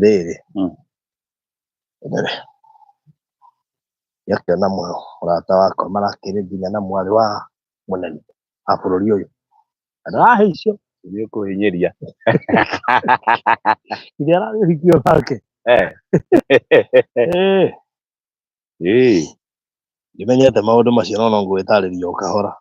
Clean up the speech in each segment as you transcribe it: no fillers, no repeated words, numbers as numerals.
Rĩrĩ rĩrĩ gĩakĩona mũrata wakwa marakĩrĩ nginya na mwarĩ wa mũnene wa bũrũri ũyũ ndarahe icio. Nĩ ũkũhinyĩria. Iria ararĩ ũhiki wake. Eh. Ndimenyete maũndũ macio, no no ngũgĩtarĩria o kahora.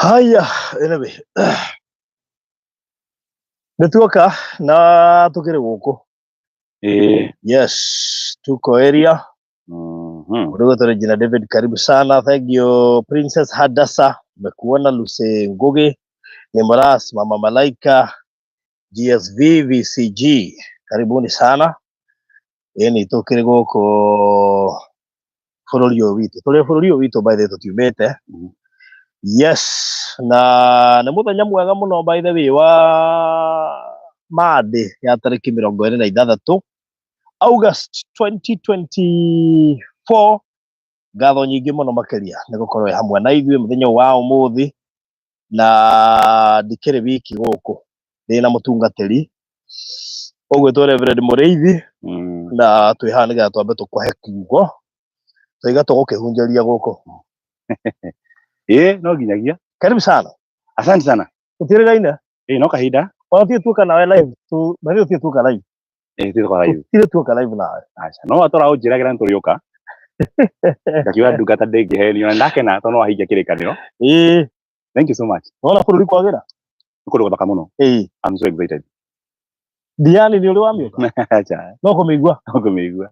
Haya, anyway, nĩ tuoka na tũkĩrĩ gũkũ. Yes, tuko area. Ndugu Regina David, karibu sana. Thank you Princess Hadassa, nimekuona. Lucy Ngugi, Nimras, Mama Malaika, GSV VCG, karibuni sana. Ĩni tũkĩrĩ gũkũ bũrũri ũyũ witũ, tũrĩ bũrũri ũyũ witũ, by the way, tũtiumĩte. Yes, na nĩ mũthenya mwega mũno, by the way, wa Monday ya tarĩki 26 August 2024. Ngatho nyingĩ mũno makĩria nĩ gũkorwo wĩ hamwe na ithuĩ mũthenya ũyũ wa ũmũthĩ, na ndikĩrĩ wiki gũkũ, ndĩ na mũtungatĩri ũgwĩtwo Reverend Mũrĩithi, na twĩ haha nĩgetha twambe tũkũhe kiugo tũiga tũgũkĩhunjĩria gũkũ. Ĩĩ, no nginyagia. Karibu sana. Asante sana. Tũtiĩrĩgaine. Ĩĩ, no kahinda. Ona tirĩ tuoka nawe live tu, na rĩu tirĩ tuoka live. Ĩĩ, tũrĩ live. Tirĩ tuoka live nawe. Aca, no watũra ũnjĩragĩra nĩ tũrĩũka. Ngakiuga ndungata ndĩngĩhenio, na ndakena tondũ no wahingia kĩrĩkanĩro. Thank you so much. Wona bũrũri kwagĩra. Nĩ kũndũ gũthaka mũno. I'm so excited. Diani nĩ ũrĩ wamĩũka? Aca. No kũmĩigua. No kũmĩigua.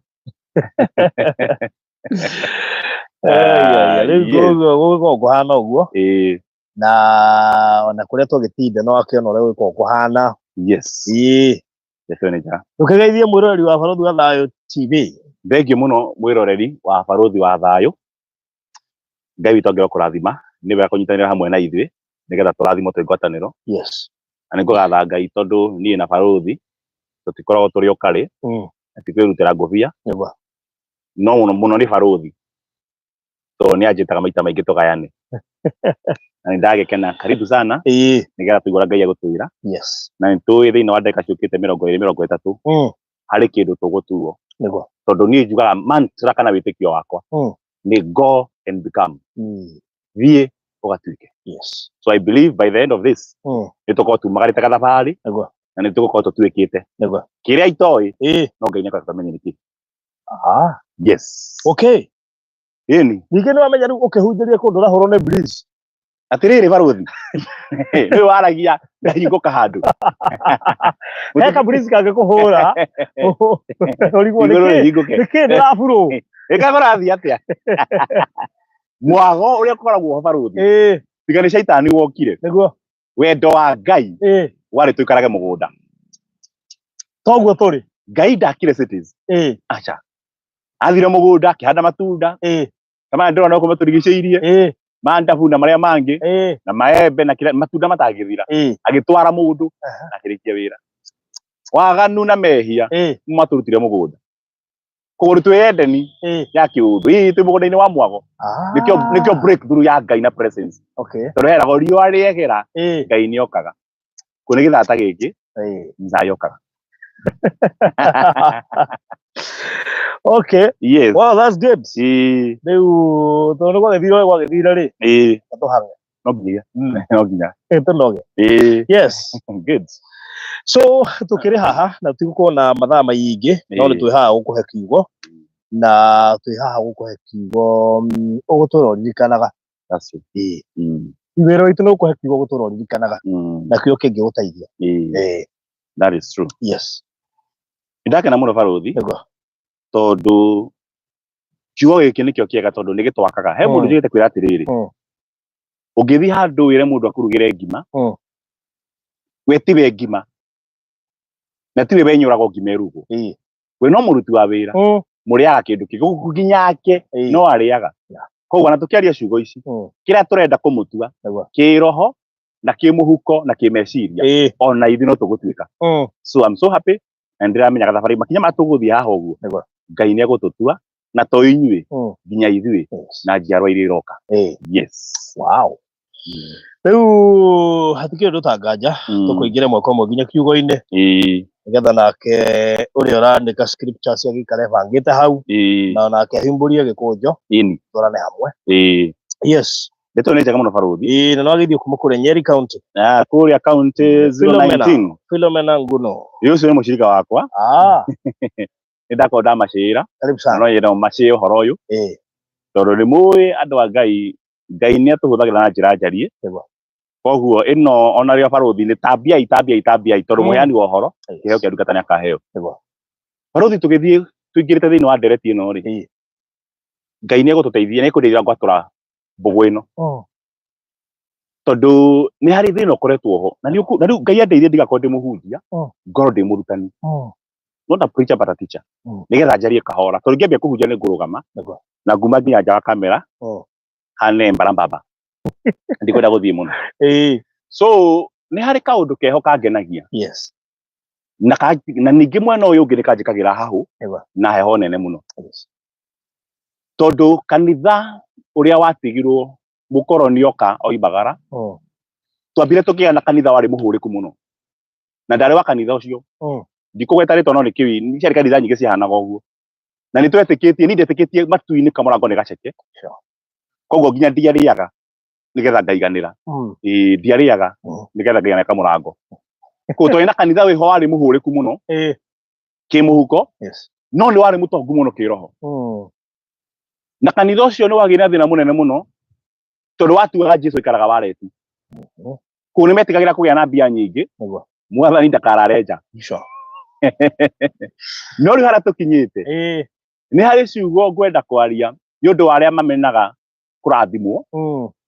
Rĩu gũgĩkorwo kũhana ũguo. Na ona kũrĩa tũgĩtinda no akĩona ũrĩa gũgĩkorwo kũhana. Definitely. Ũkĩgeithie mwĩroreri wa Barũthi wa Thayũ TV. Thank you mũno mwĩroreri wa Barũthi wa Thayũ. Ngai witũ angĩrwo kũrathima, nĩ wega kũnyitanĩra hamwe na ithuĩ nĩgetha tũrathimwo twĩ ngwatanĩro. Na nĩ ngũgatha Ngai tondũ niĩ na Barũthi tũtikoragwo tũrĩ o karĩ, na ti kwĩrutĩra ngũbia. No mũno mũno nĩ Barũthi tondũ nĩ anjĩtaga maita maingĩ tũgayane. Na nĩ ndagĩkena, karibu sana, nĩgetha tũigue ũrĩa Ngai egũtwĩra. Na nĩ tũĩ thĩinĩ wa ndagĩka ciũkĩte 20, 30, harĩ kĩndũ tũgũtuo. Tondũ niĩ njugaga mantra kana wĩtĩkio wakwa nĩ go and become. Thiĩ ũgatuĩke. So I believe by the end of this nĩ tũkorwo tumagarĩte gathabarĩ na nĩ tũgũkorwo tũtuĩkĩte. Kĩrĩa itoĩ no Ngai nĩakoretwo amenye nĩkĩ. Yes. Ĩni. Ningĩ nĩ wamenya rĩu ũkĩhunjĩria kũndũ ũrahũrwo nĩ breeze. Atĩrĩrĩ barũthi, nĩwe waragia ndahingũka handũ. He kaburici kangĩkũhũra ũrigwo Igũrũ nĩkĩ rĩhingũke. nĩkĩ ndĩraburwo. Ĩkagũrathiĩ atĩa? Mwago ũrĩa ũkoragwo ho barũthi, Ĩĩ, tiga nĩ caitani wokire. Nĩguo. Wendo wa Ngai Ĩĩ, warĩ tũikarage mũgũnda. Toguo tũrĩ. Ngai ndakire cities. Ĩĩ. Aca. Athire mũgũnda akĩhanda matunda. Ĩĩ. Na maya ndĩrona gũkũ matũrigicĩirie. Ĩĩ. Mandabu na marĩa mangĩ. Ĩĩ. Na maembe na kĩrĩa matunda matangĩthira. Ĩĩ. Agĩtwara mũndũ na akĩrĩkia wĩra. Waganu na mehia Ĩĩ. matũrutire mũgũnda. Koguo nĩ twĩ Edeni Ĩĩ. ya kĩũndũ. Ĩĩ, twĩ mũgũnda-inĩ wa mwago. Nĩkĩo breakthrough ya Ngai na presence. Okay. Tondũ heragwo riũa rĩegera Ĩĩ. Ngai nĩ okaga. Kũrĩ gĩthata gĩkĩ Ĩĩ. Ngai okaga. Okay. Yes. Well, that's good. Ĩĩ. Rĩu tondũ nĩ gwagĩthire ũrĩa gwagĩthire rĩ, Ĩĩ. tũhage. No nginya. No nginya. Tũnoge. Ĩĩ. Yes. Good. So tũkĩrĩ haha na tũgũkorwo na mathaa maingĩ, no nĩ Ĩĩ. twĩ haha gũkũhe kiugo na twĩ haha gũkũhe kiugo ũgũtũra ũririkanaga. That's it. Ĩĩ. Wĩra witũ nĩ gũkũhe kiugo ũgũtũra ũririkanaga na kiugo kĩngĩgũteithia. Ĩĩ. Ĩĩ. That is true. Yes. Nĩndakena mũno barũthi Nĩguo. tondũ kiugo gĩkĩ nĩkĩo kĩega tondũ nĩ gĩtwakaga. He mũndũ njĩrĩte kwĩra atĩrĩrĩ, ũngĩthiĩ handũ wĩre mũndũ akũrugĩre ngima, we tiwe ngima na tiwe wenyũragwo ngima ĩrugwo. Ĩĩ. We no mũruti wa wĩra, mũrĩaga kĩndũ kĩngĩ nginyake Ĩĩ. no arĩaga. Koguo ona tũkĩaria ciugo ici, kĩrĩa tũrenda kũmũtua kĩroho na kĩmũhuko na kĩmeciria, Ĩĩ. ona ithuĩ no tũgũtuĩka. So I'm so happy na nĩndĩramenya thabarĩ makinya ma tũgũthiĩ haha ũguo Nĩguo. Ngai nĩ egũtũtua na to inyuĩ nginya ithuĩ Yes. na njiarwa iria iroka. Ĩĩ. Yes. Wow. Rĩu hatikĩrĩ ũndũ tanganja, tũkũingĩra mwaka ũmwe nginya kiugo-inĩ Ĩĩ. nĩgetha nake ũrĩa ũrandĩka scriptures agĩikare bangĩte hau Ĩĩ. na onake ahumbũrie gĩkũnjo Ĩni. twarane hamwe. Ĩĩ. Yes. Ndeto nĩ njega mũno barũthi. Ĩĩ, na no agĩthiĩ kuma kũrĩa Nyeri County. Ah, kũrĩa county Philomena. 019. Philomena Nguno. Ĩĩ, ũcio nĩ mũcirika wakwa. Ah, Nĩ ndakorwo ndamacĩra. Karibu sana. No nyende macĩe ũhoro ũyũ. Ĩĩ. Tondũ nĩ mũĩ andũ a Ngai, Ngai nĩ atũhũthagĩra na njĩra njariĩ. Nĩguo. Koguo ĩno ona rĩo barũthi nĩ tambiai tambiai tambiai tondũ mũheani wa ũhoro Yes. kĩheo kĩa ndungata nĩ akaheo. Nĩguo. Barũthi tũgĩthiĩ tũingĩrĩte thĩinĩ wa ndereti ĩno rĩ, Ĩĩ. Ngai nĩ egũtũteithia, nĩ ekũndeithia ngwatũra mbũgũ ĩno. Tondũ nĩ harĩ thĩna ũkoretwo ho na nĩ na rĩu Ngai andeithie ndigakorwo ndĩ mũhunjia, ngorwo ndĩ mũrutani. Not a preacher but a teacher. Nĩgetha njarie kahora tondũ ingĩambia kũhunjia nĩ ngũrũgama Nĩguo. na nguma nginya nja wa kamera hane mbarambamba ndikwenda gũthiĩ mũno. Ĩĩ. So nĩ harĩ kaũndũ keho kangenagia Yes. na na ningĩ mwena ũyũ ũngĩ nĩ kanjĩkagĩra hahũ Nĩguo. na heho nene mũno Yes. tondũ kanitha ũrĩa watigirwo mũkoroni oka oimbagara, twambire tũkĩgĩa na kanitha warĩ mũhũrĩku mũno na ndarĩ wa kanitha ũcio. Ndikũgweta rĩtwa no nĩ kĩwi nĩ ciarĩ kanitha nyingĩ ciahanaga ũguo na nĩ twetĩkĩtie, niĩ ndetĩkĩtie matu-inĩ kamũrango nĩ gaceke. Sure. Koguo nginya ndiarĩaga nĩgetha ngaiganĩra. Ĩĩ, ndiarĩaga nĩgetha ngaiganĩra kamũrango. Koguo twarĩ na kanitha wĩho warĩ mũhũrĩku mũno Ĩĩ. kĩmũhuko, Yes. no nĩ warĩ mũtongu mũno kĩroho. Na kanitha ũcio nĩ wagĩire na thĩna mũnene mũno tondũ watuaga Jesu aikaraga wareti. Kũu nĩ metigagĩra kũgĩa na mbia nyingĩ. Nĩguo. Mwathani ndakarare nja. Sure. No rĩu harĩa tũkinyĩte Ĩĩ. nĩ harĩ ciugo ngwenda kwaria nĩ ũndũ wa arĩa mamenaga kũrathimwo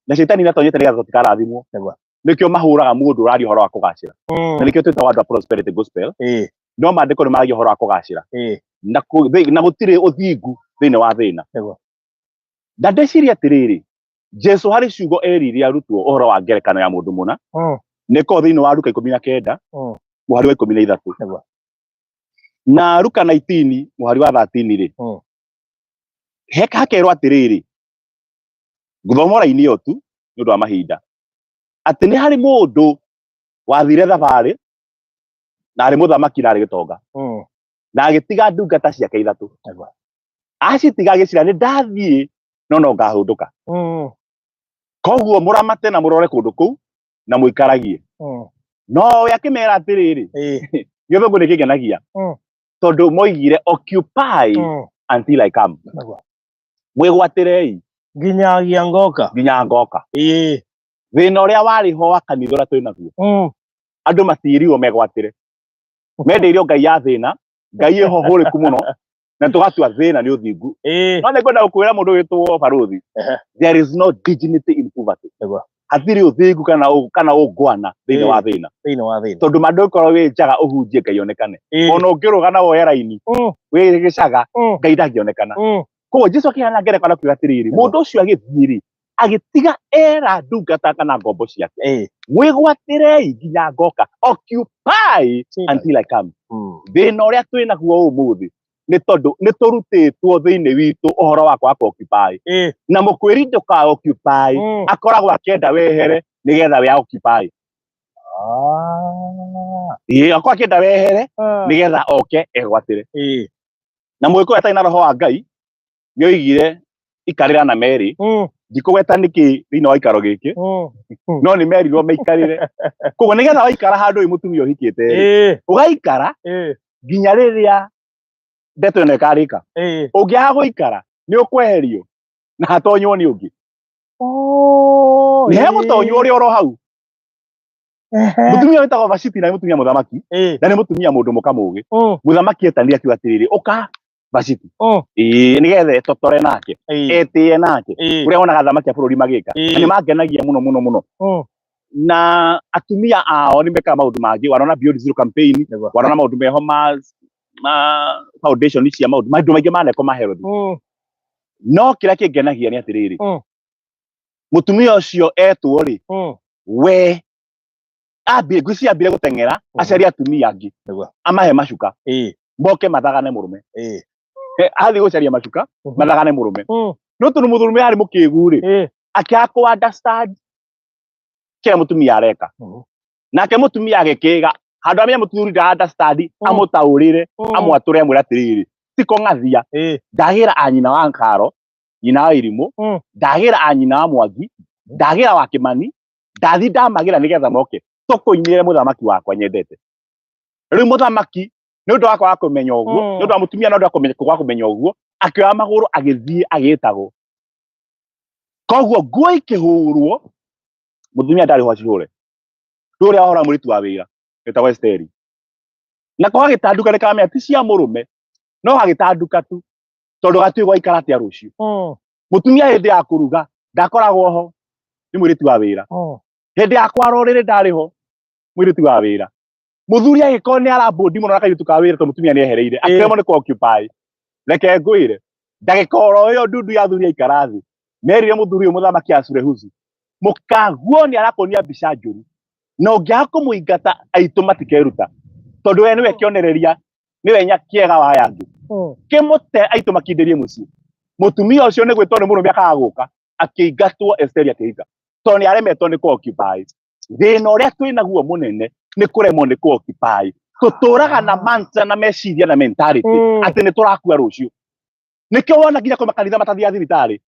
na caitani nĩatonyete nĩgetha tũtikarathimwo. Nĩguo. Nĩkĩo mahũraga mũndũ ũraria ũhoro wa kũgacĩra. Na nĩkĩo twĩtagwo andũ a prosperity gospel. Ĩĩ. No maandĩko nĩ maragia ũhoro wa kũgacĩra. Ĩĩ. Na na gũtirĩ ũthingu thĩinĩ wa thĩna. Nĩguo. Na ndeciria atĩrĩrĩ, Jesu harĩ ciugo erire arutwo ũhoro wa ngerekano ya mũndũ mũna. Nĩ korwo thĩinĩ wa Luka 19 mũhari wa 13. Nĩguo. Na Luka 19 mũhari wa 13 rĩ, hakerwo atĩrĩrĩ, ngũthoma raini ĩyo tu nĩ ũndũ wa mahinda, atĩ nĩ harĩ mũndũ wathire thabarĩ na arĩ mũthamaki na arĩ gĩtonga na agĩtiga ndungata ciake ithatũ. Nĩguo. Acitiga agĩcira nĩ ndathiĩ no no ngahũndũka. Koguo mũramate na mũrore kũndũ kũu na mũikaragie. No we akĩmera atĩrĩrĩ, Ĩĩ. gĩthũngũ nĩ kĩngenagia tondũ moigire occupy until I come. Nĩguo. Mwĩgwatĩrei Nginyagia ngoka. nginya ngoka. Ĩĩ. Thĩna ũrĩa warĩ ho wa kanitha ũrĩa twĩ naguo, andũ matiĩrirwo megwatĩre, mendeirio ngai ya thĩna, ngai ĩho hũrĩku mũno, na tũgatua thĩna nĩ ũthingu. No nĩ ngwenda gũkwĩra mũndũ wĩtwo barũthi, there is no dignity in poverty. Hatirĩ ũthingu kana ũngwana thĩinĩ wa thĩna. Thĩinĩ wa thĩna. Tondũ ma ndũngĩkorwo wĩ njaga ũhunjie Ngai onekane. Ona ũngĩrũga na woye raini wĩ gĩcaga, Ngai ndangĩonekana. Koguo Jesu akĩheana ngerekano akiuga atĩrĩrĩ, mũndũ ũcio agĩthiĩ rĩ, agĩtiga era ndungata kana ngombo ciake, mwĩgwatĩrei nginya ngoka, occupy until I come. Thĩna ũrĩa twĩ naguo ũmũthĩ nĩ tondũ nĩ tũrutĩtwo thĩinĩ witũ ũhoro wa kwaga occupy, na mũkwĩri ndũka occupy, akoragwo akĩenda wehere nĩgetha we occupy. Ĩĩ, akoragwo akĩenda wehere nĩgetha oke egwatĩre. Na mũgĩkũyũ atarĩ na roho wa Ngai nĩ oigire ikarĩra na merĩ, ndikũgweta nĩkĩ thĩinĩ wa ikaro gĩkĩ, no nĩ merirwo maikarĩre. Koguo nĩgetha waikara handũ wĩ mũtumia ũhikĩte rĩ, ũgaikara nginya rĩrĩa ndeto ĩno ĩkarĩka. Ũngĩaga gũikara nĩ ũkweherio na hatonywo nĩ ũngĩ. Nĩ hegũtonywo ũrĩa oro hau. Mũtumia wĩtagwo Vashiti na nĩ mũtumia mũthamaki, na nĩ mũtumia mũndũ mũka mũgĩ. Mũthamaki etanire akiuga atĩrĩrĩ, ũka Vashiti, ĩĩ, nĩgetha etotore nake, etĩe nake, ũrĩa wonaga athamaki a bũrũri magĩka. Na nĩ mangenagia mũno mũno mũno. Na atumia ao nĩ mekaga maũndũ mangĩ, wanona Beyond Zero campaign, wanona maũndũ meho ma foundation cia maũndũ maingĩ manekwo ma health. No kĩrĩa kĩngenagia nĩ atĩrĩrĩ, mũtumia ũcio etwo rĩ, we ambire ngwĩciria ambire gũteng'era acarie atumia angĩ amahe macuka moke mathagane mũrũme. Athiĩ gũcaria macuka mathagane mũrũme, no tondũ mũthũrũme arĩ mũkĩgu rĩ, akĩaga kũ understand kĩrĩa mũtumia areka. Nake mũtumia agĩkĩga handũ amenya mũthuri nda understand, amũtaũrĩre, amwatũre, amwĩre atĩrĩrĩ, ti kũng'athia, ndagĩra a nyina wa Nkaro, nyina wa Irimũ, ndagĩra a nyina wa Mwangi, ndagĩra wa Kĩmani, ndathi ndamagĩra nĩgetha moke tũkũinĩre mũthamaki wakwa nyendete. Rĩu mũthamaki nĩ ũndũ wa kwaga kũmenya ũguo, nĩ ũndũ wa mũtumia, nĩ ũndũ wa kwaga kũmenya ũguo, akĩoya magũrũ agĩthiĩ agĩtagwo. Koguo nguo ikĩhũrwo, mũtumia ndarĩ ho acihũre. Rĩu ũrĩa wahũra mũirĩtu wa wĩra wĩtagwo Esteri, nako gagĩtanduka nĩ kamenya ti cia mũrũme, no gagĩtanduka tu tondũ gatiũĩ gwaikara atĩa rũciũ. Mũtumia hĩndĩ ya kũruga ndakoragwo ho, nĩ mũirĩtu wa wĩra. Hĩndĩ ya kwara ũrĩrĩ ndarĩ ho, mũirĩtu wa wĩra. Mũthuri agĩkorwo nĩ arabũndi mũno na kairĩtu ka wĩra tondũ mũtumia nĩ ehereire, akĩremwo nĩ occupy. Reke ngwĩre, ndagĩka oro ĩyo ndundu ya athuri aikara thĩ, merire mũthuri ũyũ mũthamaki Asurehusu, mũkaguo nĩ arakuonia mbica njũru, na ũngĩaga kũmũingata aitũ matikeruta, tondũ we nĩwe kĩonereria, nĩwe nyakĩega wa aya angĩ. Kĩmũte aitũ makindĩrie mũciĩ. Mũtumia ũcio nĩ gwĩtwo nĩ mũrũme akaga gũka, akĩingatwo Esteri akĩhika, tondũ nĩ aremetwo nĩ occupy. Thĩna ũrĩa twĩ naguo mũnene nĩ kũremwo nĩ occupy. Tũtũraga na mantra na meciria na mentality atĩ nĩ tũrakua rũciũ. Nĩkĩo wona nginya kwĩ makanitha matathiaga thibitarĩ,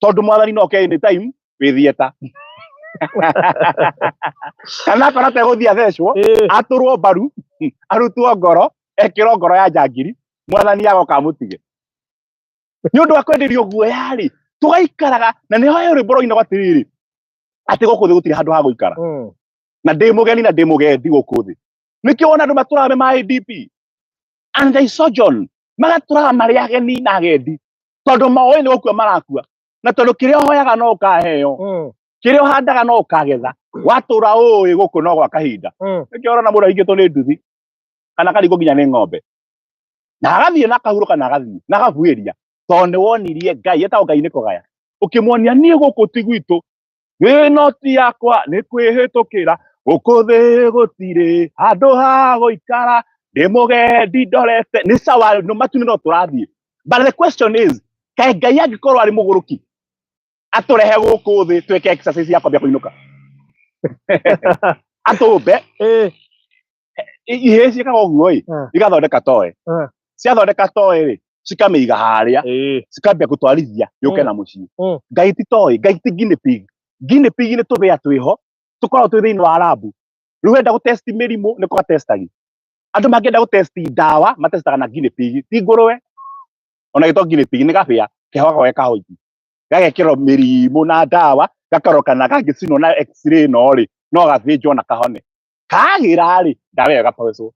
tondũ mwathani no oke anytime wĩ theatre. Kana akorwo ategũthiĩ athecwo, atũrwo mbaru, arutwo ngoro, ekĩrwo ngoro ya njangiri, mwathani agoka amũtige. Nĩ ũndũ wa kwenderio guoya rĩ, tũgaikaraga na nĩho he rwĩmbo rũinagwo atĩrĩrĩ, atĩ gũkũ thĩ gũtirĩ handũ ha gũikara, na ndĩ mũgeni na ndĩ mũgendi gũkũ thĩ. Nĩkĩo wona andũ matũraga me ma IDP and they sojourn, magatũraga marĩ ageni na agendi, tondũ moĩ nĩ gũkua marakua, na tondũ kĩrĩa ũhoyaga no ũkaheo, kĩrĩa ũhandaga no ũkagetha, watũra ũĩ gũkũ no gwa kahinda. Nĩkĩo ũrona mũndũ ahingĩtwo nĩ nduthi kana karingwo nginya nĩ ng'ombe, na agathiĩ na akahurũka na agathiĩ na agabuĩria, tondũ nĩ wonirie Ngai etagwo Ngai nĩ kũgaya, ũkĩmuonia niĩ gũkũ ti gwitũ, ĩno ti yakwa, nĩ kwĩhĩtũkĩra, gũkũ thĩ gũtirĩ handũ ha gũikara, ndĩ mũgendi ndorete nĩ sawa, no matu no tũrathiĩ. But the question is, kaĩ Ngai angĩkorwo arĩ mũgũrũki atũrehe gũkũ thĩ twĩke exercise ya kwambia kũinũka, atũmbe ihĩĩ ciĩkaga ũguo ĩ, igathondeka toe, ciathondeka toe rĩ, cikamĩiga harĩa, cikambia gũtwarithia yũke na mũciĩ. Ngai ti toy, Ngai ti guinea pig. Guinea pig nĩ tũthĩa twĩho tũkoragwo twĩ thĩinĩ wa rabu. Rĩu wenda gũtesti mĩrimũ nĩ kũgatestagi. Andũ mangĩenda gũtesti ndawa matestaga na guinea pig, ti ngũrũwe. Ona gĩtwo guinea pig nĩ gabĩa keho gako ge kahoiti, gagekĩrwo mĩrimũ na ndawa, Gakarora kana kangĩcinwo na x-ray ĩno rĩ, no gathĩnjwo na kahone. Kagĩra rĩ, ndawa ĩyo ĩgathecwo.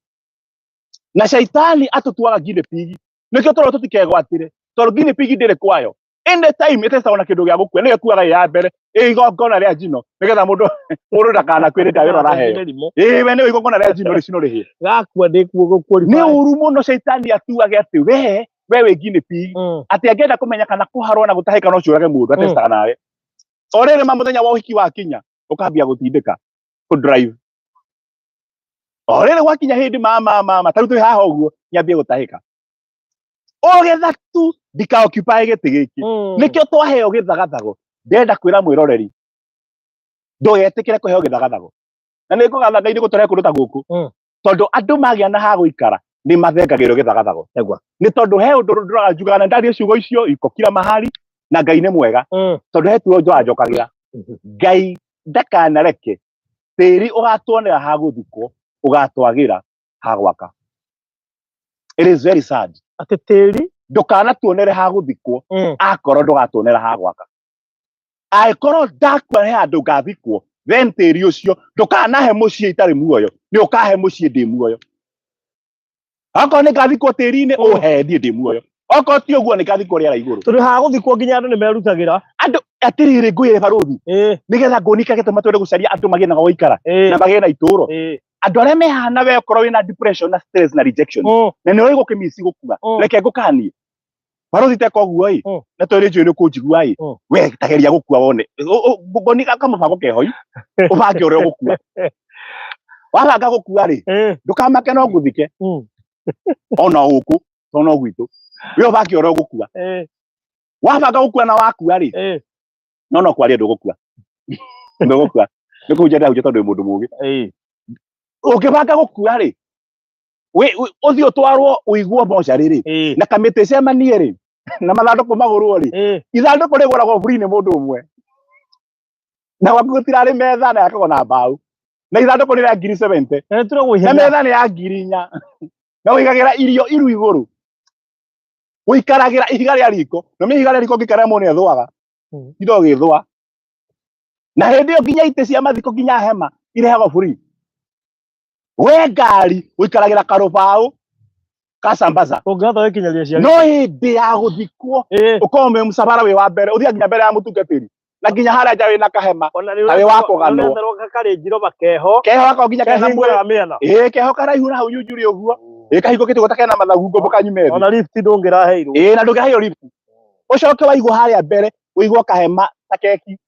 Na caitani atũtuaga guinea pig. Nĩkĩo tũrona tũtikegwatĩre, tondũ guinea pig ndĩrĩ kwayo. Anytime ĩtecagwo na kĩndũ gĩa gũkua, nĩyo ĩkuaga ĩ ya mbere, ĩ igongona rĩa njino, nĩgetha mũndũ mũndũ ndakanakue nĩ ndawa ĩno araheo. Ĩĩ we nĩwe igongona rĩa njino rĩcinwo rĩhĩe. Gakua ndĩkuo Nĩ ũru mũno caitani atuage atĩ we wĩ guinea pig, atĩ angĩenda kũmenya kana kũharwo na gũtahĩka no ciũrage mũndũ, atestaga nawe. O rĩrĩ ma mũthenya wa ũhiki wakinya, ũkambia gũtindĩka, kũ drive. O rĩrĩ gwakinya hĩndĩ mama mama, ta rĩu twĩ haha ũguo, nyambie gũtahĩka. Ũgetha tu ndika occupy gĩtĩ gĩkĩ. Nĩkĩo twaheo gĩthagathago. Ndĩrenda kwĩra mwĩroreri, ndũgetĩkĩre kũheo gĩthagathago. Na nĩ ngũgatha Ngai nĩ gũtũrehe kũndũ ta gũkũ. Tondũ andũ magĩa na ha gũikara, nĩ mathengagĩrwo gĩthagathago. Nĩ tondũ he ũndũ ndũraga njugaga na ndaria ciugo icio iko kila mahali, na Ngai nĩ mwega. Tondũ he tuo njoa njokagĩra. Ngai ndakanareke tĩri ũgatuonera ha gũthikwo, ũgatwagĩra ha gwaka. It is very sad. Atĩ tĩri Ndũkanatuonere ha gũthikwo, akorwo ndũgatuonera ha gwaka. Angĩkorwo ndakua he handũ ngathikwo, then tĩri ũcio ndũkanahe mũciĩ itarĩ muoyo, nĩ ũkahe mũciĩ ndĩ muoyo. Okorwo nĩ ngathikwo tĩri-inĩ, ũhe niĩ ndĩ muoyo. Okorwo ti ũguo, nĩ ngathikwo rĩera igũrũ. Tondũ ha gũthikwo nginya andũ nĩ merutagĩra. Andũ atĩrĩrĩ, ngwĩre barũthi, nĩgetha ngũnika gĩtũma twende gũcaria andũ magĩe na gwa gũikara na magĩe na itũũro. Andũ arĩa mehana we okorwo wĩna depression na stress na rejection, na nĩ ũrĩ gũkĩmici gũkua, reke ngũkanie. Barũthi teka ũguo ĩ, na tondũ nĩ njũĩ nĩ ũkũnjigua ĩ, we tageria gũkua wone. Ngũnika kamũbango keho ĩ, ũbange ũrĩa ũgũkua. Wabanga gũkua rĩ, ndũkamake no ngũthike. Ona gũkũ, to no gwitũ. We ũbange ũrĩa ũgũkua. Wabanga gũkua na wakua rĩ, no kwaria ndũgũkua. Ndũgũkua. Nĩ kũhunjia ndĩrahunjia tondũ wĩ mũndũ mũũgĩ. Ũngĩbanga gũkua rĩ, ũthiĩ ũtwarwo ũigwo mocarĩ rĩ, na kamĩtĩ ĩcemanie rĩ, na mathandũkũ magũrwo rĩ, ithandũkũ rĩgũragwo free nĩ mũndũ ũmwe. Na gwaku gũtirarĩ metha na yakagwo na mbaũ. Na ithandũkũ nĩ rĩa ngiri 70. Na metha nĩ ya ngiri 4. Na ũigagĩra irio iru igũrũ. Ũikaragĩra ihiga rĩa riko. Na ihiga rĩa riko ũngĩikara mũndũ nĩ ethũaga. Indo ũgĩthũa. Na hĩndĩ ĩyo nginya itĩ cia mathiko nginya hema irehagwo free. We ngari ũikaragĩra karũbaũ ka sambaza. Ũngĩhota gũkinyaria ciana. No hĩndĩ ya gũthikwo ũkorwo wĩ mũcabara wĩ wa mbere, ũthiaga nginya mbere ya mũtungatĩri. Na nginya harĩa nja wĩna kahema. Na wĩ wa kũganwo. Karĩnjiro makeho. Keho gako nginya kena mwĩrĩ. Mĩena. Ĩĩ keho karaihu na hau nyunjurĩ ũguo. Ĩĩ kahingũkĩte ũguo ta kena mathagu ngũmbũ kanyume thĩ. Ona lift ndũngĩraheirwo. Ĩĩ na ndũngĩraheirwo lift. Ũcoke waigwo harĩa mbere, ũigwo kahema ta keki.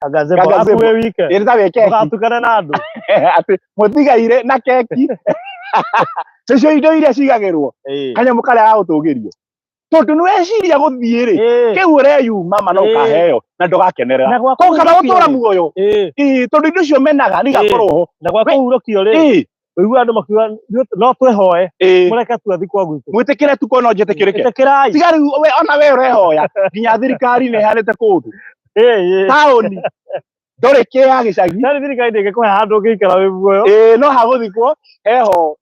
Kagazebo. Kagazebo. Akuwe wike. Ĩĩ ta wĩ keki. Ndũgatukane na andũ. Atĩ mũtigaire na keki. Cicio indo iria cigagĩrwo. Kanyamũ karĩa ga gũtũgĩrio. Tondũ nĩ weciria gũthiĩ rĩ, kĩu ũreyuma ma no ũkaheo na ndũgakenerera. Na gwa Koguo kana kũhurũkio gũtũra rĩ. muoyo. Ĩĩ, tondũ indo icio menaga nĩ igakorwo ho. Na gwa kũhurũkio rĩ, ũiguaga andũ makiuga no twĩhoe, mũreke tu athikwo gwitũ. Mwĩtĩkĩre tu ko no njĩtĩkĩrĩke. Ĩtĩkĩrai. Tiga rĩu we ona we ũrehoya nginya thirikari nĩ ĩheanĩte kũndũ. Taũni ndũrĩ kĩa gĩcagi. Yaani thirikari ndĩngĩkũhe handũ ũngĩikara wĩ muoyo. Ĩĩ no hagũthikwo heho.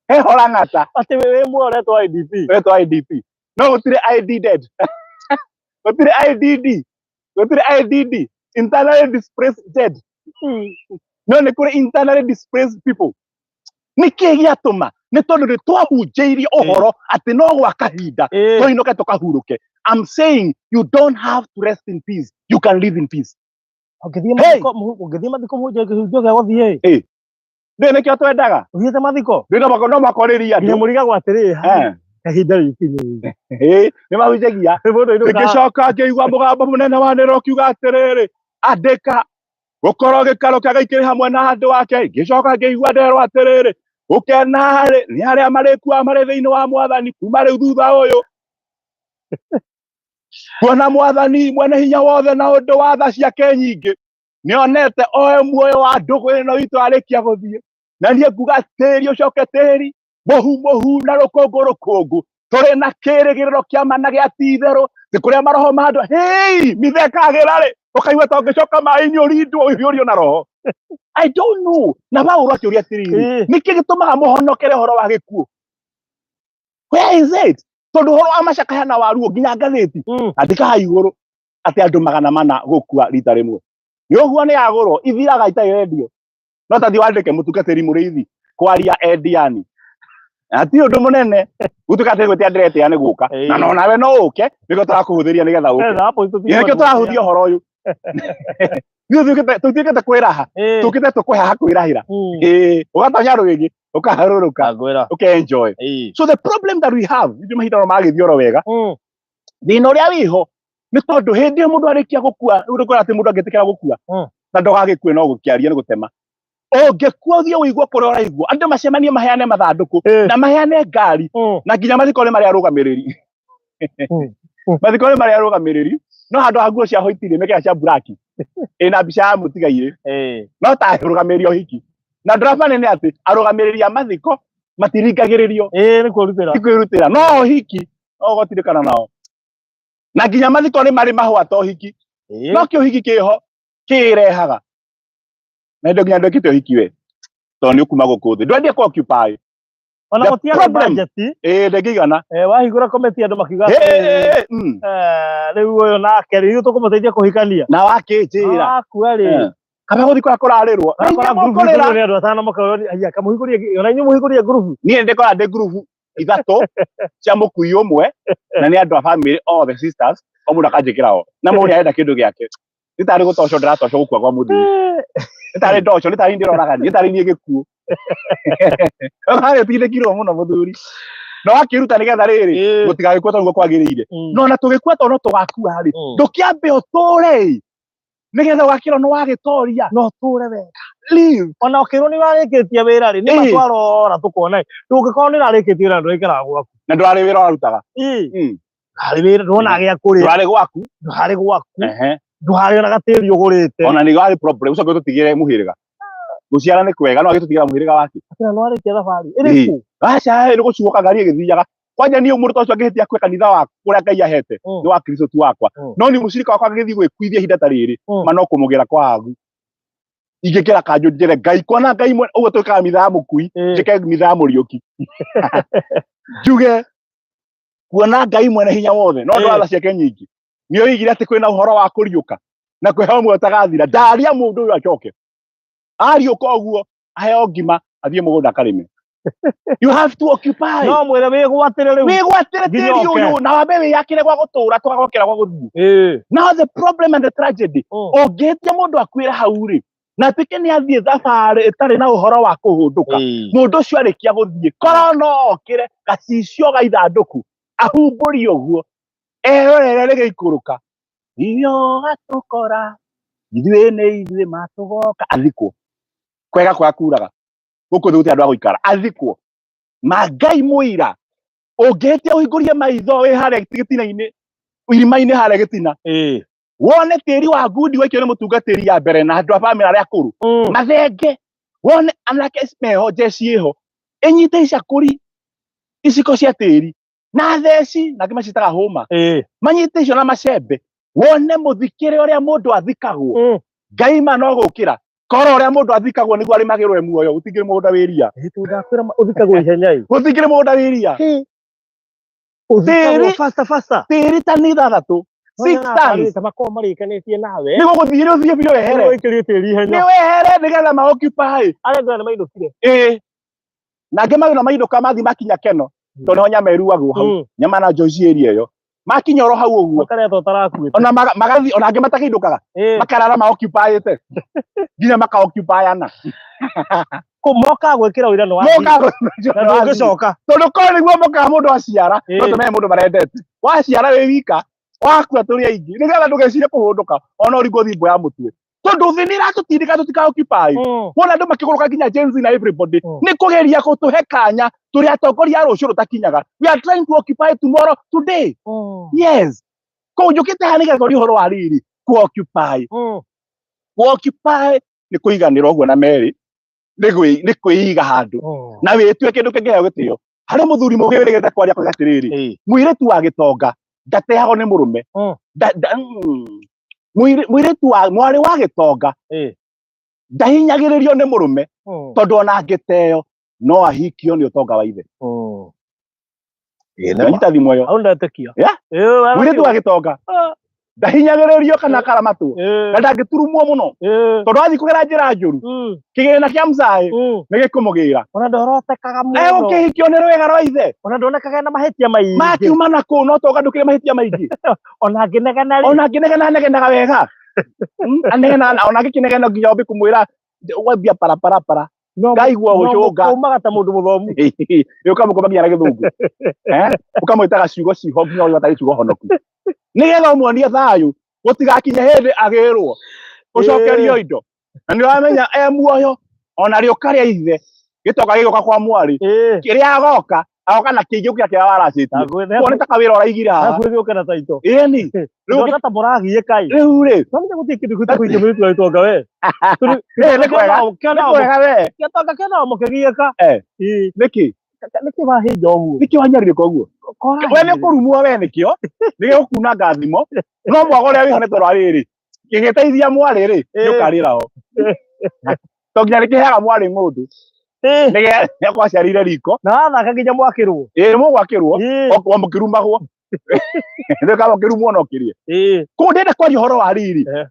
Heho Lang'ata. Atĩ wĩ muoyo ũretwo IDP. Ũretwo IDP. No gũtirĩ ID dead. Gũtirĩ IDD. Gũtirĩ IDD. Internally displaced dead. No nĩ kũrĩ internally displaced people. Nĩ kĩĩ gĩatũma? Nĩ tondũ nĩ twahunjĩirio ũhoro atĩ no gwa kahinda tũinũke tũkahurũke. I'm saying you don't have to rest in peace. You can live in peace. Ũngĩthiĩ mathiko, ũngĩthiĩ mathiko mũhunjie kĩhunjio gĩa gũthiĩ. Ndĩ nĩkĩo twendaga. Ũthiĩte mathiko? Ndĩ no makorĩria andũ. Nginya mũrigagwo atĩrĩrĩ, kahinda rĩkinye. Nĩ mahunjagia. Ngĩcoka ngĩigua mũgambo mũnene wanĩrĩra ũkiuga atĩrĩrĩ, andĩka gũkorwo gĩkaro kĩa Ngai kĩrĩ hamwe na andũ ake. Ngĩcoka ngĩigua nderwo atĩrĩrĩ, gũkena-rĩ nĩ arĩa marĩkuaga marĩ thĩinĩ wa Mwathani kuma rĩu thutha ũyũ. Kuona Mwathani mwene hinya wothe na ũndũ wa tha ciake nyingĩ nĩonete oe muoyo wa ndũgũ ĩno itũ arĩkia gũthiĩ. Na niĩ nguga tĩri ũcoke tĩri, mũhu mũhu na rũkũngũ rũkũngũ, tũrĩ na kĩrĩgĩrĩro kĩa ma na gĩa ti-itherũ, ti kũrĩa maroho ma andũ hei mithekagĩra rĩ, ũkaigua ta ũngĩcoka maĩ-inĩ ũrindwo ũhiũrio na roho. I don't know. Na Paulo akĩũria atĩrĩrĩ, nĩkĩ gĩtũmaga mũhonokere ũhoro wa gĩkuũ? Where is it? Tondũ ũhoro wa macakaya na waruo nginya ngathĩti, andĩka haha igũrũ. Atĩ andũ 400 gũkua rita rĩmwe. Nĩ ũguo nĩ yagũrwo, ithiraga itarĩ rendio. No ta thiĩ wandĩke mũtungatĩri mũrĩithi kwaria endiani. Hatirĩ ũndũ mũnene gũtuĩka atĩ gwĩtia ndĩretĩa nĩ gũka. Na no nawe no ũke nĩkĩo tũrakũhũthĩria nĩgetha ũke. Nĩkĩo tũrahũthia ũhoro ũyũ. Ithuĩ tũtuĩkĩte kwĩraha, tũkĩte tũkũhaha kwĩrahĩra. Ĩĩ, ũgatonya rwĩgĩ, ũkaharũrũka, ũkenjoy. So the problem that we have, ithuĩ mahinda no magĩthiĩ oro wega, thĩna ũrĩa wĩho nĩ tondũ hĩndĩ ĩyo mũndũ arĩkia gũkua, rĩu ndũkora atĩ mũndũ angĩtĩkĩra gũkua, na ndũgagĩkue no gũkĩaria nĩ gũtema. Ũngĩkua ũthiĩ ũigwe kũrĩa ũraigua, andũ macemanie maheane mathandũkũ, na maheane ngari, na nginya mathiko nĩ marĩ arũgamĩrĩri. Mathiko nĩ marĩ arũgamĩrĩri, no handũ ha nguo cia white rĩ, mekĩra cia black. Ĩna mbica ya mũtigairĩ. No ta arũgamĩrĩri ũhiki. Na ndraba nĩ atĩ arũgamĩrĩri a mathiko matiringagĩrĩrio. Ĩĩ, nĩ kwĩrutĩra. Ti kwĩrutĩra. No ũhiki no ũgotirĩkana nao. Na nginya mathiko nĩ marĩ mahũa ta ũhiki. No kĩ ũhiki kĩho kĩrehaga. Na ndio nginya ndwĩkĩte ũhiki we. Tondũ nĩ ũkuma gũkũ thĩ. Ndwendie kũ occupy. Ona gũtiarĩ budget. Ĩĩ, ndĩngĩigana. Wahingũra komiti andũ makiuga atĩrĩrĩ, rĩu ũyũ nake rĩ, ithuĩ tũkũmũteithia kũhikania. Na wakĩnjĩra. Wakua rĩ. Kaba gũthiĩ kũrĩa kũrarĩrwo. Na Ũrakora inyuĩ ngurubu mũkũrĩra. igũrũ nĩ andũ atano makoria, "Aya, kamũhingũrie, ona inyuĩ mũhingũrie ngurubu." Niĩ ndĩkora ndĩ ngurubu ithatũ cia mũkui ũmwe, na nĩ andũ a family othe sisters, o mũndũ akanjĩkĩra o. Na mũndũ nĩ arenda kĩndũ gĩake. Nĩ tarĩ gũtocwo ndĩratocwo gũkua kwa mũthuri. Nĩ tarĩ ndoco, nĩ tarĩ ndĩroragani, nĩ tarĩ niĩ gĩkuũ. Harĩ ũtindĩkirwo mũno mũthuri. Na wakĩruta nĩgetha rĩrĩ, gũtigagĩkua tondũ nĩguo kwagĩrĩire. No ona tũgĩkua tondũ no tũgakua rĩ, ndũkĩambe ũtũre nĩgetha ũgakĩrwo nĩ wagĩtoria. No ũtũre wega. Live. Ona ũkĩrwo nĩ warĩkĩtie wĩra rĩ, nĩ matwarora tũkona ĩ. Ndũngĩkorwo nĩ ũrarĩkĩtie wĩra ndũraikaraga gwaku. Na ndũrarĩ wĩra ũrarutaga. Ndũrarĩ wĩra, ndũrona gĩa kũrĩa. Ndũrarĩ gwaku. Ndũrarĩ gwaku. Ndũrarĩ ona gatĩri ũgũrĩte. Ona nĩ warĩ problem, ũcoke ũtũtigĩre mũhĩrĩga. Gũciara nĩ kwega, no agĩtũtigĩra mũhĩrĩga wake. Atĩra nĩ warĩkia thabarĩ. Ĩrĩkũ? Aca, nĩ gũcuoka ngari ĩgĩthiaga. Kwanja niĩ mũndũ ta ũcio angĩhĩtia akue kanitha wa kũrĩa Ngai ahete, nĩ wa Kristo tu wakwa. No niĩ mũcirika wakwa angĩgĩthiĩ gwĩkuithia ihinda ta rĩrĩ, ma no kũmũgĩra kwa agu. Ingĩkĩra kanjũ njĩre Ngai, kuona Ngai mwene, ũguo twĩkaga mitha ya mũkui, njĩke mitha ya mũriũki. Njuge, kuona Ngai mwene hinya wothe, no ndwara ciake nyingĩ. Nĩ oigire atĩ kwĩna ũhoro wa kũriũka na kwĩheo muoyo ũtagathira. Ndaria mũndũ ũyũ acoke. Ariũka ũguo, aheo ngima, athiĩ mũgũnda akarĩme. You have to occupy. No mwĩre wĩgwatĩre rĩu. Wĩgwatĩre Nginya tĩri ũke. ũyũ na wambe wĩyakĩre gwa gũtũra tũgagokĩra gwa gũthiĩ. Now the problem and the tragedy, ũngĩhĩtia mũndũ akuĩre hau rĩ, na atuĩke nĩ athiĩ thabarĩ ĩtarĩ na ũhoro wa kũhũndũka, mũndũ ũcio arĩkia gũthiĩ, korwo no okĩre gacicio ga ithandũkũ, ahumbũrie ũguo, erorere rĩgĩikũrũka, iyo gatũkora, ithuĩ nĩ ithuĩ matũgoka, athikwo. Kwega kwa kuraga, gũkũ thĩ gũtirĩ andũ a gũikara, athikwo. Ma Ngai mũira, ũngĩhĩtia ũhingũrie maitho wĩ harĩa gĩtina-inĩ, irima-inĩ harĩa gĩtina, wone tĩri wa ngundi waikio nĩ mũtungatĩri ya mbere na andũ a bamĩrĩ arĩa akũrũ, mathenge, wone anake meho, njeci ĩho, ĩnyite icakũri, iciko cia tĩri, na theci, na angĩ macitaga hũma, manyite icio na macembe, wone mũthikĩre ũrĩa mũndũ athikagwo, Ngai ma no gũkĩra, korwo ũrĩa mũndũ athikagwo nĩguo arĩmagĩrwo e muoyo, gũtingĩrĩ mũgũnda wĩ ria. Ndakwĩra ũthikagwo ihenya ĩ. Gũtingĩrĩ mũgũnda wĩ ria. Ũthikagwo faster faster. Tĩri tani ithathatũ. 6 tons. Ta makorwo marĩkanĩtie nawe. Nĩ gũgũthiĩ nĩ ũthiĩ biũ wehere. Ũikĩrie tĩri ihenya. Nĩ wehere nĩgetha ma occupy. Arĩa ngona nĩ mainũkire. Ĩĩ. Na angĩ magĩũka mainũka mathiĩ makinya Keno. Tondũ nĩho nyama ĩruagwo hau. Nyama na njohi area ĩyo. Makinya oro hau ũguo. Makarĩa ta ũtarakuĩte. Ona magathiĩ, ona angĩ matakĩinũkaga. Makarara ma occupyĩte. Nginya maka occupyana. Mokaga gwĩkĩra ũira nĩ wathiĩ. Mokaga gwĩkĩra Na ũira nĩ wathiĩ. ndũngĩcoka. Tondũ korwo nĩguo mokaga mũndũ aciara, no tũmenye mũndũ marendete. Waciara wĩ wika, wakua tũrĩ aingĩ. Nĩgetha ndũgecirie kũhũndũka, ona ũringwo thimbo ya mũtwe. Tondũ thĩ nĩ ĩratũtindĩka tũtika occupy. Wona andũ makĩgũrũka nginya Gen Z na everybody, nĩ kũgeria gũtũhe kanya tũrĩ atongoria a rũciũ rũtakinyaga. We are trying to occupy tomorrow today. Yes. Koguo njũkĩte haha nĩgetha twarie ũhoro wa rĩrĩ, kũ occupy. Kũ occupy nĩ kũiganĩra ũguo na merĩ, nĩ kwĩiga handũ. Na wĩtue kĩndũ kĩngĩheo gĩtĩo. Harĩ mũthuri mũgĩ wĩrĩgĩte kwaria kuga atĩrĩrĩ, mũirĩtu wa gĩtonga ndateagwo nĩ mũrũme. Mũirĩtu wa mwarĩ wa gĩtonga ndahinyagĩrĩrio nĩ mũrũme, tondũ ona angĩteo no ahikio nĩ ũtonga wa ithe. Ndanyita thimũ ĩyo. Hau ndetĩkia. Mũirĩtu wa gĩtonga. Ndahinyagĩrĩrio kana akaramatwo na ndangĩturumwo mũno tondũ athiĩ kũgera njĩra njũru, kĩgĩna kĩa mzaĩ nĩ gĩkũmũgĩra. Ona ndorotekaga mũno. Egũkĩhikio nĩ rwĩga rwa ithe. Ona ndonekaga na mahĩtia maingĩ. Makiuma na kũu no toga ndũkĩrĩ mahĩtia maingĩ. Ona ngĩnegena rĩ. Ona ngĩnegena anegenaga wega. Anegena ona ngĩkĩnegena nginya wambe kũmwĩra wambia paraparapara. Ngaigua gũcũnga. Umaga ta mũndũ mũthomu. Nĩ ũkamũkoma nginya na gĩthũngũ. Ũkamwĩtaga ciugo ciho nginya ũrĩa ũtarĩ ciugo honoku. Nĩgetha ũmuonie thayũ gũtigakinye hĩndĩ agĩrwo ũcokerio indo. Na nĩ ũramenya e muoyo ona rĩũka rĩa ithe gĩtoka gĩgũka kwa mwarĩ kĩrĩa agoka agoka na kĩingĩ gũkĩra kĩrĩa waracĩtie. Kuo nĩ ta kawĩra ũraigire haha. Hakuhĩ gũka na taito. Ĩni. Rĩu ta mũragiĩka ĩ. Rĩu rĩ. Twamenya gũtirĩ kĩndũ gĩtagwo kũikia mũirĩtu wa gĩtonga we. Nĩ kwega. Nĩ kwega we. Gĩtonga kĩona o mũkĩgiĩka. Nĩkĩ? Nĩkĩ wahĩnja ũguo? Nĩkĩ wanyariirĩka ũguo? We nĩ ũkũrumwo we nĩkĩo. Nĩ gĩgũkunanga thimo. No mwago ũrĩa wĩho nĩ tondũ wa rĩrĩ. Gĩgĩteithia mwarĩ rĩ, nĩ ũkarĩra ho. To nginya nĩkĩheaga mwarĩ ng'ũndũ. Nĩgetha kwaciarĩire riko. Na wathaka nginya mwakĩrwo. Ĩĩ mũgwakĩrwo. O mũkĩrumagwo. Nĩ kama ũkĩrumwo no ũkĩrĩe. Koguo ndĩrenda kwaria ũhoro wa rĩrĩ.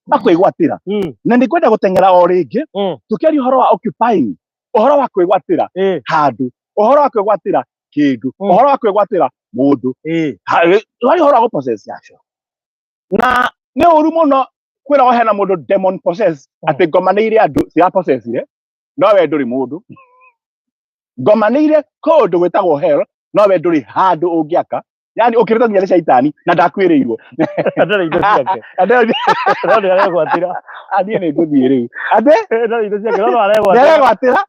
Makwĩgwatĩra. Na nĩ ngwenda gũteng'era o rĩngĩ. Tũkĩaria ũhoro wa occupying. Ũhoro wa kwĩgwatĩra handũ. Ũhoro wa kwĩgwatĩra kĩndũ. Ũhoro wa kwĩgwatĩra mũndũ. Waria ũhoro wa gũ-possess. Na nĩ ũru mũno kwĩra hena mũndũ demon possess atĩ ngoma nĩ irĩ andũ cirapossessire no we ndũrĩ mũndũ. Ngoma nĩ irĩ kũndũ gwĩtagwo hell no we ndũrĩ handũ ũngĩaka. Yani ũkĩrĩtwo nginya nĩ caitani na ndakwĩrĩirwo. Ndarĩ indo ciake. No nĩ aregwatĩra. Niĩ nĩ ngũthiĩ rĩu. Atĩ? Ndarĩ indo ciake no aregwatĩra. Nĩ aregwatĩra?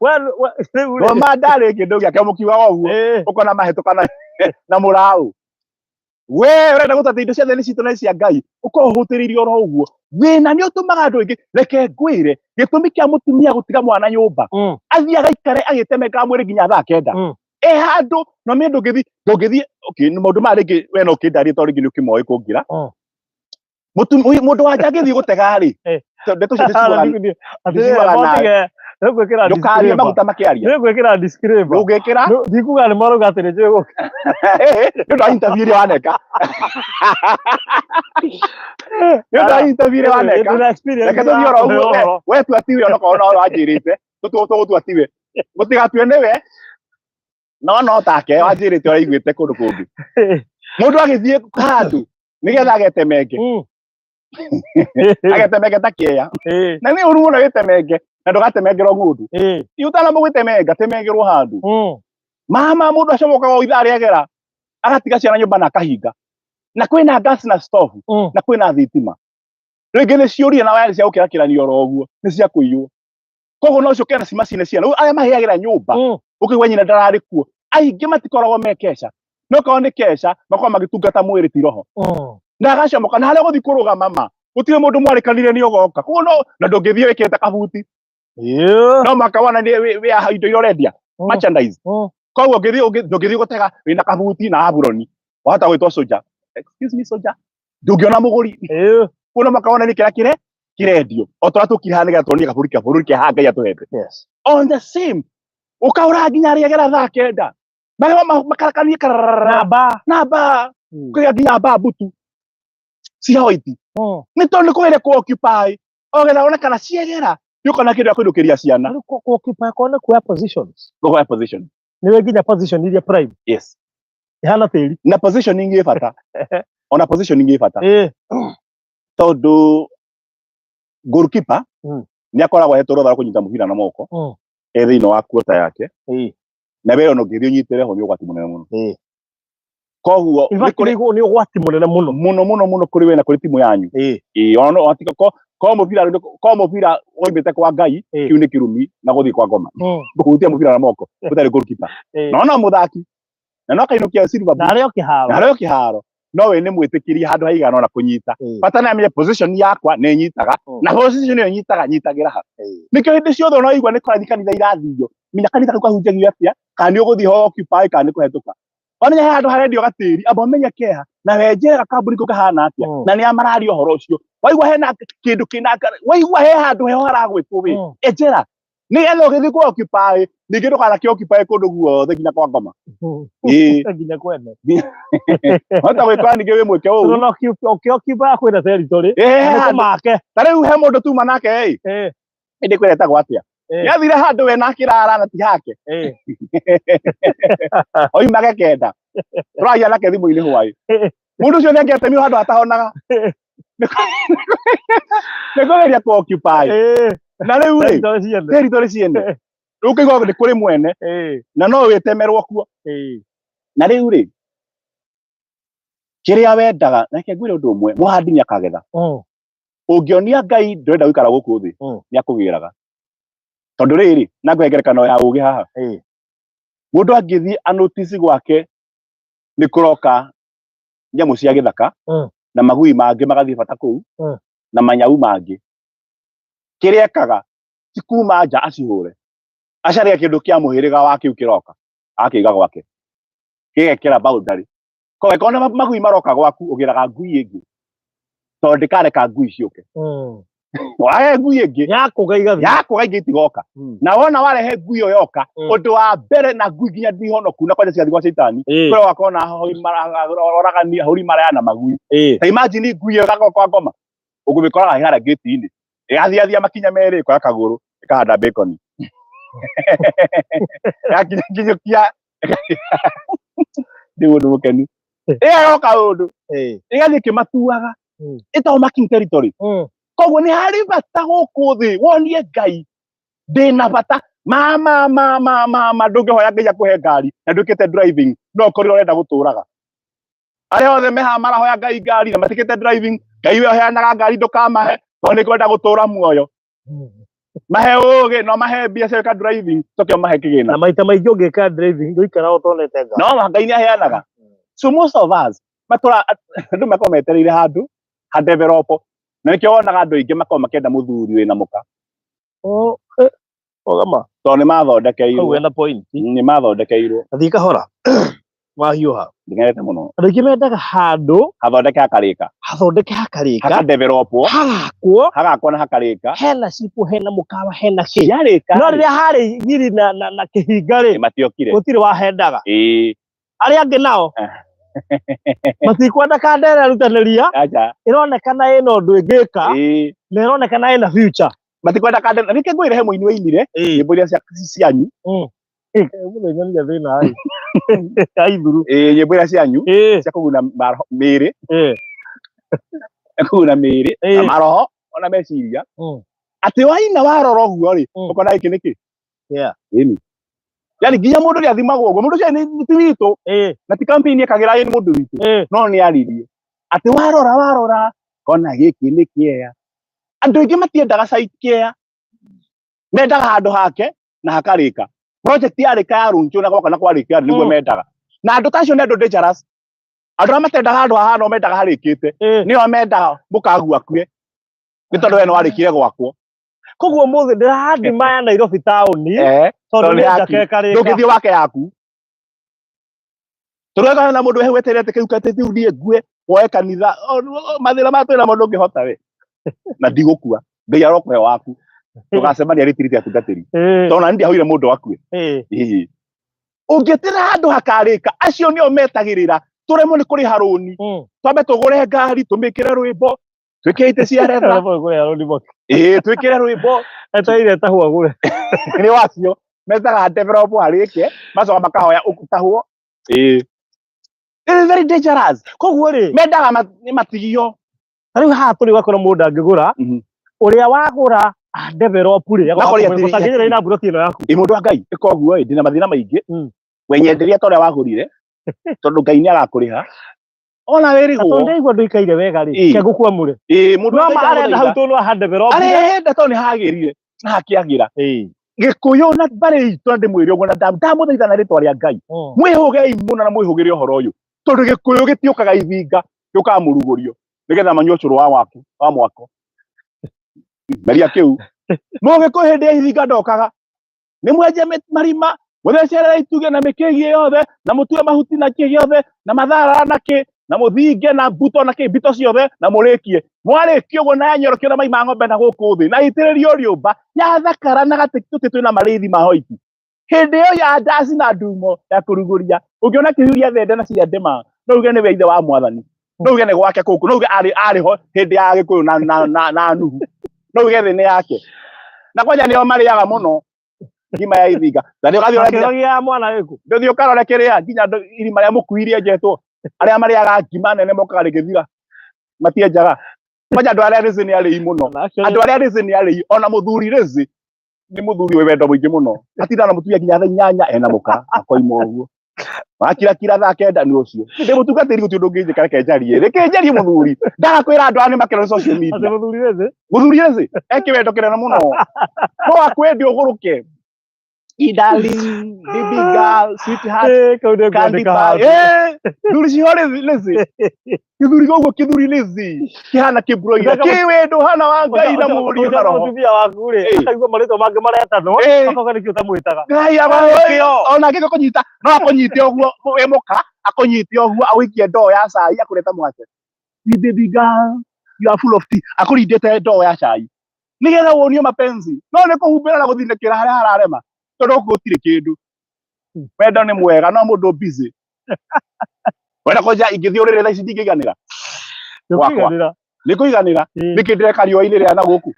Ngoma ndarĩ kĩndũ gĩake mũkiugaga ũguo. Ũkona mahĩtũka na mũraũ. We ũrenda gũtata indo ciothe nĩ citũ na cia Ngai, ũkorwo ũhũtĩrĩirie oro ũguo. Thĩna nĩ ũtũmaga andũ aingĩ, reke ngwĩre, gĩtũmi kĩa mũtumia gũtiga mwana nyũmba, athiĩ agaikare agĩtemengaga mwĩrĩ nginya thaa kenda. E handũ, no mĩ ndũngĩthiĩ, ndũngĩthiĩ, okay, maũndũ maya rĩngĩ we no ũkĩndarie tondũ rĩngĩ nĩ ũkĩmoĩ kũngĩra. Mũndũ wa nja angĩthiĩ gũtega rĩ, ndeto icio ndĩciugaga nawe. Ndũkarie maguta makĩaria. Nĩngwĩkĩra disclaimer. Ndũngĩkĩra? Ndikuga nĩ marauga atĩ nĩ njũĩ gũka. Nĩ ũndũ wa interview ĩrĩa waneka. Nĩ ũndũ wa interview ĩrĩa waneka. Reke tũthiĩ oro ũguo. We tua tiwe onokorwo no wanjĩrĩte. Tũgũtua tiwe. Mũtigatue nĩwe. No no take wanjĩrĩte ũraiguĩte kũndũ kũngĩ. Mũndũ agĩthiĩ handũ nĩgetha agetemenge. Agetemenge ta kĩeya. Na nĩ ũru mũno gĩtemenge na ndũgatemengerwo ng'ũndũ. Ti ũtanamba gwĩtemenga temengerwo handũ. Mama mũndũ acomokaga o ithaa rĩagera agatiga ciana nyũmba na akahinga. Na kwĩna gas na stove na kwĩna thitima. Rĩngĩ nĩ ciũria na waya cia gũkĩrakĩrania oro ũguo nĩ cia kũiywo. Koguo no ũcoke na cimacine ciana. Rĩu arĩa mahĩagĩra nyũmba ũkĩigua nyina ndararĩ kuo aingĩ matikoragwo me keca. No korwo nĩ keca makoragwo magĩtungata mwĩrĩ ti roho. Na agacomoka na harĩa ũgũthiĩ kũrũgama ma gũtirĩ mũndũ mwarĩkanire nĩ ũgoka. Koguo no na ndũngĩthiĩ wĩkĩrĩte kabuti. No mũhaka wonanie wĩ indo iria ũrendia merchandise. Koguo ndũngĩthiĩ gũtega wĩna kabuti na aburoni wahota gwĩtwo soja. Excuse me soja. Ndũngĩona mũgũri. Koguo no mũhaka wonanie kĩrĩa kĩrendio. O ta ũrĩa tũkire haha nĩgetha tuonie kabũrũri ka bũrũri kĩa haha Ngai atũhete. On the same ũkaũra nginya rĩagera thaa kenda. Marĩa makarakanie kararara. Namba. Namba. Kũgĩa nginya mba mbutu. Cia hoiti. Nĩ tondũ nĩ kũgeria kũ occupy. Ogetha wone kana ciegera. Nĩ ũkona kĩndũ gĩa kũinũkĩria ciana. Rĩu kũ occupy kwa nĩ kuoya positions. Kuoya position. Nĩwe nginya position iria prime. Yes. Ihana tĩri. Na positioning ĩ bata. Ona positioning ĩ bata. Tondũ goalkeeper nĩ akoragwo ahetwo rũtha rwa kũnyita mũbira na moko. E thĩinĩ wa quarter yake. Na we ona ũngĩthiĩ ũnyitĩre ho nĩ ũgwati mũnene mũno. Koguo In fact, nĩ ũgwati mũnene mũno. Mũno mũno mũno kũrĩ we na kũrĩ timu yanyu. Ona no atiga ko mũbira ko mũbira woimĩte kwa Ngai, kĩu nĩ kĩrumi na gũthiĩ kwa ngoma. Kũhutia mũbira na moko ũtarĩ goalkeeper. No no mũthaki. Na no kainũkia silver Na arĩ o kĩharo. Na arĩ o kĩharo. No we nĩ mwĩtĩkĩrie handũ haigana ona kũnyita. Bata nĩ amenye position yakwa nĩ nyitaga. Na position ĩyo nyitaga nyitagĩra ha. Nĩkĩo hĩndĩ ciothe ona waigua nĩ kũrathiĩ kanitha irathio. Menya kanitha kau kahunjagio atĩa, kana nĩ ũgũthiĩ ho occupy kana nĩ kũhetũka. Wamenya he handũ harendio gatĩri, amba ũmenye keha, na wenjere gakambuni kau kahana atĩa, na nĩa mararia ũhoro ũcio. Waigua hena kĩndũ kĩna, waigua he handũ heho haragwĩtwo wĩ, enjera. Nĩgetha ũgĩthiĩ kũ occupy, ningĩ ndũkanakĩ occupy kũndũ guothe nginya kwa ngoma. Ĩĩ. Nginya kwene. Wahota gwĩkora ningĩ wĩ mwĩke ũũ. Tũrona ũkĩoccupy kwĩna territory. Ĩĩ, Nĩ handũ. kũmake. Ta rĩu he mũndũ tuma nake ĩ. Ĩndĩ kwĩra etagwo atĩa? Nĩathire handũ we na akĩrara na ti hake. Oimage kenda. Tũragia nake thimũ-inĩ hwaĩ. Mũndũ ũcio nĩangĩatemirwo handũ hatahonaga. Nĩ kũgeria kũ occupy. Na rĩu rĩ, Territory ciene. territory ciene. Rĩu ũkaigua nĩ kũrĩ mwene na no wĩtemerwo kuo. Na rĩu rĩ, kĩrĩa wendaga, reke ngwĩre ũndũ ũmwe, mũhandi nĩ akagetha. Ũngĩonia Ngai ndũrenda gũikara gũkũ thĩ, nĩ akũgĩraga. Tondũ rĩrĩ, na ngũhe ngerekano ya ũgĩ haha. Mũndũ angĩthiĩ anotice gwake nĩ kũroka nyamũ cia gĩthaka na magui mangĩ magathiĩ bata kũu na manyau mangĩ. Kĩrĩa ekaga ti kuma nja acihũre, acarie kĩndũ kĩa mũhĩrĩga wa kĩu kĩroka akĩiga gwake, gĩgekĩra boundary. Koguo angĩkorwo nĩ magui maroka gwaku ũgĩraga ngui ĩngĩ, tondũ ndĩkareka ngui ciũke. Warehe ngui ĩngĩ Yakũga igathiĩ. yakũga ingĩ itigoka. Na wona warehe ngui ĩyo yoka, ũndũ wa mbere na ngui nginya ndihonoku na kwanja cigathiĩ gwa caitani, kũrĩa ũgakorwo na oragani ahũri maraya na magui. Ta imagine ngui ĩyo ĩgakorwo kwa ngoma, ũngĩmĩkoraga ĩharĩa gate-inĩ, ĩgathiathia makinya merĩ ĩkoya kagũrũ ĩkahanda bacon. Yakinya kinyũkia ndĩ mũndũ mũkenu. Ĩyo kaũndũ ĩgathiĩ ĩkĩmatuaga, ĩtagwo marking territory. Koguo nĩ harĩ bata gũkũ thĩ wonie Ngai ndĩna bata ma ma ma ma ma ma ndũngĩhoya Ngai akũhe ngari na ndwĩkĩte driving no ũkorirwo ũrenda gũtũraga. Arĩa othe me haha marahoya Ngai ngari na matikĩte driving, Ngai we ũheanaga ngari ndũkamahe tondũ nĩ kwenda gũtũra muoyo. Mahe ũgĩ no mahe mbia cia gwĩka driving tokio mahe kĩgĩna. Na maita maingĩ ũngĩka driving ndũikara ũtonete ngari. No Ngai nĩ aheanaga. So most of us matũra andũ makoragwo metereire handũ ha develop, na nĩkĩo wonaga andũ aingĩ makoragwo makĩenda mũthuri wĩna mũka. Ogama. Tondũ nĩ mathondekeirwo. Hau wĩna point. Nĩ mathondekeirwo. Athiĩ kahora. Wahiũha. Nding'erete mũno. Andũ aingĩ mendaga handũ hathondeke hakarĩka. Hathondeke hakarĩka. Hakadevelopwo. Hagakwo. Hagakwo na hakarĩka. Hena cipu, hena mũkawa, hena kĩ. Ciarĩka. No rĩrĩa harĩ ngiri na kĩhinga rĩ, Matiokire. Gũtirĩ wahendaga. Arĩa angĩ nao matikwenda kandere rutanĩria. Acha. Ĩronekana ĩna ũndũ ĩngĩka na ĩronekana ĩna future. Matikwenda kandere. Na nĩkĩo ngwĩre he mũini wainire nyĩmbo iria cianyu. Mũthenya nĩ thĩna ĩ. Aithuru. Nyĩmbo iria cianyu cia kũguna mĩĩrĩ. Kũguna mĩĩrĩ na maroho ona meciria. Atĩ waina warora ũguo rĩ, ũkona gĩkĩ nĩkĩ? Ĩni. Yani nginya mũndũ nĩ athimagwo ũguo. Mũndũ ũcio nĩ ti witũ. Na ti campaign ekagĩra ĩ nĩ mũndũ witũ. No nĩ aririe. Atĩ warora warora kona gĩkĩ nĩ kĩea. Andũ aingĩ matiendaga site kĩea. Mendaga handũ hake na hakarĩka. Project yarĩka ya runchu na gwaka na kwarĩka nĩguo mendaga. Na andũ ta acio nĩ andũ dangerous. Andũ arĩa matendaga handũ haha no mendaga harĩkĩte. Nĩo mendaga mũkagu akue. Nĩ tondũ we nĩ warĩkire gwakwo. Koguo mũthĩ ndĩrahandi maya Nairobi taũni, tondũ Tondũ nĩ nĩ yaku. njake ĩkarĩka. Ndũngĩthiĩ wake yaku. Tũreka na mũndũ we weterete kĩu atĩ rĩu niĩ ngue woe kanitha. Mathĩna maya twĩnamo ndũngĩhota we. Na ndigũkua. Ngai arokũhe waku. Tũgacemania retreat ya atungatĩri. Tondũ na niĩ ndiahoire mũndũ akue. Ũngĩtĩra handũ hakarĩka, acio nĩo metagĩrĩra. Tũremwo nĩ kũrĩha rũni. Twambe tũgũre ngari, tũmĩkĩre rwĩmbo. Twĩkĩre itĩ cia retha. Tũremwo nĩ kũrĩha rũni mwaki. Twĩkĩre rwĩmbo. Etereire tahwo agũre. Nĩ wacio. Metaga develop harĩke, macoka makahoya ũtahwo. It is very dangerous. Koguo rĩ, mendaga nĩ matigio. Ta rĩu haha tũrĩ ũgakora mũndũ angĩgũra, ũrĩa wagũra a develop rĩ, Na kũrĩa atĩrĩ, ũtangĩgĩra na mburoti ĩno yaku. Ĩ mũndũ wa Ngai, ĩka ũguo ĩ, ndĩna mathĩna maingĩ. Wenyenderia ta ũrĩa wagũrire, tondũ Ngai nĩ agakũrĩha. Ona wĩrĩgwo. Tondũ ndaigua ndũikaire wega rĩ, ke ngũkwamũre. Mũndũ No wa Ngai ma arenda hau ndagũthaitha. tondũ aha develop. Arenda tondũ nĩ hagĩrire, na hakĩagĩra. Gĩkũyũ na mbarĩ itũ na ndĩmwĩre ũguo na ndamũthaitha na rĩtwa rĩa Ngai. Mwĩhũgei mũno na mwĩhũgĩre ũhoro ũyũ. Tondũ Gĩkũyũ gĩtiũkaga ithinga, gĩũkaga mũrugũrio. Nĩgetha manyue ũcũrũ wa waku, wa mwako. Meria kĩu. Mũgĩkũyũ hĩndĩ ya ithinga ndokaga. Nĩ mwenje marima, mũthecerere itugĩ na mĩkĩgiĩ yothe, na mũtue mahuti na kĩ gĩothe, na matharara na kĩ, Na mũthinge na mbuto na kĩ mbito ciothe na mũrĩkie. Mwarĩkia ũguo na yanyorokio na mai ma ng'ombe na gũkũ thĩ na ĩitĩrĩrio rĩũmba yathakara na gatĩ tũtĩ twĩna marĩthi ma hoiti. Hĩndĩ ĩyo ya ndaci na ndumo ya kũrugũria ũngĩona kĩhuria thende na cia ndĩma no uge nĩwe ithe wa mwathani, no uge nĩ gwake kũu, no uge arĩ ho hĩndĩ ya Gĩkũyũ na Nuhu, no uge thĩ nĩ yake. Na kwanja nĩo marĩaga mũno ngima ya ithinga na nĩ ũgathiĩ ũrore nginya mwana wĩkũ ndũthiĩ ũkarore kĩrĩa nginya irima rĩa mũkui rĩenjetwo, arĩa marĩaga ngima nene mokaga rĩgĩthira matienjaga. Kwanja andũ arĩa rĩzĩ nĩ arĩi mũno, andũ arĩa rĩzĩ nĩ arĩi, ona mũthuri rĩzĩ nĩ mũthuri wĩ wendo mũingĩ mũno, atinda na mũtumia nginya thaa 8 ena mũka akoima ũguo wakirakira thaa 9 nĩ ũcio ndĩ mũtungatĩri gũtirĩ ũndũ ũngĩnjĩka, reke njarie, reke njarie mũthuri ndagakwĩra andũ aya nĩ makerwo social media. Mũthuri rĩzĩ, mũthuri rĩzĩ ekĩwendo kĩnene mũno, no akwende ũgũrũke. Darling, baby girl, sweetheart, candy pie. Thuri ciho rĩzĩ, gĩthuri gũguo, kĩthuri rĩzĩ kĩhana kĩbroira kĩwendo hana wa Ngai na mũriũ na roho. Mũtumia waku rĩ akaigua marĩtwa mangĩ maretanwo akoga nĩkĩo ũtamwĩtaga. Ngai agakĩo ona angĩka kũnyita no akũnyite ũguo wĩ mũka, akũnyite ũguo agũikie ndoo ya cai akũreta mwake. Baby girl, you are full of tea, akũrindĩte ndoo ya cai nĩgetha wonio mapenzi, no nĩ kũhumbĩra na gũthinĩkĩra harĩa hararema tondũ gũkũ gũtirĩ kĩndũ. Wendo nĩ mwega no mũndũ busy wenda kwanja ingĩthiĩ ũrĩrĩ thaa ici ndingĩiganĩra gwakwa, nĩ kũiganĩra nĩkĩ ndĩreka riũa-inĩ rĩa na gũkũ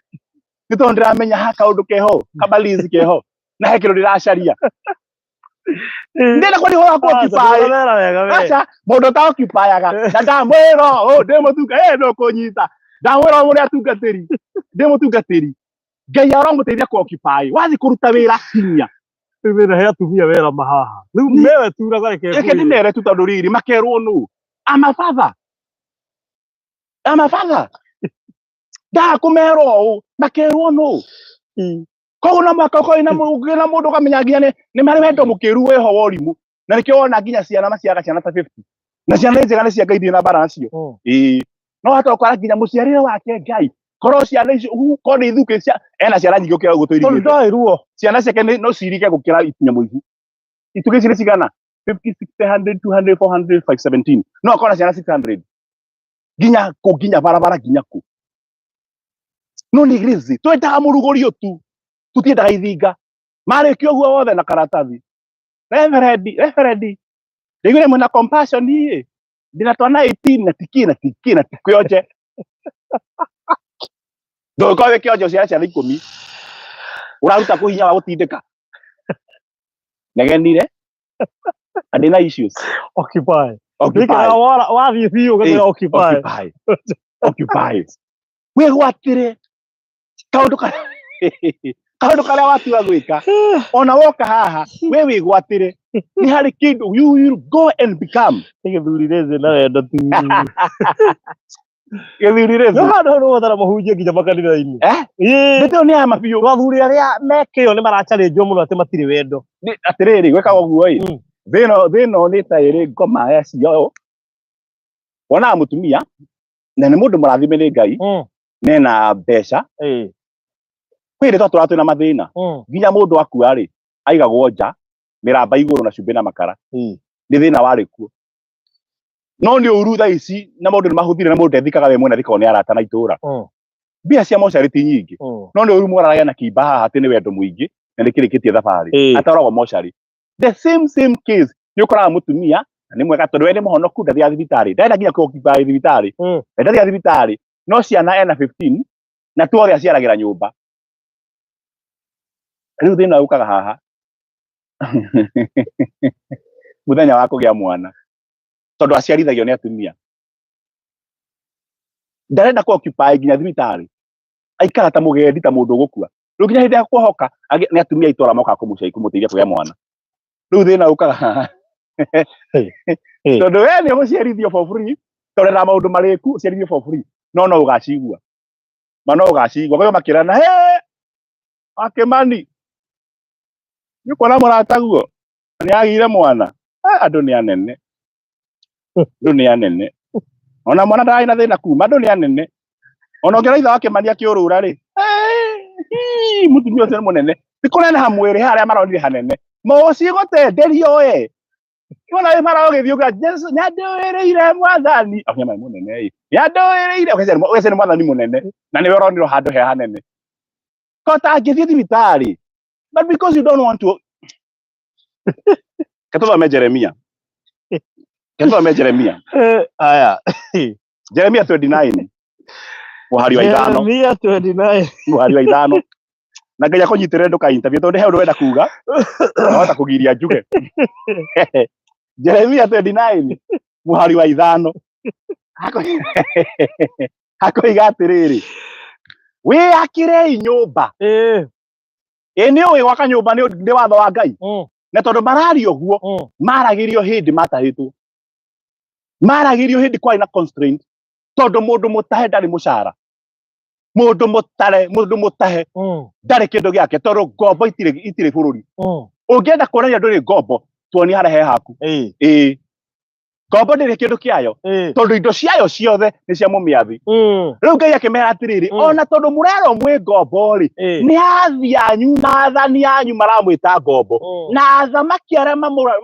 nĩ tondũ ndĩramenya ha kaũndũ keho kabalizi keho na he kĩndũ ndĩracaria ndĩrenda kũrĩhwo wa kũ-occupy. Aca mũndũ ta occupyaga na ndamwĩra ũũ ndĩ mũtunga ĩ no kũnyita ndamwĩra ũũ mũrĩ atungatĩri ndĩ mũtungatĩri Ngai aromũteithia kũ occupy wathiĩ kũruta wĩra hinya. Rĩu wĩna he atumia wĩra mahaha rĩu mewe turaga reke reke ndĩmere tu tondũ rĩrĩ makerwo nũ ama father ama father ndaga kũmerwo ũũ makerwo nũ koguo no mũhaka ũkorwo na mũndũ ũkamenya nginya nĩ marĩ wendo mũkĩru wĩho wa ũrimũ na nĩkĩo wona nginya ciana maciaraga ciana ta 50 na ciana nĩ njega nĩ cia Ngai ndirĩ na mbara nacio. Ĩĩ no hata ũkora nginya mũciarĩre wake Ngai korwo ciana icio korwo nĩ ithukĩ cia ena ciana nyingĩ gũkĩra ũguo tũirigĩte ndoĩ ruo ciana ciake no cirike gũkĩra nyamũ ici itugĩ ici nĩ cigana 50 60 100 200 400 517 no akorwo na ciana 600 nginya kũ nginya barabara nginya kũ no nĩ rĩzi twendaga mũrugũrio tu tutiendaga ithinga marĩkia ũguo wothe na karatathi reverend reverend ndaiguire mwĩna compassion ĩ ndĩna twana 18 na tikĩ na tikĩ na tikĩonje ndũngĩkorwo wĩ kĩonje ũciare ciana 10 ũraruta kũ hinya wa gũtindĩka negenire na ndĩna issues. Occupy. Occupy. Wathiĩ biũ ũgatwĩra occupy. Occupy. Occupy. Wĩgwatĩre kaũndũ karĩa kaũndũ karĩa watua gwĩka ona woka haha we wĩgwatĩre nĩ harĩ kĩndũ you will go and become. Nĩ gĩthuri rĩthĩ na wendo tu. Gĩthuri rĩthĩ. No handũ hau nĩũgũbatara mũhunjie nginya makanitha-inĩ. Ndeto nĩ ya mabiũ. Athuri arĩa me kĩo nĩ maracharĩnjwo mũno atĩ matirĩ wendo. Atĩrĩrĩ gwĩkaga ũguo ĩ thĩ ĩno nĩ ta ĩrĩ ngoma ya cio wonaga mũtumia na nĩ mũndũ mũrathime nĩ Ngai nena mbeca kwĩ hĩndĩ twatũraga twĩna mathĩna nginya mũndũ akua rĩ aigagwo nja mĩramba igũrũ na cumbĩ na makara nĩ thĩna warĩ kuo no nĩ ũru thaa ici na maũndũ nĩ mahũthire na mũndũ ndethikaga we mwene athikagwo nĩ arata na itũra mbia cia mocarĩ ti nyingĩ no nĩ ũru mwararagia na kimba haha atĩ nĩ wendo mũingĩ na nĩ kĩrĩkĩtie thabarĩ ataragwo mocarĩ the same same case nĩ ũkoraga mũtumia na nĩ mwega tondũ we nĩ mũhonoku ndathiaga thibitarĩ ndarenda nginya kũ-occupy thibitarĩ ndathiaga thibitarĩ no ciana ena 15 na tuothe aciaragĩra nyũmba rĩu thĩna ũkaga haha mũthenya wa kũgĩa mwana tondũ aciarithagio nĩ atumia ndarenda kũ occupy nginya thibitarĩ aikara ta mũgendi ta mũndũ ũgũkua rĩu nginya hĩndĩ ya kuohoka nĩ atumia itũra mokaga kũmũteithia kũgĩa mwana rĩu thĩna ũkaga haha tondũ we nĩ ũgũciarithio for free tondũ na maũndũ marĩku ũciarithio for free no no ũgacigua ma no ũgacigua kwa makĩrana he wakĩmani nĩ ũkuona mũrataguo nĩ agĩire mwana andũ nĩ anene andũ nĩ anene ona mwana ndarĩ na thĩna kuma andũ nĩ anene ona ũngĩona ithe wa Kĩmani akĩũrũra rĩ mũtumia ũcio nĩ mũnene ti kũneneha mwĩrĩ harĩa maronire hanene mũciĩ gũtenderio we Wona wĩ bara ũgĩthiĩ ũka Jesu nĩandũĩrĩire mwathani. Abunya maĩ mũnene ĩ. Nĩandũĩrĩire ũgeciria nĩ mwathani mũnene na nĩwe ũronirwo handũ he hanene. Ko tangĩthiĩ thibitarĩ. But because you don't want to. Ke tũthome Jeremia. Ke tũthome Jeremia. Aya. Jeremia 29. Mũhari wa 5. Jeremia 29. Mũhari wa 5. Na Ngai akũnyitĩrĩre ndũka interview tondũ he ũndũ wenda kuga. Wahota kũgiria njuge. Jeremia 29 mũhari wa 5. Hakoiga atĩrĩrĩ, wĩakĩrei nyũmba. Ĩ nĩ ũĩ gwaka nyũmba nĩ watho wa Ngai. Na tondũ mararia ũguo, maragĩrio hĩndĩ matahĩtwo. Maragĩrio hĩndĩ kwarĩ na constraint. Tondũ mũndũ mũtahe ndarĩ mũcara. Mũndũ mũtare, mũndũ mũtahe ndarĩ kĩndũ gĩake tondũ ngombo itirĩ bũrũri. Ũngĩenda kuonania ndũrĩ ngombo, tuonie harĩa he haku. Ĩĩ. Ngombo ndĩrĩ kĩndũ kĩayo tondũ indo ciayo ciothe nĩ cia mũmĩathi. Rĩu Ngai akĩmera atĩrĩrĩ, ona tondũ mũrerwo mwĩ ngombo rĩ, nĩ athi anyu na athani anyu maramwĩta ngombo, na athamaki arĩa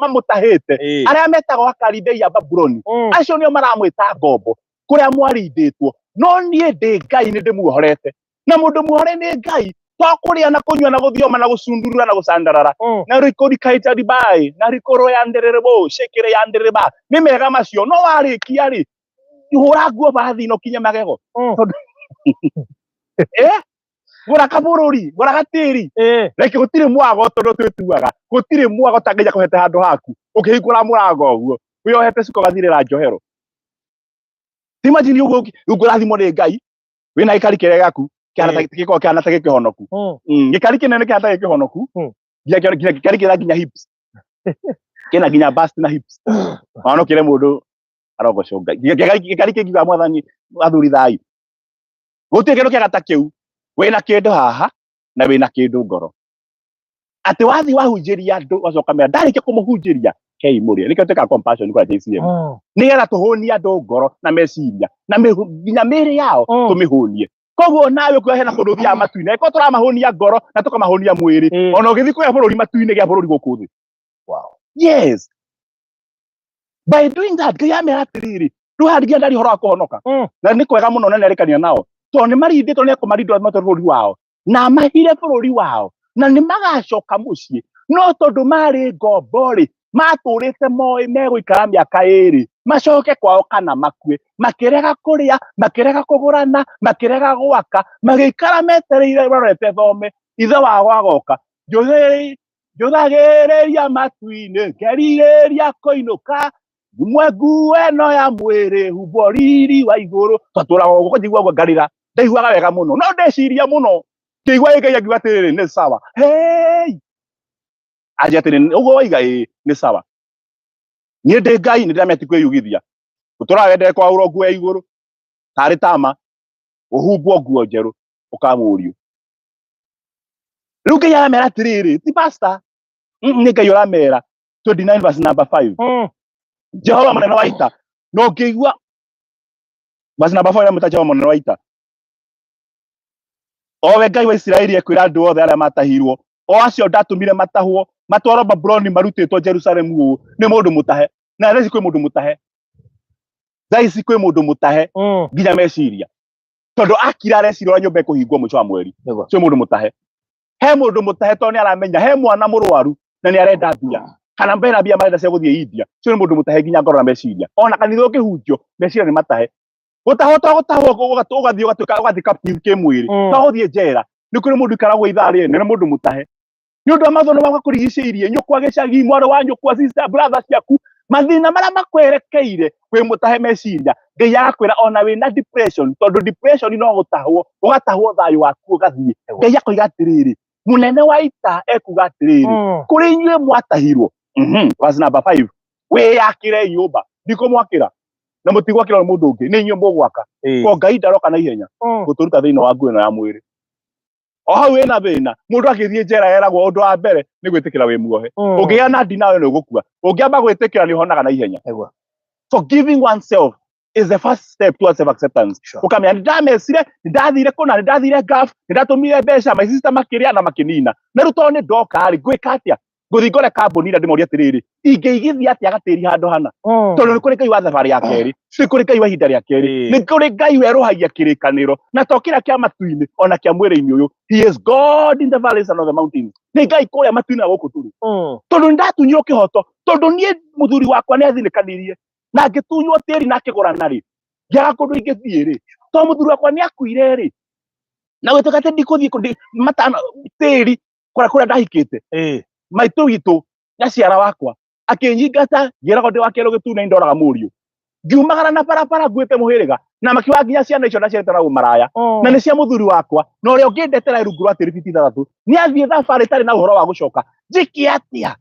mamũtahĩte, arĩa metagwo Akalidei a Babuloni, acio nĩo maramwĩta ngombo kũrĩa mwarindĩtwo. No niĩ ndĩ Ngai, nĩ ndĩmuohorete. Na mũndũ muohore nĩ Ngai to kũrĩa na kũnyua na gũthioma na gũcundurura na gũcandarara na rikũrikaita ribai na rikũrũ ya ndererebo shekere ya ndereba nĩ mega macio, no warĩkia rĩ, hũra nguo bathi no kinye magego. Tondũ gũra kabũrũri, gũra gatĩri, reke gũtirĩ mwago, tondũ twĩtuaga gũtirĩ mwago ta Ngai akũhete handũ haku ũkĩhingũra mũrango ũguo wĩyohete cuka ũgathirĩra njohero. Imagine ũguo ũngĩrathimwo nĩ Ngai wĩna gĩkari kĩrĩa gĩaku gĩkoragwo kĩhana ta gĩkĩhonoku, gĩkari kĩnene kĩhana ta gĩkĩhonoku, nginya gĩkari kĩna nginya hips, kĩna nginya bust na hips. Ona no kĩre mũndũ arogocwo Ngai. Gĩkari kĩngiuga mwathani athuri thayũ, gũtirĩ kĩndũ kĩega ta kĩu. Wĩna kĩndũ haha na wĩna kĩndũ ngoro, atĩ wathiĩ wahunjĩria andũ wacoka mera ndarĩkia kũmũhunjĩria kei mũrĩe. Nĩkĩo twĩkaga compassion kwa JCM, nĩgetha tũhũnie andũ ngoro na meciria na nginya mĩĩrĩ yao, tũmĩhũnie. Koguo nawe ũkiuga hena kũndũ ũthiaga matu-inĩ, angĩkorwo tũramahũnia ngoro na tũkamahũnia mwĩrĩ, ona ũgĩthiĩ kũrĩa bũrũri matu-inĩ gĩa bũrũri gũkũ thĩ. Yes, by doing that Ngai amera atĩrĩrĩ, rĩu haha nginya ndaria ũhoro wa kũhonoka, na nĩ kwega mũno na nĩarĩkania nao tondũ nĩ marindĩtwo nĩ ekũmarindũra matware bũrũri wao na mahire bũrũri wao na nĩ magacoka mũciĩ. No tondũ marĩ ngombo rĩ, matũrĩte moĩ megũikara mĩaka 2 macoke kwao kana makue, makĩrega kũrĩa, makĩrega kũgũrana, makĩrega gwaka, magĩikara metereire marorete thome ithe wao agoka. Njũthagĩrĩria matu-inĩ, ngerirĩria kũinũka, ngumwe nguo ĩno ya mwĩrĩ, humbwo riri wa igũrũ. Twatũraga ũguo, njigua ũguo ngarĩra, ndaiguaga wega mũno, no ndeciria mũno ngĩigua Ngai akiuga atĩrĩrĩ, nĩ sawa. Hey! Anjia atĩrĩ, ũguo waiga, ĩĩ nĩ sawa, niĩ ndĩ Ngai, nĩ ndĩramenya ti kwĩyugithia ũtũraga wendere kwaũrwo nguo ya igũrũ tarĩ tama ũhumbwo nguo njerũ ũkamũriũ. Rĩu Ngai aramera atĩrĩrĩ, ti pastor, nĩ Ngai ũramera 29 verse number 5. Jehova mũnene wa ita, na ũngĩigua verse number 4 ĩramwĩta Jehova mũnene wa ita, o we Ngai wa Isiraeli, ekwĩra andũ othe arĩa matahirwo, o acio ndatũmire matahwo matwarwo Babuloni marutĩtwo Jerusalemu ũũ, nĩ mũndũ mũtahe. Na thaa ici kwĩ mũndũ mũtahe, thaa ici kwĩ mũndũ mũtahe nginya meciria, tondũ akira areciria ũrĩa nyũmba ĩkũhingwo mũico wa mweri. Cio mũndũ mũtahe, he mũndũ mũtahe tondũ nĩ aramenya he mwana mũrwaru na nĩ arenda mbia, kana mena mbia marenda cia gũthiĩ India. Cio nĩ mũndũ mũtahe nginya ngoro na meciria. Ona kanitha ũkĩhunjio, meciria nĩ matahe. Gũtahwo to gũtahwo ũgathiĩ ũgatuĩka ũgathiĩ captive kĩmwĩrĩ, to gũthiĩ njera. Nĩ kũrĩ mũndũ ikaragwo ithaa rĩene, nĩ mũndũ mũtahe nĩ ũndũ wa mathĩna makũrigicĩirie, nyũkwa gĩcagi, mwarĩ wa nyũkwa, sister, brother ciaku, mathĩna marĩa makwerekeire, wĩ mũtahe meciria. Ngai agakwĩra ona wĩna depression, tondũ depression no gũtahwo, ũgatahwo thayũ waku ũgathiĩ. Ngai akoiga atĩrĩrĩ, mũnene wa ita ekuga atĩrĩrĩ, kũrĩ inyuĩ mwatahirwo, verse number 5, wĩyakĩre nyũmba. Ndikũmwakĩra na mũtigwakĩra nĩ mũndũ ũngĩ, nĩ inyuĩ mũgwaka. Ko Ngai ndaroka na ihenya gũtũruta thĩinĩ wa nguo ĩno ya mwĩrĩ. O hau wĩna thĩna, mũndũ agĩthiĩ njera eragwo ũndũ wa mbere nĩ gwĩtĩkĩra wĩ muohe. Ũngĩgĩa na denial nĩ ũgũkua. Ũngĩamba gwĩtĩkĩra nĩ ũhonaga na ihenya. Forgiving oneself is the first step towards self acceptance. Ũkamenya nĩ ndamecire, nĩ ndathire kũna, nĩ ndathire gaf, nĩ ndatũmire mbeca, my sister makĩrĩa na makĩnina, na rĩu tondũ nĩ ndoka rĩ, ngwĩka atĩa? Ngũthiĩ ngore kambuni ĩrĩa ndĩmorie atĩrĩrĩ, ingĩigithia atĩa gatĩri handũ hana? Tondũ nĩ kũrĩ Ngai wa thabarĩ ya kerĩ, nĩ kũrĩ Ngai wa ihinda rĩa kerĩ, nĩ kũrĩ Ngai werũhagia kĩrĩkanĩro, na to kĩrĩa kĩa matu-inĩ, ona kĩa mwĩrĩ-inĩ ũyũ. He is God in the valleys and on the mountains. Nĩ Ngai kũrĩa matu-inĩ na gũkũ tũrĩ. Tondũ nĩ ndatunyirwo kĩhoto, tondũ niĩ mũthuri wakwa nĩ athinĩkanirie na ngĩtunywo tĩri na akĩgũrana rĩ, ngĩaga kũndũ ingĩthiĩ rĩ, tondũ mũthuri wakwa nĩ akuire rĩ, na gwĩtuĩka atĩ ndikũthiĩ kũndĩ matano tĩri kũrĩa kũrĩa ndahikĩte, maitũ witũ nyaciara wakwa akĩnyingata, ngĩragwo ndĩ wa kĩero gĩtune, ndoraga mũriũ, ngiumagara na barabara nguĩte mũhĩrĩga na makiuga nginya ciana icio ndaciarĩte na ũmaraya na nĩ cia mũthuri wakwa, na ũrĩa ũngĩndetera rungu rwa tĩri fiti 6 nĩ athiĩ thabarĩ ĩtarĩ na ũhoro wa gũcoka. Njĩke atĩa?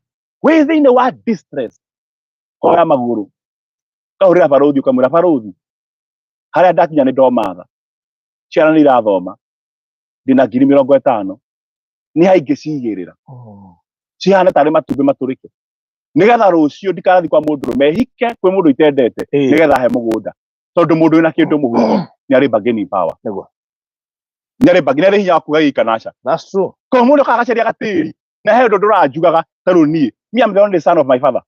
Wĩ thĩinĩ wa distress, koya magũrũ ũkahũrĩra barũthi, ũkamwĩra barũthi, harĩa ndakinya nĩ ndomatha, ciana nĩ irathoma, ndĩna 50,000, nĩ haingĩ cigĩrĩra cihane tarĩ matumbĩ matũrĩke, nĩgetha rũciũ ndikanathi kwa mũndũrũme hike kwĩ mũndũ itendete, nĩgetha he mũgũnda, tondũ mũndũ wĩna kĩndũ mũhuko nĩ arĩ bargaining power. Nĩ arĩ bargaining, nĩ arĩ hinya wa kuga gĩka kana aca. That's true. Koguo mũndũ okaga agacaria gatĩri na he ũndũ ndũranjugaga ta rĩu niĩ, me am the only son of my father,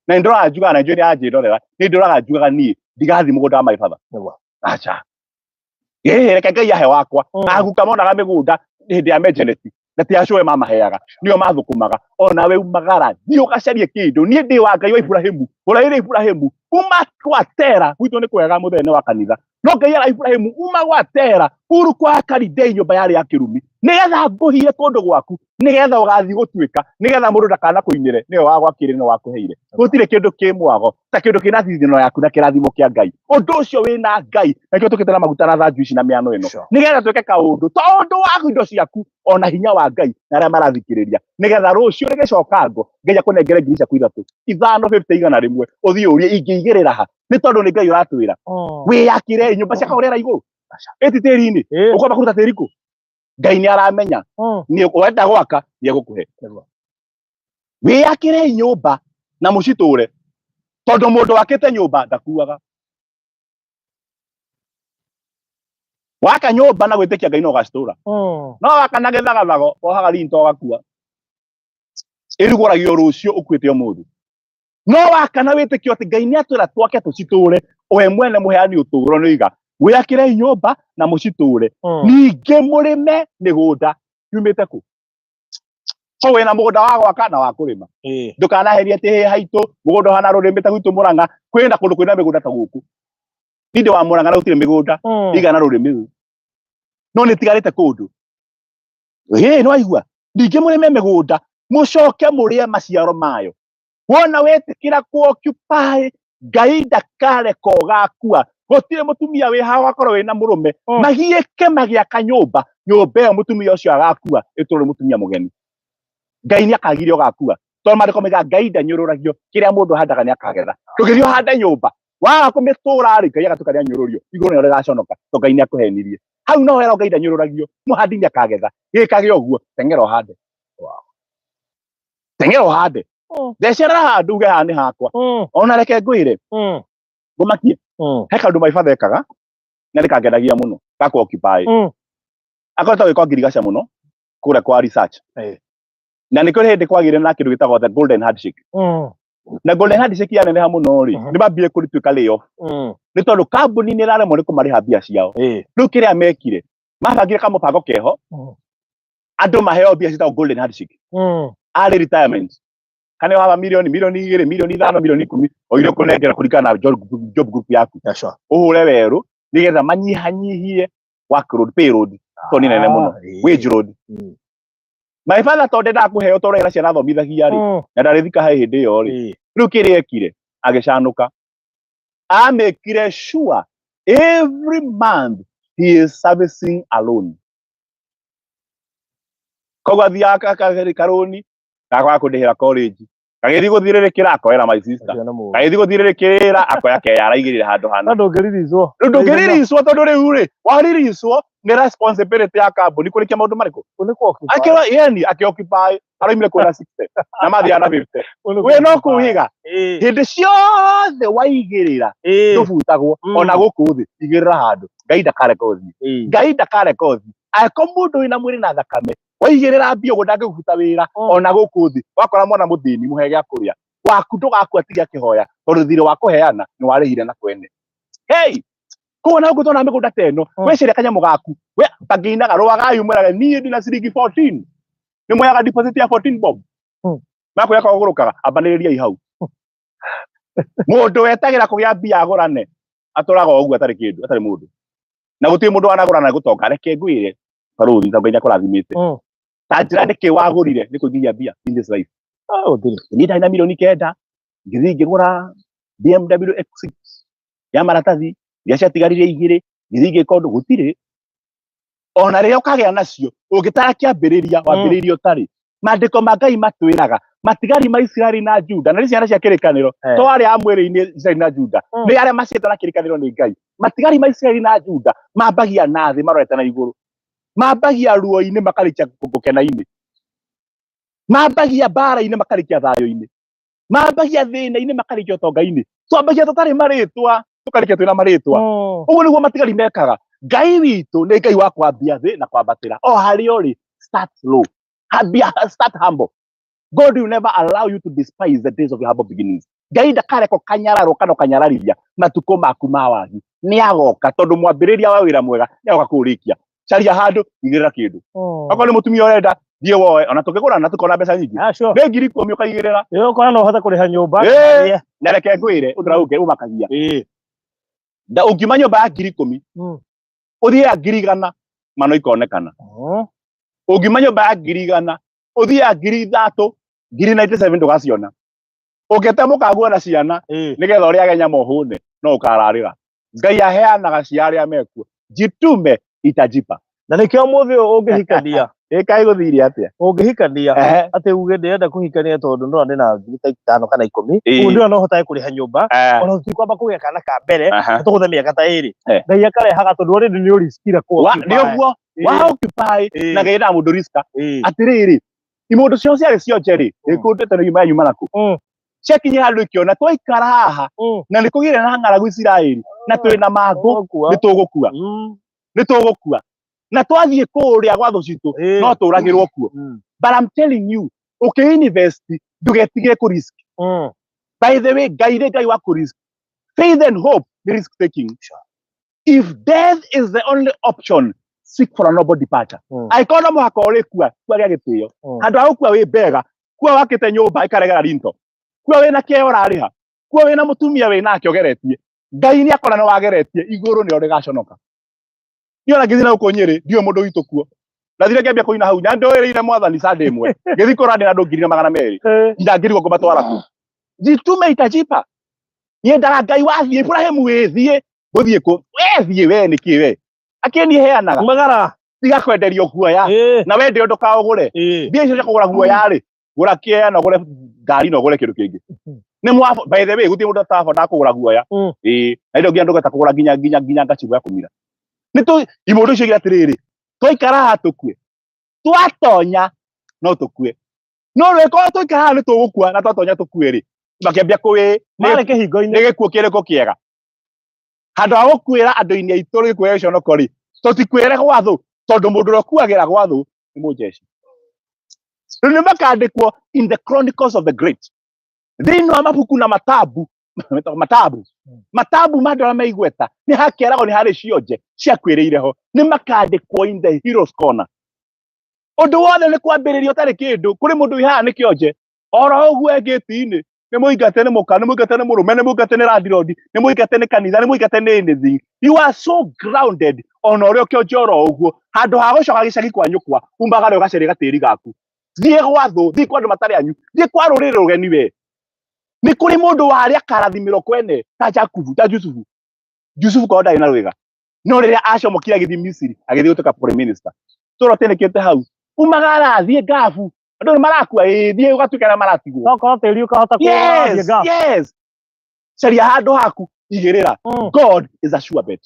na nĩ ndũranjugaga na njũĩ nĩ anjĩrorera, nĩ ndũraga njugaga niĩ ndigathiĩ mũgũnda wa my father. Aca, ĩĩ, reke Ngai ahe wakwa. Aguka monaga mĩgũnda hĩndĩ ya menjeneti na ti acũwe mamaheaga, nĩo mathũkũmaga. Ona we umagara, thiĩ ũgacarie kĩndũ. Niĩ ndĩ wa Ngai wa Iburahĩmu, ũraĩre Iburahĩmu uma gwa Tera. Gwitũ nĩ kwega, mũthenya wa kanitha, no Ngai ara Iburahĩmu uma gwa Tera, Uru kwa Kalidei, nyũmba yarĩ ya kĩrumi, nĩgetha ngũhie kũndũ gwaku, nĩgetha ũgathiĩ gũtuĩka, nĩgetha mũndũ ndakana kũinĩre, nĩwe wagwakĩire, nĩwe wakũheire. Gũtirĩ kĩndũ kĩ mwago ta kĩndũ kĩna thithino yaku na kĩrathimo kĩa Ngai, ũndũ ũcio wĩna Ngai. Nakĩo tũkĩte na maguta na thanju ici na mĩano ĩno, nĩgetha twĩke kaũndũ tondũ wa indo ciaku ona hinya wa Ngai na arĩa marathikĩrĩria, nĩgetha rũciũ rĩgĩcoka ngo Ngai akũnengere ngiri ciaku 3, 5, 50, 100, ũthiĩ ũrie ingĩigĩrĩra ha, nĩ tondũ nĩ Ngai ũratwĩra wĩyakĩre nyũmba cia kaũrĩra igũrũ ĩti tĩri-inĩ. Ũkwamba kũruta tĩri kũ? Ngai nĩ aramenya nĩ wenda gwaka, nĩ egũkũhe. Wĩyakĩre nyũmba na mũcitũre, tondũ mũndũ wakĩte nyũmba ndakuaga. Waka nyũmba na gwĩtĩkia Ngai no ũgacitũra, no waka na gĩthagathago wohaga rinto ũgakua, ĩrugũragio rũciũ ũkuĩte ũmũthĩ. No waka na wĩtĩkio atĩ Ngai nĩ atwĩra twake tũcitũre, we mwene mũheani ũtũũro nĩ oiga wĩakĩrei nyũmba na mũcitũre, ningĩ mũrĩme mĩgũnda yumĩte kũ? So wĩna mũgũnda wa gwaka na wa kũrĩma. Ndũkanaherie atĩ hĩ haitũ mũgũnda ũhana rũrĩmĩ ta gwitũ Mũrang'a, kwĩna kũndũ kwĩna mĩgũnda ta gũkũ. Niĩ ndĩ wa Mũrang'a na gũtirĩ mĩgũnda igana rũrĩmĩ rũu, no nĩ tigarĩte kũndũ. Ĩĩ, nĩ waigua? Ningĩ mũrĩme mĩgũnda, mũcoke mũrĩe maciaro mayo. Wona wetĩkĩra ku occupy, Ngai ndakareka ũgakua. Gũtirĩ mũtumia wĩ haha ũgakorwo wĩna mũrũme magiĩke magĩaka nyũmba, nyũmba ĩyo mũtumia ũcio agakua ĩtũrwo nĩ mũtumia mũgeni. Ngai nĩ akagiria ũgakua, tondũ maandĩko maigaga Ngai ndanyũrũragio, kĩrĩa mũndũ ahandaga nĩ akagetha. Ndũngĩthiĩ ũhande nyũmba waga kũmĩtũra rĩ, Ngai agatuĩka nĩ anyũrũrio, igũrũ nĩrĩo rĩgaconoka, tondũ Ngai nĩ akũhenirie. Hau no herwo Ngai ndanyũrũragio, mũhandi nĩ akagetha. Gĩkage ũguo, teng'era ũhande. Teng'era ũhande. Thecerera handũ uge haha nĩ hakwa. Ona reke ngwĩre, ngũmakie, he kaũndũ my father ekaga na nĩkangenagia mũno, ga kũ occupy. Akoretwo agĩka ngirigaca mũno kũrĩa kwa research. Na nĩ kũrĩ hĩndĩ kwagĩire na kĩndũ gĩtagwo the golden handshake. Na golden handshake yaneneha mũno rĩ, nĩ mambire kũrituĩka layoff, nĩ tondũ kambuni nĩ ĩraremwo nĩ kũmarĩha mbia ciao. Rĩu kĩrĩa mekire, mabangire kamũbango keho, andũ maheo mbia ciĩtagwo golden handshake arĩ retirement, kana haha milioni, 2 milioni, 5 milioni, 10 milioni, oire kũnengera kũringana na job group yaku. Ũhũre werũ nĩgetha manyihanyihie workload, payload, tondũ nĩ nene mũno, wage load. My father, tondũ ndendaga kũheo, tondũ ena ciana athomithagia rĩ, na ndarĩ thika he hĩndĩ ĩyo rĩ, rĩu kĩrĩa ekire, agĩcanũka, amĩkire sure every month he is servicing a loan. Koguo athiaga karũni gakwaga kũndĩhĩra college, gagĩthiĩ gũthirĩrĩkĩra akoera my sister, gagĩthiĩ gũthirĩrĩkĩra akoya keyara aigĩrĩre handũ hana. Ndũngĩriricwo. Ndũngĩriricwo, tondũ rĩu rĩ wariricwo nĩ responsibility ya kambuni kũrĩkia maũndũ marĩkũ? Nĩ kũ occupy. Akĩra yeni akĩ occupy, araumire kwĩna 60 na mathiaga na 50. We no kũhiga hĩndĩ ciothe waigĩrĩra, ndũbutagwo. Ona gũkũ thĩ igĩrĩra handũ, Ngai ndakareka ũthiĩ. Ngai ndakareka ũthiĩ angĩkorwo mũndũ wĩna mwĩrĩ na thakame. Waigĩrĩra mbia ũguo ndangĩkũruta wĩra ona gũkũ thĩ. Wakora mwana mũthĩni mũhe gĩa kũrĩa. Waku ndũgakua tiga kĩhoya tondũ thirĩ wa kũheana nĩ warĩhire na kwene. Hey! Koguo na ũguo tona mĩgũnda ta ĩno, weciria kanyamũ gaku, we tangĩinaga rũagai mwĩrage niĩ ndĩna ciringi 14. Nĩ moyaga deposit ya 14 bob. Makwĩra kogũrũkaga, ambanĩrĩriai hau. Mũndũ wetagĩra kũgĩa mbia agũrane, atũraga o ũguo atarĩ kĩndũ, atarĩ mũndũ. Na gũtirĩ mũndũ wanagũrana gũtonga. Reke ngwĩre, barũthi, ta Ngai nĩakũrathimĩte. Ta njĩra nĩkĩ wagũrire nĩ kũingĩhia mbia in this life. Ah, gũtirĩ. Niĩ ndarĩ na 9 milioni, ngĩthiĩ ngĩgũra BMW X6 ya maratathi, iria ciatigarire igĩrĩ, ngĩthiĩ ngĩka ũndũ, gũtirĩ. Ona rĩrĩa ũkagĩa nacio, ũngĩtara kĩambĩrĩria, wambĩrĩirie ũtarĩ. Maandĩko ma Ngai matwĩraga, matigari ma Isiraeli na Juda, na nĩ ciana cia kĩrĩkanĩro, to arĩa a mwĩrĩ-inĩ Isiraeli na Juda, nĩ arĩa maciĩtwo na kĩrĩkanĩro nĩ Ngai. Matigari ma Isiraeli na Juda mambagia na thĩ marorete na igũrũ. Mambagia ruo-inĩ makarĩkia gũkena-inĩ. Mambagia mbara-inĩ makarĩkia thayũ-inĩ. Mambagia thĩna-inĩ makarĩkia ũtonga-inĩ. Twambagia tũtarĩ marĩtwa, tũkarĩkia twĩna marĩtwa. Ũguo nĩguo matigari mekaga. Ngai witũ nĩ Ngai wa kwambia thĩ na kwambatĩra. O harĩa ũrĩ, start low. Ambia, start humble. God will never allow you to despise the days of your humble beginnings. Ngai ndakareka ũkanyararwo kana ũkanyararithia matukũ maku ma wagi. Nĩ agoka tondũ mwambĩrĩria wa wĩra mwega nĩ agoka kũũrĩkia. Caria handũ, igĩrĩra kĩndũ. Okorwo nĩ mũtumia ũrenda, thiĩ woe. Ona tũkĩgũrana tũkona mbeca nyingĩ. Ah, sure. Nĩ 10,000 ũkaigĩrĩra. Ĩĩ, ũkona no ũhote kũrĩha nyũmba. Na reke ngwĩre ũndũ ũrĩa ũngĩ ũmakagia. Nda ũngiuma nyũmba ya 10,000, ũthiĩ ya 100,000, mano ikonekana. Ũngiuma nyũmba ya 100,000, ũthiĩ ya 3,000, 97,000 ndũgaciona. Ũngĩte mũkaguo na ciana, nĩgetha ũrĩage nyama ũhũne, no ũkararĩra. Ngai aheanaga cia arĩa mekuo. Jitume itajipa. Na nĩkĩo ũmũthĩ ũyũ ũngĩhikania. Ĩ kaĩ gũthire atĩa? Ũngĩhikania, atĩ uge ndĩrenda kũhikania tondũ ndona ndĩna ngiri ta 5 kana 10, ũguo ndĩrona no hotage kũrĩha nyũmba, ona tũtikwamba kũgĩa kana ka mbere, tũgũthe mĩaka ta 2. Ngai akarehaga tondũ already nĩ ũriskire kũ Wa- nĩ ũguo, wa occupy, na Ngai endaga mũndũ riska. Atĩrĩrĩ, imũndũ ciao ciarĩ cionje rĩ, ĩkũndĩte nĩ yuma yuma naku. Ciakinyire handũ ikĩona twaikara haha, na nĩ kũgĩre na ng'aragu Isiraeli, na twĩ na mangũ, nĩ tũgũkua. Nĩ tũgũkua. Na twathiĩ kũrĩa gwa thũ citũ, no tũragĩrwo kuo. But I'm telling you, ũkĩ invest, ndũgetigĩre kũ risk. By the way, Ngai nĩ Ngai wa kũ risk. Faith and hope nĩ risk taking. If death is the only option, seek for a noble departure. Angĩkorwo no mũhaka ũrĩkua, kua gĩa gĩtĩo. Handũ ha gũkua wĩ mbega, kua wakĩte nyũmba ĩkaregera rinto. Kua wĩna kĩeo ũrarĩha. Kua wĩna mũtumia wĩnake ũgeretie. Ngai nĩ akona nĩ wageretie, igũrũ nĩrĩo rĩgaconoka. Niĩ ona ngĩthiĩ na gũkũ Nyĩrĩ, ndiũĩ mũndũ witũ kuo. Ndathire ngĩambia kũina hau, na ndoĩrĩire mwathani Sunday ĩmwe. Ngĩthiĩ kũrora ndĩ na andũ 1,200,000. Ndangĩrigwo ngũmatwara kũ. Jitume itajipa. Nyendaga Ngai wathiĩ, Ibrahimu wĩthiĩ, gũthiĩ kũ? We thiĩ we nĩkĩ we? Akĩni heanaga. Magara. Tiga kwenderio guoya. Na wende ũndũ kaũgũre. Mbia icio cia kũgũra guoya rĩ, gũra kĩea na ũgũre ngari na ũgũre kĩndũ kĩngĩ. Nĩ mwa by the way gũtirĩ mũndũ ũtabonaga kũgũra guoya. Ĩĩ, na indo nginya ndũgeta kũgũra nginya nginya nginya ngacibũ ya kũmira. Nĩ tũ imũndũ icio igira atĩrĩrĩ, twaikara haha tũkue. Twatonya no tũkue. No rĩkorwo twaikara haha nĩ tũgũkua na twatonya tũkue rĩ, makĩambia kũĩ Marĩ kĩhingo-inĩ. nĩ gĩkuũ kĩrĩkũ kĩega. Handũ ha gũkuĩra andũ-inĩ aitũ gĩkuũ gĩa gĩconoko rĩ, tũtikuĩre gwa thũ, tondũ mũndũ ũrĩa ũkuagĩra gwa thũ nĩ mũjeshi. Rĩu nĩ makandĩkwo in the chronicles of the great. Thĩinĩ wa mabuku na matabu, matabu, matabu ma andũ arĩa me igweta, nĩ hakeragwo nĩ harĩ cionje ciakuĩrĩire ho. Nĩ makandĩkwo in the heroes corner. Ũndũ wothe nĩ kwambĩrĩria ũtarĩ kĩndũ, kũrĩ mũndũ wĩ haha nĩ kĩonje. Oro ũguo ngĩti-inĩ, nĩ mũingate nĩ mũka, nĩ mũingate nĩ mũrũme, nĩ mũingate nĩ landlord, nĩ mũingate nĩ kanitha, nĩ mũingate nĩ anything. You are so grounded ona ũrĩa ũkĩonje oro ũguo. Handũ ha gũcoka gĩcagi kwa nyũkwa, umagare ũgacarie gatĩri gaku. Thiĩ gwa thũ, thiĩ kwa andũ matarĩ anyu, thiĩ kwa rũrĩrĩ rũgeni we. Nĩ kũrĩ mũndũ warĩa akarathimĩrwo kwene ta Jakubu, ta Jusufu. Jusufu kwao ndarĩ na rwĩga. No rĩrĩa acomokire agĩthiĩ Misiri, agĩthiĩ gũtuĩka prime minister. Tũra ũtĩnĩkĩte hau. Umagara, thiĩ ngabu. Andũ nĩ marakua, ĩĩ, thiĩ ũgatuĩke arĩa maratigwo. No korwo tĩri ũkahota kũũra Yes, yes. Caria handũ haku, igĩrĩra. God is a sure bet.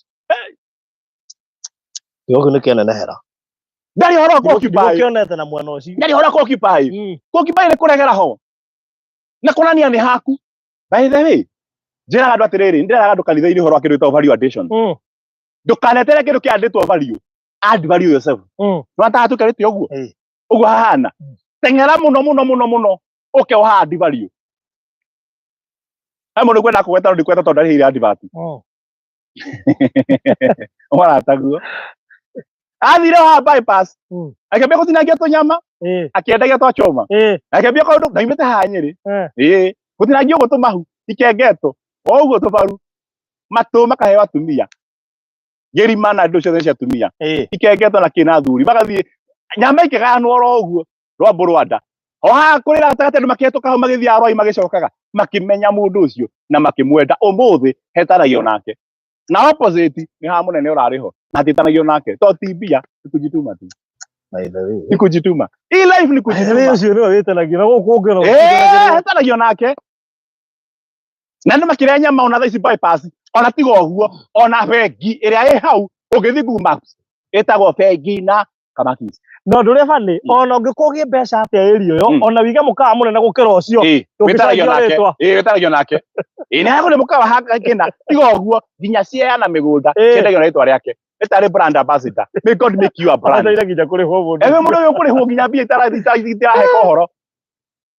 Gĩkũ nĩ kĩanenehera. Ndarĩ ũhoro wa kũ-occupy. Ndigũkĩonete na mwena ũcio. Ndarĩ ũhoro wa kũ-occupy. Kũ-occupy nĩ kũregera ho. Na kuonania nĩ haku. By the way, njĩraga andũ atĩrĩrĩ, ndĩreraga andũ kanitha-inĩ ũhoro wa kĩndũ gĩtagwo value addition. Ndũkanetere kĩndũ kĩandĩtwo value. Add value yourself. Nĩwataga tũkarĩte ũguo. Ũguo hahana. Teng'era mũno mũno mũno mũno ũke ũhaha ndivario. He mũndũ ngwenda kũgweta no ndikweta tondũ ndarĩhĩire advert. Marataguo. Athire haha bypass. Akĩambia gũtinangia tũnyama, akĩendagia twa choma. Akĩambia kaũndũ ndaimĩte haha Nyĩrĩ. Ĩĩ, gũtinangia ũguo tũmahu, ikengetwo, o ũguo tũbaru. Matũ makaheo atumia. Gĩrima na indo ciothe cia atumia. Ikengetwo na kĩna athuri. Magathiĩ nyama ikĩgayanwo oro ũguo rwambo rwa nda. O haha kũrĩra gatagatĩ andũ makĩhetũka hau magĩthiĩ arwai magĩcokaga makĩmenya mũndũ ũcio na makĩmwenda. Ũmũthĩ hetanagio nake. Na opposite nĩ haha mũnene ũrarĩ ho na atitanagio nake to ti mbia ni kujituma tu. By the way. Ni kujituma. Hii life ni By the way, kujituma. ũcio nĩwe wĩtanagio na gũkũ ũngĩ ona Eh, gũtindanagĩrwo. hetanagio nake. Na nĩ makĩrĩa nyama ona thaa ici bypass ona tiga ũguo ona bengi ĩrĩa ĩ hau ũngĩthiĩ Google Maps ĩtagwo bengi na Kamakis. Na ũndũ ũrĩa bani ona ũngĩkorwo ũgĩe mbeca atĩa area ĩyo ona wĩige mũkawa mũnene gũkĩra ũcio Ĩĩ, wĩtaragio ndũngĩcenjia nake. rĩtwa. Ĩĩ, wĩtaragio nake. Ĩĩ, nĩ hakũrĩ mũkawa hakĩna tiga ũguo nginya ciea na mĩgũnda ciendagio na rĩtwa rĩake. Nĩ tarĩ brand ambassador. May God make you a brand. Abataire nginya kũrĩhwo mũndũ Ewe mũndũ ũyũ ũkũrĩhwo nginya mbia itaraheka ũhoro.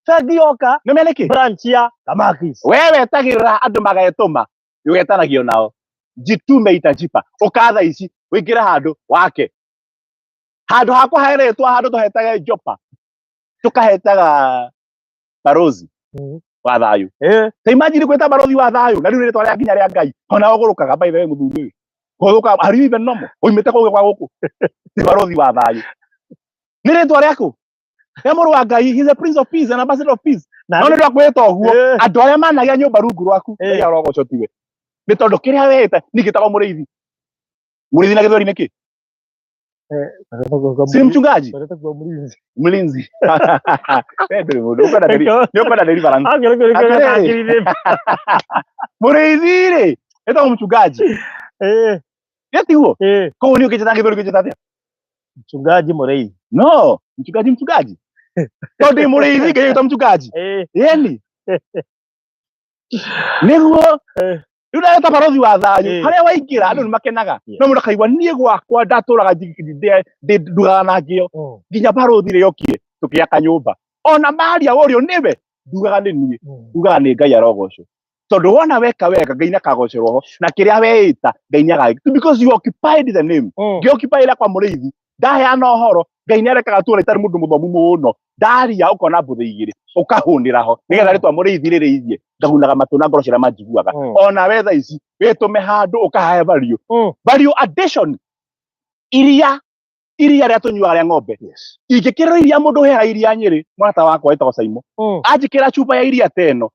Bengi yoka Nĩ mene kĩ? branch ya Kamakis. We wetagĩrĩra andũ magetũma ũgetanagio nao. Jitume itajipa. Ũkatha ici ũingĩre handũ wake. Handũ ha kũhe rĩtwa handũ tũhetaga Jopa. Tũkahetaga barozi wa thayũ. Ta imagine gwĩta barozi wa thayũ na rĩu rĩtwa rĩa nginya rĩa Ngai. Ona ũgũrũkaga by the way mũthuri ũyũ. Kũgũrũka are you even normal? Oimĩte kũu kwa gũkũ. Ti barozi wa thayũ. Nĩ rĩtwa rĩaku. Rĩa mũrũ wa Ngai, he is a prince of peace and ambassador of peace. Na No nĩ ũndũ wa kwĩta ũguo, andũ arĩa managĩa nyũmba rungu rwaku, Ngai arogocwo tiwe. Nĩ tondũ kĩrĩa weĩta, niĩ ngĩtagwo mũrĩithi. Mũrĩithi na gĩthweri nĩ kĩ? Si mchungaji? Mlinzi. Wewe ndũrĩ mũndũ, ũkwenda nĩ ũkwenda deliverance. Atĩrĩrĩ. Mũrĩithi rĩ, ĩtagwo mchungaji. Ĩ tiguo? Koguo niĩ ũkĩnjĩta gĩthweri ũkĩnjĩta atĩa? Mchungaji mũrĩithi. No, mchungaji mchungaji. Tondũ ndĩ mũrĩithi Ngai agĩta mchungaji. Yeni. Nĩguo rĩu ndagĩta barothi wa thayũ harĩa waingĩra andũ nĩ makenaga no mũndũ akaigua niĩ gwakwa ndatũraga ndugaga na ngĩo nginya barothi rĩ yokire tũkĩaka nyũmba ona maria ũrĩo nĩwe ndugaga nĩ niĩ ndugaga nĩ Ngai arogocwo tondũ wona weka wega Ngai nĩakagocerwo ho na kĩrĩa weĩta Ngai nĩaga because you occupied the name ngĩoccupy ĩrĩa kwa mũrĩithi ndaheana ũhoro Ngai nĩarekaga tuone itarĩ mũndũ mũthomu mũno ndaria ũkona mbũthĩ igĩrĩ ũkahũnĩra ho nĩgetha rĩtwa mũrĩithi rĩrĩithie ngahunaga matũ na ngoro cia arĩa manjiguaga ona we thaa ici wĩtũme handũ ũkahae value value addition iria iria rĩa tũnyuaga rĩa ng'ombe ingĩkĩrĩrwo iria mũndũ ũheaga iria Nyĩrĩ mũrata wakwa wĩtagwo Saimo anjĩkĩra cuba ya iria ta ĩno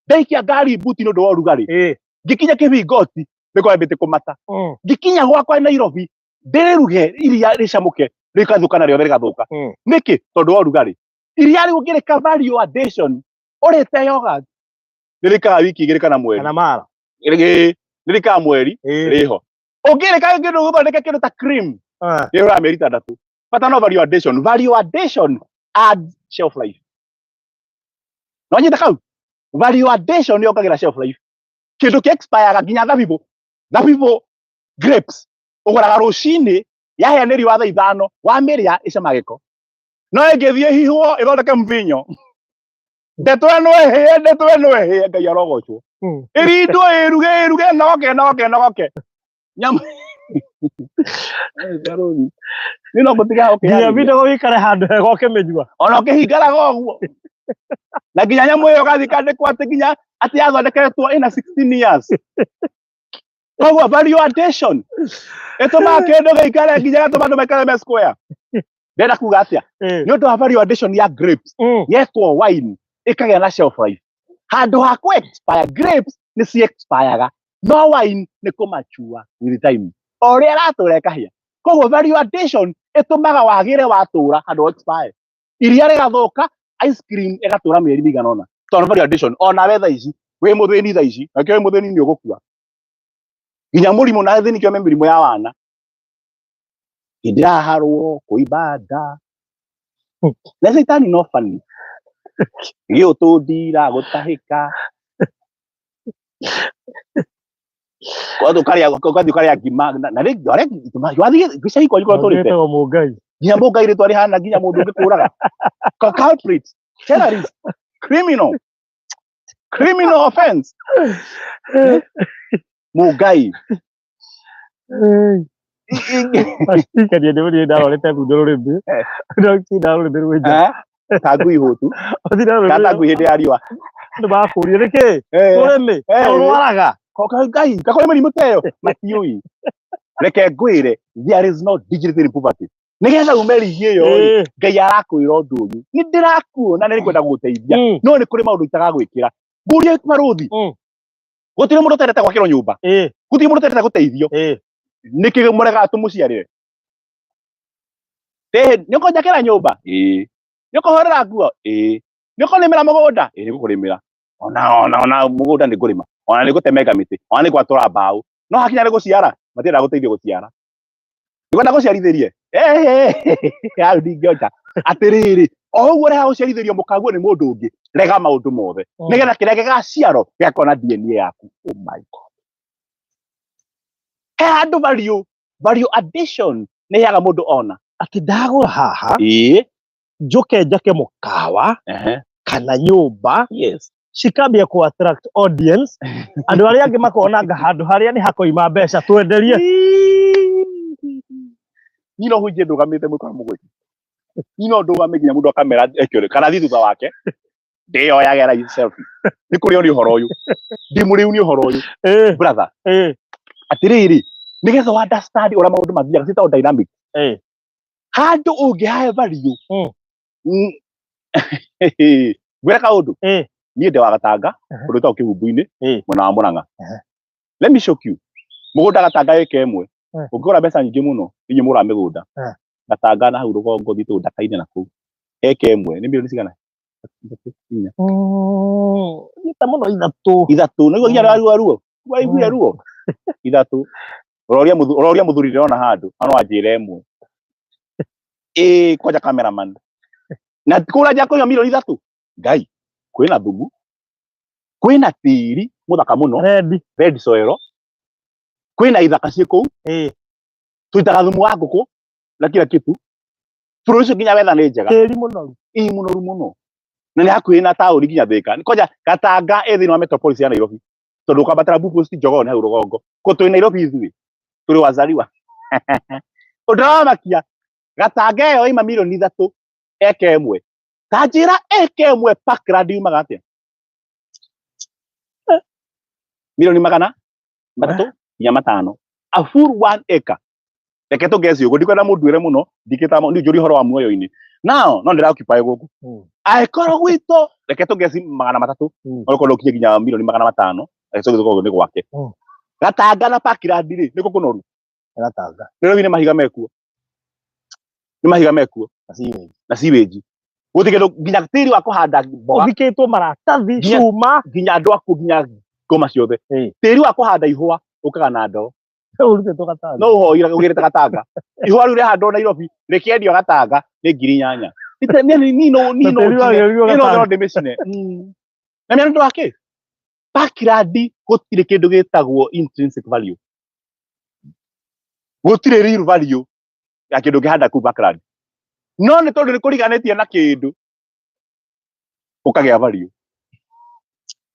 ndaikia ngari mbuti nĩ ũndũ wa ũrugarĩ ngĩkinya kĩbingoti nĩko yambĩte kũmata ngĩkinya gwakwa Nairobi ndĩrĩruge iria rĩcamũke rĩgathũka na rĩothe rĩgathũka nĩkĩ tondũ wa ũrugarĩ iria rĩu ũngĩrĩka value addition ũrĩte yogurt rĩrĩkaga wiki igĩrĩ kana mweri Kana mara. Rĩrĩkaga mweri rĩho ũngĩrĩka kĩndũ gũthondeka kĩndũ ta cream rĩhũraga mĩeri ĩtandatũ bata no value addition value addition adds shelf life no nyita kau value addition yongagĩra shelf life kĩndũ kĩ expire nginya thabibũ thabibũ grapes ũgũraga rũcinĩ yahĩa nĩ riũa thaa ithano wamĩrĩa ĩcama gĩko no ĩngĩthiĩ hihwo ĩthondeke mvinyo ndeto ĩno ĩhĩe ndeto ĩno ĩhĩe Ngai arogocwo ĩrindwo ĩruge ĩruge noke noke noke nyamũ nĩ no ngũtiga Nginya ũkĩharĩria bindago wĩikare handũ hega ũkĩmĩnyua. ona ũkĩhingaraga ũguo na nginya nyamũ ĩyo gathiĩ kandĩkwo atĩ nginya atĩ yathondeketwo ĩna 16 years koguo value addition ĩtũmaga kĩndũ gĩikare nginya gatũma andũ maikare me square ndĩrenda kuga atĩa nĩ ũndũ wa value addition ya grapes yekwo wine ĩkagĩa na shelf life handũ ha kũ expire grapes nĩ ci expireaga no wine nĩ kũmachua with time o ũrĩa ĩratũra ĩkahĩa koguo value addition ĩtũmaga wagĩre watũra handũ ha expire iria rĩgathũka ice cream ĩgatũra mĩeri mĩigana ũna tondũ value addition ona we thaa ici wĩ mũthĩni thaa ici nakĩo wĩ mũthĩni nĩ ũgũkua nginya mũrimũ na thĩni kĩo mĩrimũ ya wana ndĩraharwo kũimba nda na caitani no bani gĩũtũndira gũtahĩka ũgathiĩ ũkarĩa ũgathiĩ ũkarĩa ngima na rĩngĩ wathiĩ gĩcagi kwanyu kũrĩa tũrĩte Wĩtagwo Mũngai. Nginya Mũngai rĩtwa rĩhana nginya mũndũ ũngĩkũraga. Culprit, terrorist, criminal, criminal offense. Mũngai. Acikania nĩ ũrĩa ndarorete thundo rũrĩmĩ. Ndatinda rũrĩmĩ rwĩ nja. Eh? Ta ngui hũtu. Ũtinda Kana ta rũrĩmĩ. ngui hĩndĩ ya riũa. Andũ makũria nĩkĩ? Rũrĩmĩ. Ũrwaraga. Ngai, gakũrĩ mĩrimũ ta ĩyo matiũĩ. Reke ngwĩre, there is no dignity in poverty. Nĩgetha ume rigi ĩyo rĩ, Ngai arakwĩra ũndũ ũyũ. Nĩ ndĩrakuona na nĩngwenda gũgũteithia. No nĩ kũrĩ maũndũ itagagwĩkĩra. Ngũrie barũthi. Gũtirĩ mũndũ ũtendete gwakĩrwo nyũmba. Gũtirĩ mũndũ ũtendete gũteithio. Nĩkĩ mũregaga tũmũciarĩre? Nĩ ũkũnjakĩra nyũmba? Ĩĩ. Nĩ ũkũhũrĩra nguo? Ĩĩ. Nĩ ũkũnĩmĩra mũgũnda? Ĩĩ nĩngũkũrĩmĩra. Ona ona ona mũgũnda nĩ ngũrĩma. Ona nĩ ngũtemenga mĩtĩ. Ona nĩ ngwatũra mbaũ. No hakinya nĩ gũciara, matiendaga gũteithio gũciara. Nĩkwenda gũciarithĩrie? Hau ndingĩonja. Atĩrĩrĩ, o ũguo ũrehaga gũciarithĩrio mũkaguo nĩ mũndũ ũngĩ, rega maũndũ mothe. Nĩgetha kĩrĩa gĩgaciarwo gĩgakorwo na DNA yaku. Oh my God. He handũ value, value addition nĩ ĩheaga mũndũ ona. Atĩ ndagũra haha, Ĩĩ. njũke njake mũkawa kana nyũmba Yes. cikambia ku attract audience andũ arĩa angĩ makona anga handũ harĩa nĩ hakoima mbeca twenderie. Niĩ no hunjie ndũgamĩte mũkora mũgwĩka. Niĩ no ndũgame nginya mũndũ akamera ekĩore kana thiĩ thutha wake ndĩyoyage ra selfie. Nĩ kũrĩo nĩ ũhoro ũyũ. Ndĩmũrĩu nĩ ũhoro ũyũ. Brother, atĩrĩrĩ, nĩgetha wa understand ũrĩa maũndũ mathiaga ciĩtagwo dynamic. Handũ ũngĩhae value. Ngwĩre kaũndũ. Niĩ ndĩ wa Gatanga, kũndũ gwĩtagwo Kĩhumbu-inĩ, mwena wa Mũrang'a. Let me shock you. Mũgũnda Gatanga ĩka ĩmwe. Ũngĩgũra mbeca nyingĩ mũno, inyuĩ mũgũraga mĩgũnda. Gatanga na hau rũgongo ũthiĩte Ũndaka-inĩ na kũu. Eka ĩmwe, nĩ mirioni cigana? Ithatũ, inya. Thiĩte mũno ithatũ. Ithatũ, nĩguo nginya ruo ruo. Waiguire ruo? Ithatũ. Ũroria mũthuri, ũroria mũthuri ndĩrona handũ, no anjĩre ĩmwe. Ĩĩ, kwanja cameraman. Na kũrĩa nja kũnyua mirioni ithatũ. Ngai, kwĩna thumu, kwĩna tĩri mũthaka mũno, Red. Red soil, kwĩna ithaka ciĩ kũu, tũitaga thumu wa ngũkũ na kila kitu. Bũrũri ũcio nginya wetha nĩ njega. Tĩri mũnoru. Ĩĩ mũnoru mũno. Na nĩ hakuhĩ na taũni nginya Thika. Kwanja Gatanga ĩ thĩinĩ wa metropolis ya Nairobi. Tondũ ũkwambatĩra Blue Post Jogoo nĩ hau rũgongo. Ko twĩ Nairobi ithuĩ. Tũrĩ wazaliwa. Ũndũ wa makia, Gatanga ĩyo ĩma mirioni ithatũ eka ĩmwe. Ta njĩra eka ĩmwe Parkland yumaga atĩa? Mirioni magana matatũ nginya matano. A full 1 acre. Reke tũngeci ũguo, ndikwenda mũnduĩre mũno, ndikĩta nĩ njũrie ũhoro wa muoyo-inĩ. Now, no ndĩra occupy gũkũ. Angĩkorwo gwitũ, reke tũngeci magana matatũ, no ũkorwo ũkinye nginya mirioni magana matano, reke tũgĩkorwo nĩ gwake. Gatanga na Parkland rĩ, nĩkũ kũnoru? Gatanga. Nairobi nĩ mahiga mekuo. Nĩ mahiga mekuo. Na sewage. Na sewage. Gũtirĩ kĩndũ nginya tĩri wa kũhanda mboga. Ũthikĩtwo maratathi, cuma. Nginya andũ akuo, nginya ngoma ciothe. Tĩri wa kũhanda ihũa ũkaga na ndoo. Ũrutĩtwo Gatanga. No ũhoire ũgĩrĩte Gatanga. Ihũa rĩu rĩahandwo Nairobi rĩkĩendio Gatanga nĩ ngiri inyanya. Ite, ni, ni, ni, no, ni, no, Tĩri wa njine. gĩũrio Ni no, Gatanga. no ndĩmĩcine. Na nĩ ũndũ wa kĩ? Parkland gũtirĩ kĩndũ gĩtagwo intrinsic value. Gũtirĩ real value ya kĩndũ ũngĩhanda kũu Parkland. No nĩ tondũ nĩ kũriganĩtie na kĩndũ ũkagĩa value.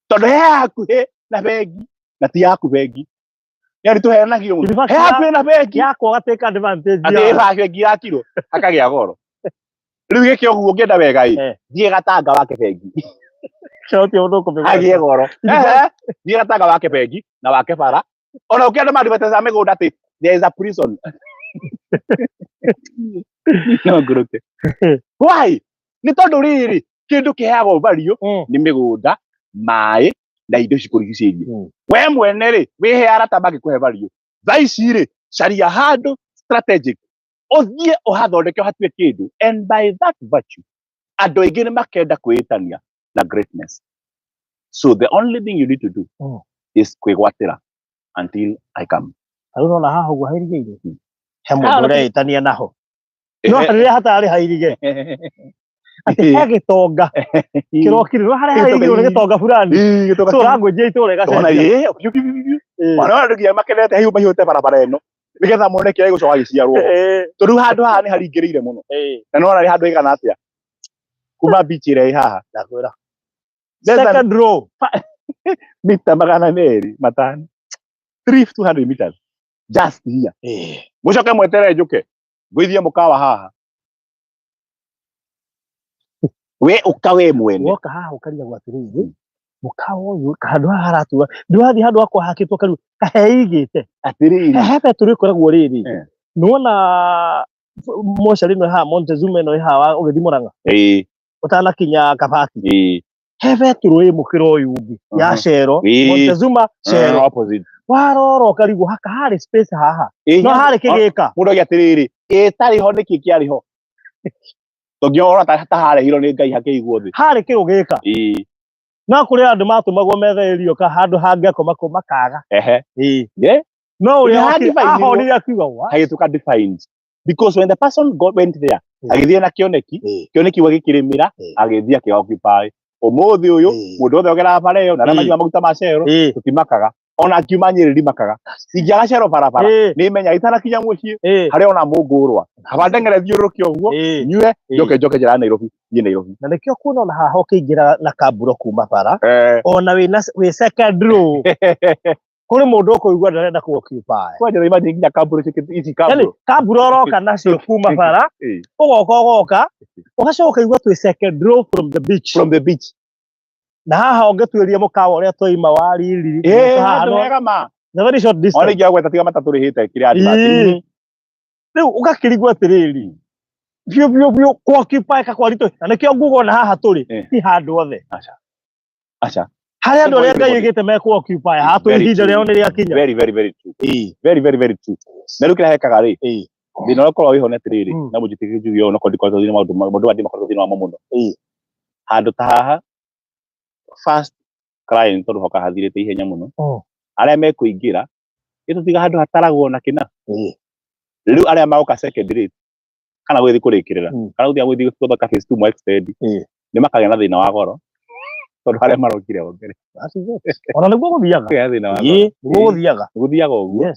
Tondũ he hakuhĩ na bengi na ti yaku bengi. Yaani tũheanagio mũno. In fact, He hakuhĩ na bengi. Yakwa gatake advantage Atĩ yayo. ĩ bengi yakirwo hakagĩa goro. Rĩu gĩkĩ ũguo ũngĩenda wega ĩ, thiĩ Gatanga wake bengi. Cokia ũndũ ũkũmĩgweta. Hagĩe goro. In fact, Thiĩ Gatanga wake bengi na wake bara. Ona ũkĩenda ma advertise mĩgũnda atĩ there is a prison. No ngũrũke. Why? Nĩ tondũ rĩrĩ, kĩndũ kĩheagwo value nĩ mĩgũnda, maĩ na indo ici kũrigicĩirie. We mwene rĩ, wĩhe arata mangĩkũhe value. Thaa ici rĩ, caria handũ strategic, ũthiĩ ũhathondeke ũhatue kĩndũ, and by that virtue, andũ aingĩ nĩ makenda kwĩĩtania na greatness. So the only thing you need to do is kwĩgwatĩra until I come. Rĩu nona haha ũguo hairigĩire. He mũndũ Haha ũreĩtania naho. No rĩrĩa hatarĩ hairige. Atĩ he gĩtonga kĩrokire, no harĩa hairigirwo nĩ gĩtonga fulani. Gĩtonga So ũrangũnjia itũũra Ona ĩgacenjia. ĩĩ, piu, piu, piu, piu. Ona andũ nginya makenete hiũ mahiũte barabara ĩno. Nĩgetha mone kĩrĩa gĩgũcoka gĩciarwo. Tondũ handũ haha nĩ haringĩrĩire mũno. Na nĩwona nĩ handũ haigana atĩa kuma beach ĩrĩa ĩ haha. Ndakwĩra. Less than Second row. mita 205, 200 meters just here. Mũcoke mweterere njũke ngũithie mũkawa haha. We ũka we mwene. Woka haha ũkarigagwo atĩrĩrĩ, mũkawa ũyũ handũ haha haratura ndĩrathiĩ handũ hakwa hakĩtwo kariu kaheigĩte. Atĩrĩrĩ. He betũrũ ĩkoragwo rĩrĩ. Nĩwona mocarĩ ĩno ĩ haha, Montezuma ĩno ĩ haha ũgĩthiĩ Mũrang'a ũtanakinya Kabati. He betũrũ ĩ mũkĩra ũyũ ũngĩ ya Shell. Montezuma Shell. Opposite. Warora ũkarigwo haka harĩ space haha no harĩ kĩgĩka. Mũndũ auge atĩrĩrĩ, ĩtarĩ ho nĩkĩ kĩarĩ ho? Tũngĩona ona ta harehirwo nĩ Ngai hakĩigwo thĩ. Harĩ kĩrũgĩka. No kũrĩ andũ matũmagwo methe irio ka handũ hangĩakoma kũ makaga. No ũrĩa Nĩ ha-define-irwo. ahonire akiuga what? Hagĩtuĩka defined. Because when the person went there, agĩthiĩ na kĩoneki, kĩoneki gwe gĩkĩrĩmĩra, agĩthiĩ akĩ-occupy. Ũmũthĩ ũyũ, mũndũ wothe ũgeraga bara ĩyo, na arĩa manyuaga maguta ma Shell, tũtimakaga. Ona akiuma Nyĩrĩ ndimakaga. Ingĩaga Shell barabara, nĩ menyaga itanakinya mũciĩ, harĩa ona mũngũrwa. Kaba ndeng'ere thiũrũrũke ũguo, nyue, njoke njoke njĩra ya Nairobi, thiĩ Nairobi. Na nĩkĩo kuona ona haha ũkĩingĩra na kamburo kuma bara, ona wĩ second row, kũrĩ mũndũ ũkũigua ndarenda kũ occupy. Kwanja imagine nginya kamburo ici Yani kamburo. kamburo ũroka nacio kuma bara, ũgoka ũgoka, ũgacoka ũkaigua twĩ second row from the beach. From the beach. Na haha ũngĩtuĩria mũkawa ũrĩa twaima wa riri. Haha Handũ no hega ma. the very short Ona distance. ingĩaga gweta tiga matatũ rĩhĩte kĩrĩa advert. Rĩu ũgakĩrigwo atĩrĩrĩ, biũ biũ biũ kũ occupy ka kwaritũ, na nĩkĩo nguga ona haha tũrĩ ti handũ othe. Aca. Aca. Harĩa andũ arĩa Ngai oigĩte mekũ occupy haha tũrĩ Very ihinda true. rĩao nĩ rĩakinya. Very, very, very true. Very, very, very true. Na rĩu kĩrĩa hekaga rĩ, thĩna ũrĩa ũkoragwo wĩho nĩ atĩrĩrĩ, na mũnjĩtĩkĩrie njuge ũũ, nokorwo ndikoretwo thĩinĩ wa maũndũ maũndũ maya ndimakoretwo thĩinĩ wamo mũno. Handũ ta haha, first client tondũ hoka hathirĩte ihenya mũno. Arĩa mekũingĩra, ĩtũtiga handũ hataragwo na kĩna. Rĩu arĩa magoka second rate, kana gũgĩthiĩ kũrĩkĩrĩra, kana gũthiĩ gũthiĩ gũthondeka phase two mo extend, nĩ makagĩa na thĩna wa goro, tondũ arĩa marokire o mbere. That is it. Ona nĩguo gũthiaga. Makagĩa na thĩna wa goro. Nĩguo gũthiaga. Gũthiaga ũguo.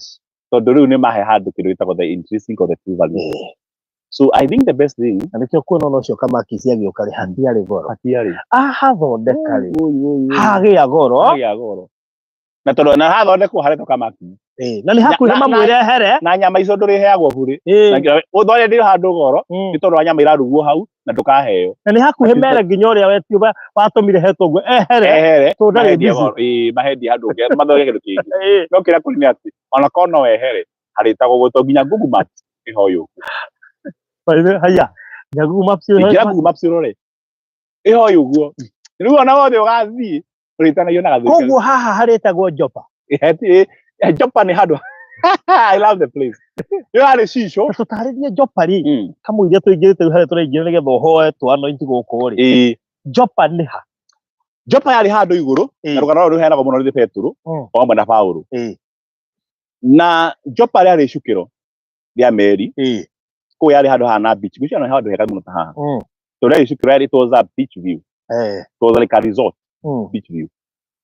Tondũ rĩu nĩ mahe handũ kĩndũ gĩtagwo the intrinsic or the true value. So I think the best thing Na nĩkĩo kuona ona ũcio Kamakisi agĩũka rĩ, hatiarĩ goro. Hatiarĩ. Ahathondeka rĩ, hagĩa goro. Hagĩa goro. Na tondũ na hathondekwo haretwo Kamaki. Na nĩ hakuhĩ mamwĩre ehere. Na nyama icio ndũrĩheagwo burĩ. Na nginya ũthondeke ndĩrĩ handũ goro, nĩ tondũ wa nyama irarugwo hau na ndũkaheo. Na nĩ hakuhĩ mere nginya ũrĩa wetio watũmire hetwo ũguo ehere. Ehere, Tondũ ndarĩ mahendie busy. goro. Mahendie handũ ũngĩ, mathondeke kĩndũ kĩngĩ. No kĩrĩa kũrĩ nĩ atĩ, ona korwo no wehere, harĩtagwo ũguo tondũ nginya Google Maps ĩho yũku. By the way, haya. Nginya Google Maps ĩho Ingĩra Google Maps ũrore. Ĩho ũguo. Rĩu ona wothe ũgathiĩ, ũrĩtanagia na gathĩ. Koguo haha harĩtagwo Jopa. Jopa nĩ handũ. I love the place. Ĩyo harĩ cico. Na tũtarĩrie Jopa rĩ, kamũiria tũingĩrĩte rĩu harĩa tũraingĩra nĩgetha ũhoe tũanointi gũkũ rĩ. Jopa nĩ ha? Jopa yarĩ handũ igũrũ, na rũgano rũrũ rũheanagwo mũno nĩ Petero, o hamwe na Paũlũ. Na Jopa rĩarĩ icukĩro rĩa meri. Kũu yarĩ handũ hahana beach. Gwĩciria no handũ hega mũno ta haha. Tondũ rĩarĩ icukĩro yarĩ, it was a beach view. It was like a resort beach view.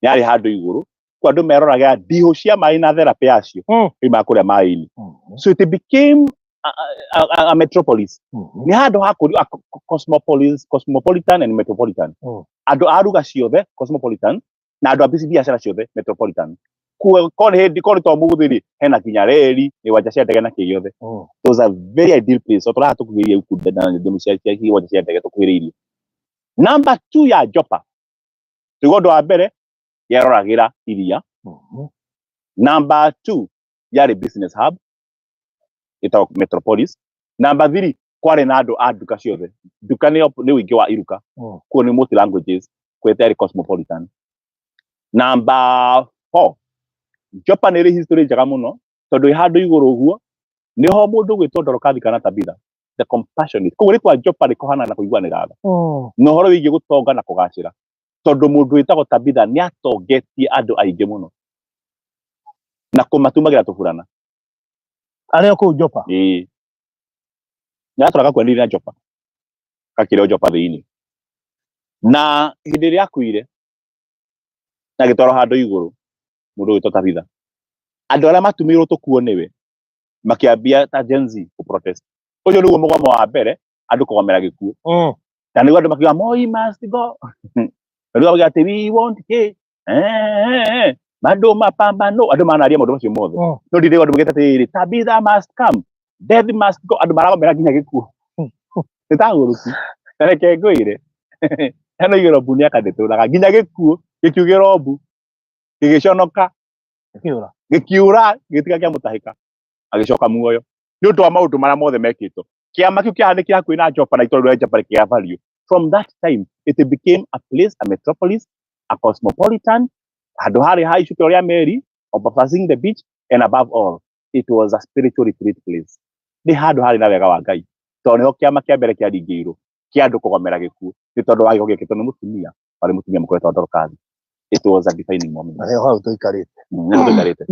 Yarĩ handũ igũrũ. Kũu andũ meroragĩra ndihũ cia maĩ na therapy yacio. Yoimaga kũrĩa maĩ-inĩ. So it became a metropolis. Nĩ handũ ha kũri, a cosmopolis, cosmopolitan and metropolitan. Andũ a ruga ciothe cosmopolitan na andũ a biacara ciothe metropolitan. Kuo korwo nĩ hĩndĩ korwo nĩ to mũthĩ rĩ, hena nginya reri, iwanja cia ndege na kĩ gĩothe. It was a very ideal place. So tũraha tũkuhĩrĩirie Ukunda na nyamũ cia iwanja cia ndege tũkuhĩrĩirie. Number 2 ya Jopa. Tũigua ũndũ wa mbere yeroragĩra iria. Number 2 yarĩ business hub ĩtagwo Metropolis. Number 3 kwarĩ na andũ a nduka ciothe. Nduka nĩ ũingĩ wa iruka. Kuo nĩ multi languages, kwete yarĩ cosmopolitan. Number 4 Jopa nĩ ĩrĩ history njega mũno tondũ ĩ handũ igũrũ ũguo nĩho mũndũ ũgwĩtwo Dorokathy kana Tabitha the compassionate. Koguo rĩtwa Jopa rĩkohana na kũiguanĩra tha. Na ũhoro wĩgiĩ gũtonga na kũgacĩra. Tondũ mũndũ wĩtagwo Tabitha nĩ atongetie andũ aingĩ mũno na kũmatumagĩra tũburana. Arĩa kũu Jopa? Ĩĩ. Nĩ atũraga kuonire na Jopa. Gakĩrĩ o Jopa thĩinĩ. Na hĩndĩ ĩrĩa akuire na agĩtwarwo handũ igũrũ mũndũ ũgwĩtwo Tabitha. Andũ arĩa matumĩirwo tũkuo nĩwe Makĩambia ta Gen Z kũ protest. Ũcio nĩguo mũgomo wa mbere andũ kũgomera gĩkuũ. Na nĩguo andũ makiuga Moi must go. Na rĩu makiuga atĩ we want K. Bado mapambano andũ manaria maũndũ macio mothe. No ndirĩ andũ magĩta atĩrĩrĩ, Tabitha must come, death must go, andũ maragomera nginya gĩkuũ. Nĩ ta ngũrũki. Na reke ngwĩre, hena igĩro mbu nĩ akandĩtũraga nginya gĩkuũ gĩkiugĩrwo mbu gĩgĩconoka Gĩkĩũra. Gĩkiũra gĩtiga kĩa mũtahĩka agĩcoka muoyo nĩ ũndũ wa maũndũ marĩa mothe mekĩtwo. Kĩama kĩu kĩahanĩkire hakuhĩ na Jopa na itũũra rĩa Jopa rĩkĩgĩa value. From that time it became a place, a metropolis, a cosmopolitan, handũ harĩ ha icukĩro rĩa meri of passing the beach, and above all it was a spiritual retreat place. Nĩ handũ harĩ na wega wa Ngai tondũ nĩho kĩama kĩa mbere kĩaringĩirwo kĩa andũ kũgomera gĩkuũ nĩ tondũ wa gĩko gĩkĩtwo nĩ mũtumia warĩ mũtumia mũkũrũ wetagwo Dorcas. It was a defining moment. Na nĩho hau tũikarĩte. Nĩho tũikarĩte.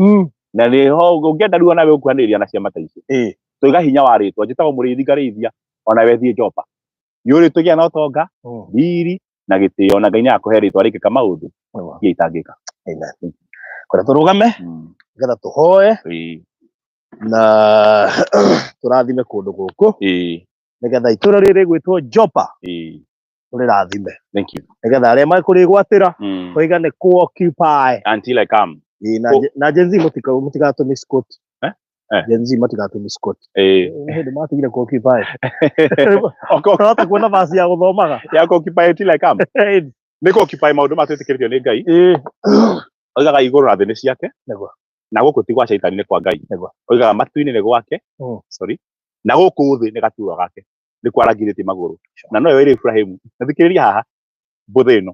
Na nĩho ũngĩenda rĩu onawe ũkuhanĩrĩria na ciama ta icio. Tũiga hinya wa rĩtwa, njĩtagwo mũrĩithi ngarĩithia, onawe thiĩ Jopa. Nĩ ũrĩ tũgĩa na ũtonga, riri na gĩtĩo, na Ngai nĩ akũhe rĩtwa rĩngĩka maũndũ iria itangĩka. Amen. Kũrĩa tũrũgame nĩgetha tũhoe na tũrathime kũndũ gũkũ nĩgetha itũra rĩrĩ rĩgwĩtwo Jopa tũrĩrathime. Thank you. Nĩgetha arĩa mekũrĩgwatĩra koiga nĩ kũ occupy until I come. Ĩĩ, na Gen Z mũtigatũ misquote. Eh? Eh. Gen Z matigatũ misquote. Nĩ hĩndĩ matigire kũ occupy. Ũrahota kuona basi ya gũthomaga. Ya kũ occupy until I come. Nĩ kũ occupy maũndũ maya twĩtĩkĩrĩtio nĩ Ngai. Oigaga igũrũ na thĩ nĩ ciake. Na gũkũ ti gwa caitani, nĩ kwa Ngai. Oigaga matu-inĩ nĩ gwake. Sorry. Na gũkũ thĩ nĩ gaturwa gake. Nĩ kwarangithĩtie magũrũ. Na noyo ĩrĩ Ibrahimu. Na thikĩrĩria haha mbũthĩ ĩno.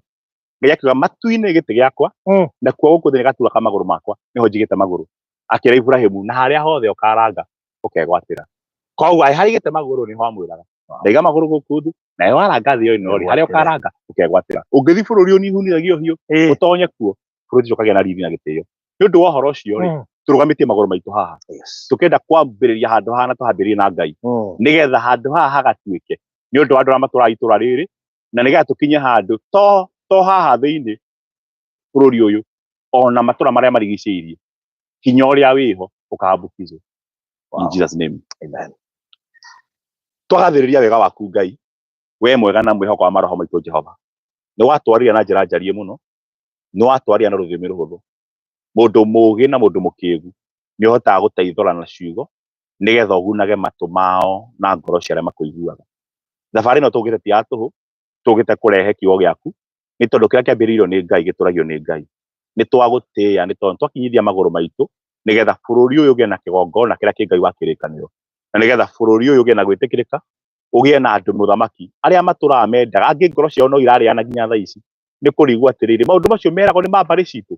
Ngai akiuga matu-inĩ gĩtĩ gĩakwa na kuo gũkũ thĩ nĩ gaturwa ka magũrũ makwa, nĩho njigĩte magũrũ. Akĩra Ibrahimu na harĩa hothe ũkaranga ũkegwatĩra. Koguo harĩa aigĩte magũrũ nĩho amwĩraga. Ndaiga magũrũ gũkũ thĩ nawe waranga thĩ ĩno rĩ, harĩa ũkaranga ũkegwatĩra. Ũngĩthiĩ bũrũri ũnihunithagio hiũ ũtonye kuo, bũrũri ũcio ũkagĩa na riri na gĩtĩo. Nĩ ũndũ wa ũhoro ũcio rĩ, tũrũgamĩtie magũrũ maitũ haha. Tũkĩenda kwambĩrĩria handũ haha na tũhambĩrĩrie na Ngai. Nĩgetha handũ haha hagatuĩke nĩ ũndũ wa andũ arĩa matũraga itũra rĩrĩ, na nĩgetha tũkinye handũ to haha thĩinĩ bũrũri ũyũ, ona matũra marĩa marigicĩirie, hinya ũrĩa wĩho ũkambukizwo. In Jesus name. Amen. Twagathĩrĩria wega waku Ngai, we mwega na mwĩhoko wa maroho maitũ Jehova. Nĩ watwarire na njĩra njarie mũno, nĩ watwarire na rũthiomi rũhũthũ. Mũndũ mũũgĩ na mũndũ mũkĩgu nĩ ũhotaga gũteithũra na ciugo nĩgetha ũgunage matũ mao na ngoro cia arĩa makũiguaga. Thabarĩ ĩno tũgĩte ti ya tũhũ, tũgĩte kũrehe kiugo gĩaku, nĩ tondũ kĩrĩa kĩambĩrĩirio nĩ Ngai gĩtũragio nĩ Ngai. Nĩ twagũtĩĩa nĩ tondũ twakinyithia magũrũ maitũ nĩgetha bũrũri ũyũ ũgĩe na kĩgongona kĩrĩa kĩ Ngai wa kĩrĩkanĩro, na nĩgetha bũrũri ũyũ ũgĩe na gwĩtĩkĩrĩka, ũgĩe na andũ mũthamaki arĩa matũraga mendaga, angĩ ngoro ciao no irarĩana nginya thaa ici nĩ kũrigwo atĩrĩrĩ, maũndũ macio meragwo nĩ ma mbarĩ citũ.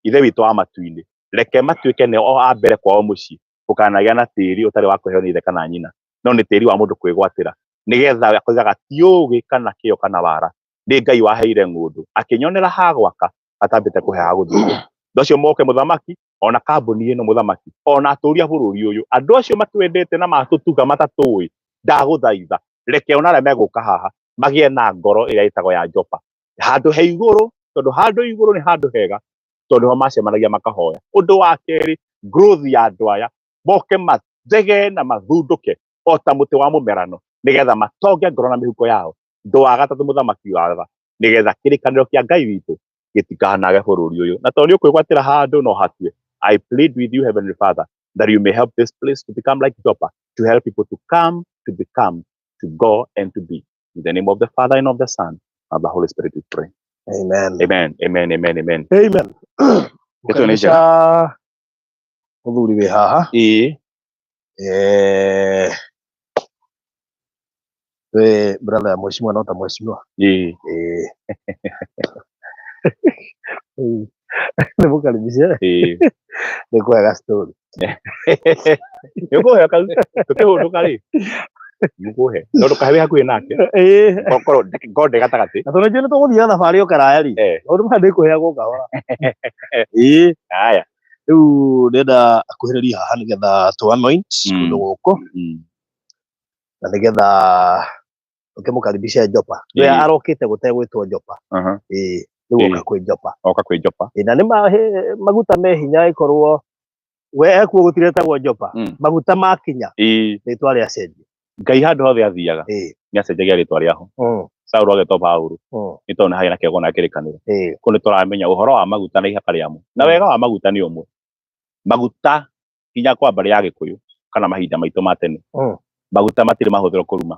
Ithe witũ wa matu-inĩ, reke matuĩke nĩ o a mbere kwao mũciĩ gũkanagĩa na tĩri ũtarĩ wa kũheo nĩ ithe kana nyina, no nĩ tĩri wa mũndũ kwĩgwatĩra, nĩgetha akoigaga ti ũgĩ kana kĩo kana wara, nĩ Ngai waheire ng'ũndũ akĩnyonera ha gwaka atambĩte kũhe ha gũthiĩ. Andũ acio moke mũthamaki, ona kambuni ĩno mũthamaki, ona atũri a bũrũri ũyũ, andũ acio matwendete na matũtuga matatũĩ, ndagũthaitha reke ona arĩa megũka haha magĩe na ngoro ĩrĩa ĩtagwo ya Jopa, handũ he igũrũ, tondũ handũ igũrũ nĩ handũ hega, tondũ nĩho macemanagia makahoya. Ũndũ wa kerĩ, growth ya andũ aya moke mathege na mathundũke o ta mũtĩ wa mũmerano, nĩgetha matonge ngoro na mĩhuko yao. Ũndũ wa gatatũ, mũthamaki wa tha, nĩgetha kĩrĩkanĩro kĩa Ngai witũ gĩtikanage bũrũri ũyũ, na tondũ nĩ ũkwĩgwatĩra handũ no hatue. I plead with you, Heavenly Father, that you may help this place to become like Joppa, to help people to come, to become, to go and to be. In the name of the Father and of the Son and of the Holy Spirit we pray. Amen. Amen. Amen. Amen. Amen. Amen. Ndeto nĩ njega. Mũkaribisha mũthuri wĩ haha. We brother ya mheshimiwa, no ta mheshimiwa. Nĩ mũkaribishe. Nĩ kwega story. Nĩ ũkũheo kau tũkĩhũndũka rĩ, nĩngũhe no ndũkahe wĩ hakuhĩ nake. Korwo ngorwo ndĩ gatagatĩ. Na tondũ njũĩ nĩ tũgũthiĩ thabarĩ o karaya rĩ. Maũndũ maya ndĩkũheagwo kahora. Haya. Rĩu ndĩrenda akuhĩrĩrie haha nĩgetha tũ anoint kũndũ gũkũ. Na nĩgetha ũkĩmũkaribisha Jopa. Nĩwe arokĩte gũtegwĩtwo Jopa. Rĩu oka kwĩ Jopa. Oka kwĩ Jopa. Na nĩ maguta me hinya ĩkorwo We ekuo gũtiretagwo Jopa. Maguta makinya rĩtwa rĩa cenjio. Ngai handũ hothe athiaga nĩ acenjagia rĩtwa rĩaho. Saũlũ agetwo Paũlũ nĩ tondũ nĩ harĩ na kĩgongona kĩa kĩrĩkanĩro. Kũu nĩ tũramenya ũhoro wa maguta na ihaka rĩamo. Na wega wa maguta nĩ ũmwe. Maguta nginya kwa mbarĩ ya Gĩkũyũ kana mahinda maitũ ma tene, maguta matirĩ mahũthĩrwo kũruma.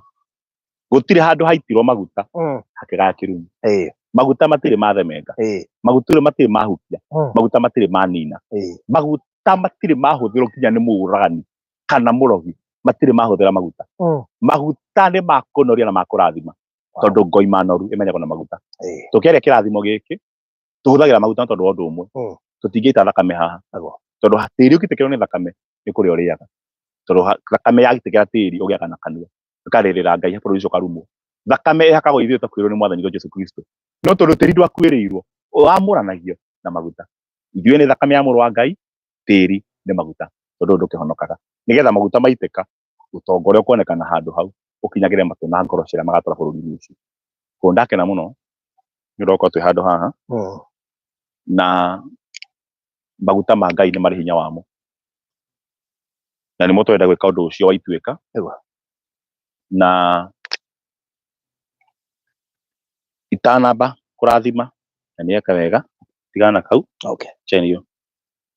Gũtirĩ handũ haitirwo maguta hakĩgaya kĩrumi. Maguta matirĩ mathemenga. Maguta matirĩ mahukia. Maguta matirĩ manina. Maguta matirĩ mahũthĩrwo nginya nĩ mũũragani kana mũrogi, matirĩ mahũthĩra maguta. Maguta nĩ ma kũnoria na ma kũrathima, tondũ ngoima noru ĩmenyagwo na maguta. Tũkĩaria kĩrathimo gĩkĩ tũhũthagĩra maguta tondũ wa ũndũ ũmwe, tũtingĩita thakame haha, tondũ tĩri ũgĩtĩkĩrwo nĩ thakame nĩ kũrĩa ũrĩaga, tondũ thakame yagĩtĩkĩra tĩri ũgĩaga na kanua ĩkarĩrĩra Ngai bũrũri ũcio ũkarumwo. Thakame ĩhakagwo ithuĩ twakuĩrĩirwo nĩ Mwathani witũ Jesũ Kristo, no tondũ tĩri ndwakuĩrĩirwo wamũranagio na maguta. Ithuĩ nĩ thakame ya mũrũ wa Ngai, tĩri nĩ maguta, tondũ ndũkĩhonokaga. Nĩgetha maguta maitĩka, ũtonga ũrĩa ũkuonekana handũ hau ũkinyagĩre matũ na ngoro cia arĩa magatũra bũrũri-inĩ ũcio. Koguo ndakena mũno nĩ ũndũ wa gũkorwo twĩ handũ haha, na maguta ma Ngai nĩ marĩ hinya wamo, na nĩmo tũrenda gwĩka ũndũ ũcio wa ituĩka. Na itanamba kũrathima na nĩ eka wega, tigana na kau. Chenio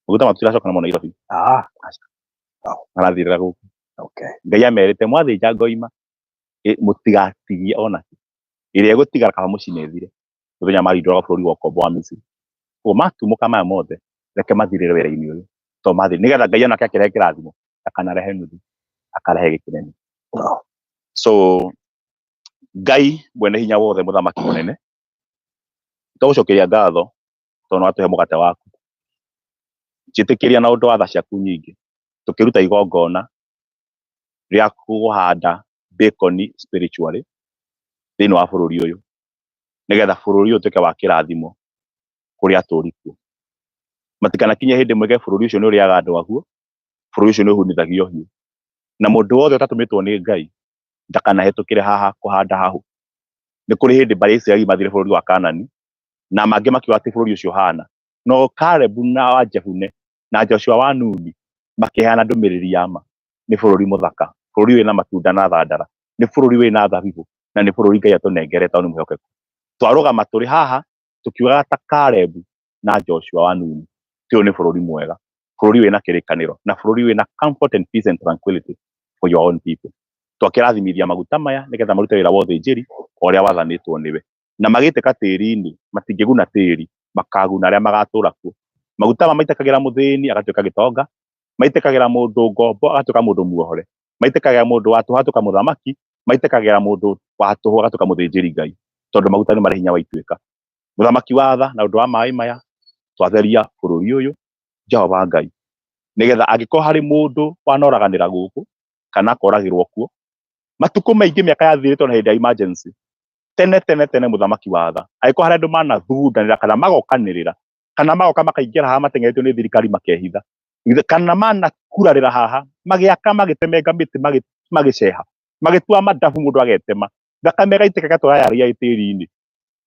maguta matiracoka namo Nairobi. Marathirĩra gũkũ. Ngai amerite mwathĩnja ngoima mũtigatigie ona kĩ, ĩrĩa ĩgũtigara kaba mũcine ĩthire mũthenya marindũraga bũrũri wa ũkombo wa Misiri. Koguo matumũka maya mothe, reke mathirĩre wĩra-inĩ ũyũ, to mathire nĩgetha Ngai onake akĩrehe kĩrathimo ndakanarehe nuthu, akarehe gĩkĩnene. So Ngai mwene hinya wothe, mũthamaki mũnene, tũgũcokeria ngatho tondũ nĩwatũhe mũgate waku. Njĩtĩkĩria na ũndũ wa tha ciaku nyingĩ tũkĩruta igongona rĩa kũhanda bacon spiritually thĩinĩ wa bũrũri ũyũ, nĩgetha bũrũri ũyũ ũtuĩke wa kĩrathimo kũrĩ atũũri kuo. Matikanakinye hĩndĩ moige bũrũri ũcio nĩ ũrĩaga andũ aguo, bũrũri ũcio nĩ ũhunithagio hiũ, na mũndũ wothe ũtatũmĩtwo nĩ Ngai ndakanahĩtũkĩre haha kũhanda hahũ. Nĩ kũrĩ hĩndĩ mbarĩ ya Isiraeli mathire bũrũri wa Kanani, na mangĩ makiuga atĩ bũrũri ũcio ũhana, no Kalebu na wa Jefune na Joshua wa Nuni makĩheana ndũmĩrĩri ya ma. Nĩ bũrũri mũthaka, bũrũri wĩna matunda na thandara, nĩ bũrũri wĩna thabibũ, na nĩ bũrũri Ngai atũnengerete tondũ nĩ mwĩhokeku. Twarũgama tũrĩ haha tũkiugaga ta Kalebu na Joshua wa Nuni, ti ũyũ nĩ bũrũri mwega, bũrũri wĩna kĩrĩkanĩro, na bũrũri wĩna comfort and peace and tranquility for your own people. Twakĩrathimithia maguta maya nĩgetha marute wĩra wa ũthĩnjĩri o ũrĩa wathanĩtwo nĩwe, na magĩtĩka tĩri-inĩ matingĩguna tĩri, makaguna arĩa magatũra kuo. Maguta maya maitĩkagĩra mũthĩni agatuĩka gĩtonga, maitĩkagĩra mũndũ ngombo agatuĩka mũndũ muohore, maitĩkagĩra mũndũ wa tũhũ agatuĩka mũthamaki, maitĩkagĩra mũndũ wa tũhũ agatuĩka mũthĩnjĩri Ngai, tondũ maguta nĩ marĩ hinya wa ituĩka. Mũthamaki wa tha, na ũndũ wa maĩ maya twatheria bũrũri ũyũ, Jehova Ngai, nĩgetha angĩkorwo harĩ mũndũ wanoraganĩra gũkũ kana akoragĩrwo kuo matukũ maingĩ mĩaka yathirĩte na hĩndĩ ya emergency tene tene tene, mũthamaki wa tha, angĩkorwo harĩ andũ manathugundanĩra kana magokanĩrĩra kana magoka makaingĩra haha mateng'eretio nĩ thirikari makehitha, kana manakurarĩra haha magĩaka magĩtemenga mĩtĩ magĩceha magĩtua madabu mũndũ agetema thakame ĩgaitĩka ĩgatwara yaria tĩri-inĩ,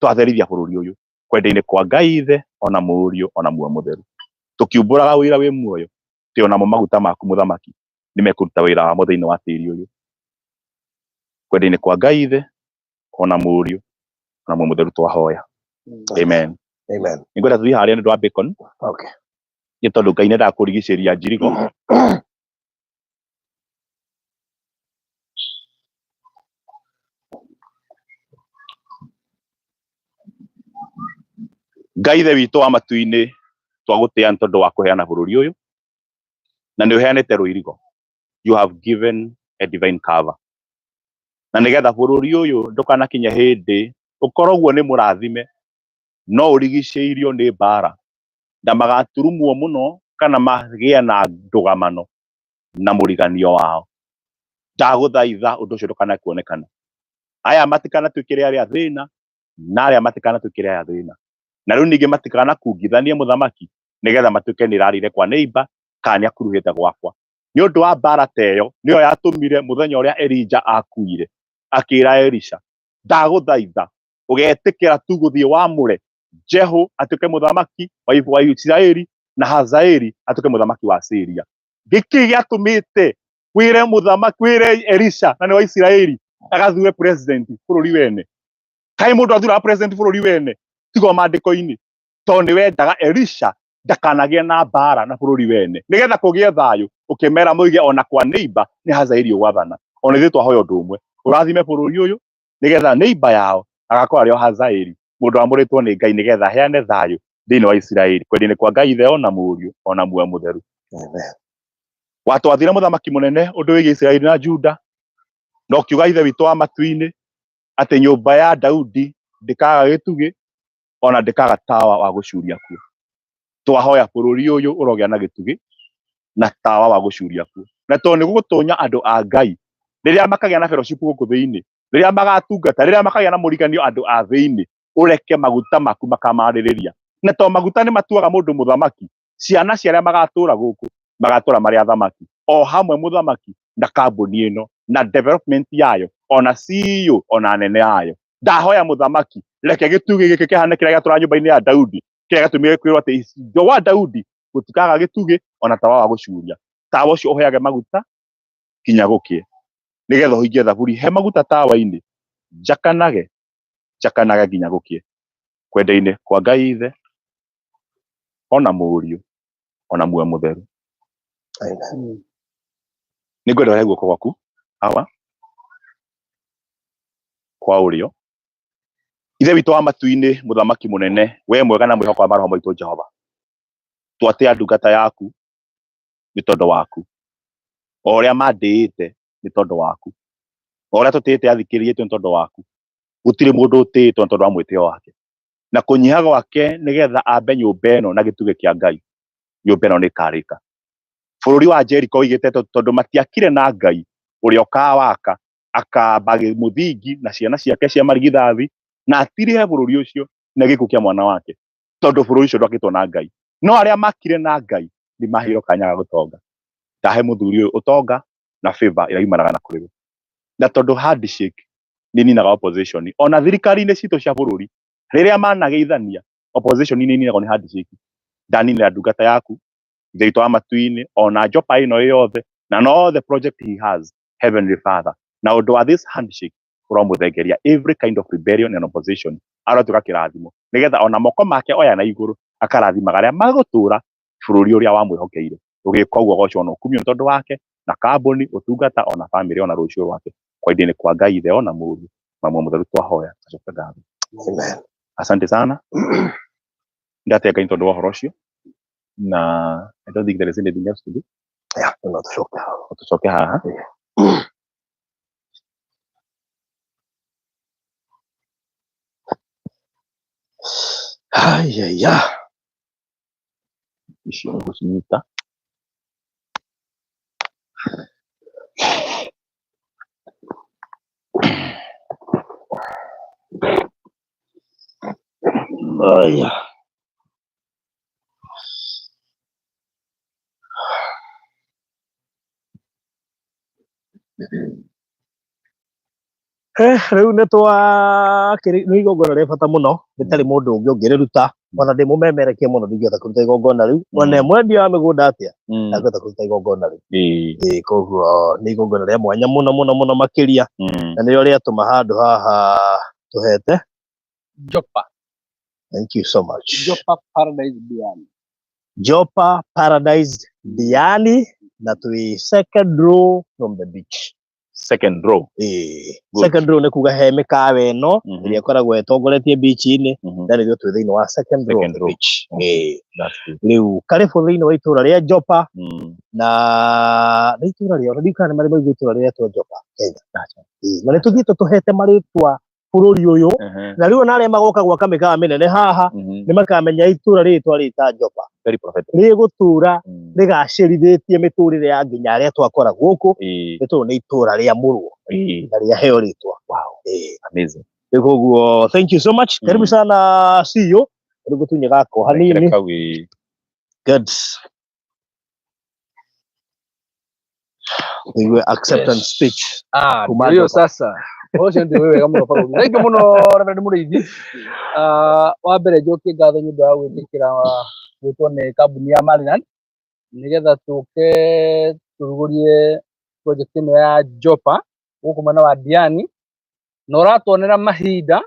twatherithia bũrũri ũyũ kwenda-inĩ kwa Ngai Ithe ona Mũriũ ona Muoyo Mũtheru, tũkiumbũraga wĩra wĩ muoyo tĩ onamo maguta maku mũthamaki nĩ mekũruta wĩra wamo thĩinĩ wa tĩri ũyũ, kwenda-inĩ kwa Ngai Ithe ona Mũriũ ona Muoyo Mũtheru twahoya, amen. Amen. Nĩngwenda tũthiĩ harĩa nĩ ũndũ wa bacon. Nĩ tondũ Ngai nĩendaga kũrigicĩria njirigo. Ngai Ithe witũ wa matu-inĩ, twagũtĩĩa nĩ tondũ wa kũheana bũrũri ũyũ, na nĩ ũheanĩte rũirigo. You have given a divine cover, na nĩgetha bũrũri ũyũ ndũkanakinye hĩndĩ ũkorwo guo nĩ mũrathime no ũrigicĩirio nĩ mbara na magaturumwo mũno kana magĩe na ndũgamano na mũriganio wao. Ndagũthaitha ũndũ ũcio ndũkanakuonekana, aya matikanatuĩkĩre arĩa thĩna na arĩa matikanatuĩkĩre aya thĩna, na rĩu ningĩ matikanakungithanie mũthamaki nĩgetha matuĩke nĩ ĩrarĩire kwa neighbor kana nĩ akuruhĩte gwakwa. Nĩ ũndũ wa mbara ta ĩyo nĩyo yatũmire mũthenya ũrĩa Elija akuire akĩra Elisha, ndagũthaitha ũgetĩkĩra tu gũthiĩ wamũre Jehu atuĩke mũthamaki wa Isiraeli Na Hazaeli atuĩke mũthamaki wa Syria. Gĩkĩ gĩatũmĩte wĩre mũthamaki, wĩre Elisha na nĩ wa Isiraeli agathure president bũrũri wene. Kaĩ mũndũ athuraga president bũrũri wene tiga o maandĩko-inĩ, tondũ nĩ wendaga Elisha ndakanagĩe na mbara na bũrũri wene nĩgetha kũgĩe thayũ, ũkĩmera moige ona kwa neighbor nĩ Hazaeli ũgwathana. Ona ithuĩ twahoya ũndũ ũmwe, ũrathime bũrũri ũyũ nĩgetha neighbor yao agakorwo arĩ o Hazaeli, mũndũ wamũrĩtwo nĩ Ngai nĩgetha aheane thayũ thĩinĩ wa Isiraeli, kwenda-inĩ kwa Ngai Ithe ona Mũriũ ona Muoyo Mũtheru. Amen. Watwathire mũthamaki mũnene ũndũ wĩgiĩ Isiraeli na Juda, na ũkiuga Ithe witũ wa matu-inĩ atĩ nyũmba ya Daudi ndĩkaga gĩtugĩ ona ndĩkaga tawa wa gũcuria kuo. Twahoya bũrũri ũyũ ũrogĩa na gĩtugĩ na tawa wa gũcuria kuo, na tondũ nĩ gũgũtũnya andũ a Ngai rĩrĩa makagĩa na fellowship gũkũ thĩinĩ, rĩrĩa magatungata, rĩrĩa makagĩa na mũriganio andũ a thĩinĩ, ũreke maguta maku makamarĩrĩria. Na tondũ maguta nĩ matuaga mũndũ mũthamaki, ciana cia arĩa magatũra gũkũ magatũra marĩ athamaki, o hamwe mũthamaki na kambuni ĩno na development yayo, ona CEO ona anene ayo. Ndahoya mũthamaki, reke gĩtugĩ gĩkĩ kĩhane kĩrĩa gĩatũra nyũmba-inĩ ya Daudi, kĩrĩa gĩatũmire kwĩrwo atĩ indo wa Daudi gũtikaga gĩtugĩ ona tawa wa gũcuria. Tawa ũcio ũheage maguta kinya gũkĩe, nĩgetha ũhingie thaburi, he maguta tawa-inĩ, njakanage njakanage nginya gũkĩe, kwenda-inĩ kwa Ngai Ithe ona Mũriũ ona Muoyo Mũtheru. Amen. Nĩ ngwenda ũhe guoko gwaku hawa kwa ũrĩo. Ithe witũ wa matu-inĩ, mũthamaki mũnene, we mwega na mwĩhoko wa maroho maitũ Jehova, twatĩa ndungata yaku nĩ tondũ waku, o ũrĩa mandĩĩte nĩ tondũ waku, o ũrĩa tũtĩĩte athikĩrĩria aitũ nĩ tondũ waku. Gũtirĩ mũndũ ũtĩĩtwo nĩ tondũ wa mwĩtĩo wake na kũnyiha gwake, nĩgetha ambe nyũmba ĩno na gĩtugĩ kĩa Ngai. Nyũmba ĩno nĩ ĩkarĩka. Bũrũri wa Jericho oigĩte tondũ matiakire na Ngai, ũrĩa ũkawaka akamba mũthingi na ciana ciake cia marigithathi na atirihe bũrũri ũcio na gĩkuũ kĩa mwana wake, tondũ bũrũri ũcio ndwakĩtwo na Ngai. No arĩa makire na Ngai nĩ maheirwo kanya ga gũtonga. Ndahe mũthuri ũyũ ũtonga na favor ĩrĩa yumanaga na kũrĩ we, na tondũ handshake nĩ ninaga opposition ona thirikari-inĩ citũ cia bũrũri, rĩrĩa manageithania opposition nĩ ninagwo nĩ handshake. Ndaninĩra ndungata yaku, Ithe witũ wa matu-inĩ, ona Jopa ĩno yothe na no the project he has, Heavenly Father, na ũndũ wa this handshake ũromũthengeria every kind of rebellion and opposition, arotuĩka kĩrathimo, nĩgetha ona moko make oya na igũrũ akarathimaga arĩa magũtũra bũrũri ũrĩa wamwĩhokeire. Ũgĩka ũguo gocwo na ũkumio nĩ tondũ wake na kambuni, ũtungata, ona famĩlĩ, ona rũciũ rwake, kwa-inĩ kwa Ngai Ithe ona Mũriũ na Muoyo Mũtheru twahoya tũcoke ngatho. Amen. Asante sana, ndatĩa Ngai nĩ tondũ wa ũhoro ũcio, na I don't think there is anything else to do. Yeah, no tũcoke. Tũcoke haha. Ayaya. Icio gũcinyita. Aya. Rĩu nĩ twakĩrĩ nĩ igongona rĩa bata mũno rĩtarĩ mũndũ ũngĩ ũngĩrĩruta, ona ndĩ mũmemerekia mũno ndingĩhota kũruta igongona rĩu, ona mwendia wa mĩgũnda atĩa ndangĩhota kũruta igongona rĩu. Ĩĩ, koguo nĩ igongona rĩa mwanya mũno mũno mũno makĩria, na nĩrĩo rĩatũma handũ haha tũhete Jopa. Thank you so much. Jopa Paradise Diani. Jopa Paradise Diani, na twĩ second row from the beach. Second row. Ĩĩ. Good. Second row nĩ kuga he mĩkawa ĩno ĩrĩa ĩkoragwo ĩtongoretie beach-inĩ, na nĩguo twĩ thĩinĩ wa second row of Second the row. beach. Okay. Ĩĩ. That's good. Rĩu karibu thĩinĩ wa itũra rĩa Jopa, na nĩ itũra rĩa ndiũĩ kana nĩ marĩ maigua itũra rĩretwo Jopa Kenya. Ĩĩ, na nĩ tũthiĩte tũhete marĩtwa bũrũri ũyũ, na rĩu ona arĩa magoka gwaka mĩkawa mĩnene haha nĩ makamenya itũra rĩtwa rĩta Jopa Very prophetic. Rĩgũtũra rĩgacĩrithĩtie mĩtũrĩre ya nginya arĩa twakora gũkũ, nĩ tondũ nĩ itũra rĩa mũrwo na rĩaheo rĩtwa. Ĩĩ. Amazing. Rĩu koguo thank you so much, karibu sana CEO. Rĩu ngũtunye gako hanini. Kau ĩĩ. Good. Nĩgue acceptance Yes. speech Ah, kuma ndio hiyo Jopa. sasa. Ũcio ndio wega mũno barũthi. Thank you mũno Reverend Mũrĩithi. Ah, wa mbere njokie ngatho nĩ ũndũ wa gwĩtĩkĩra Gwĩtwo nĩ kambuni ya Maryland nĩgetha tũke tũrugũrie project ĩno ya Jopa gũkũ mwena wa Diani, na ũratuonera mahinda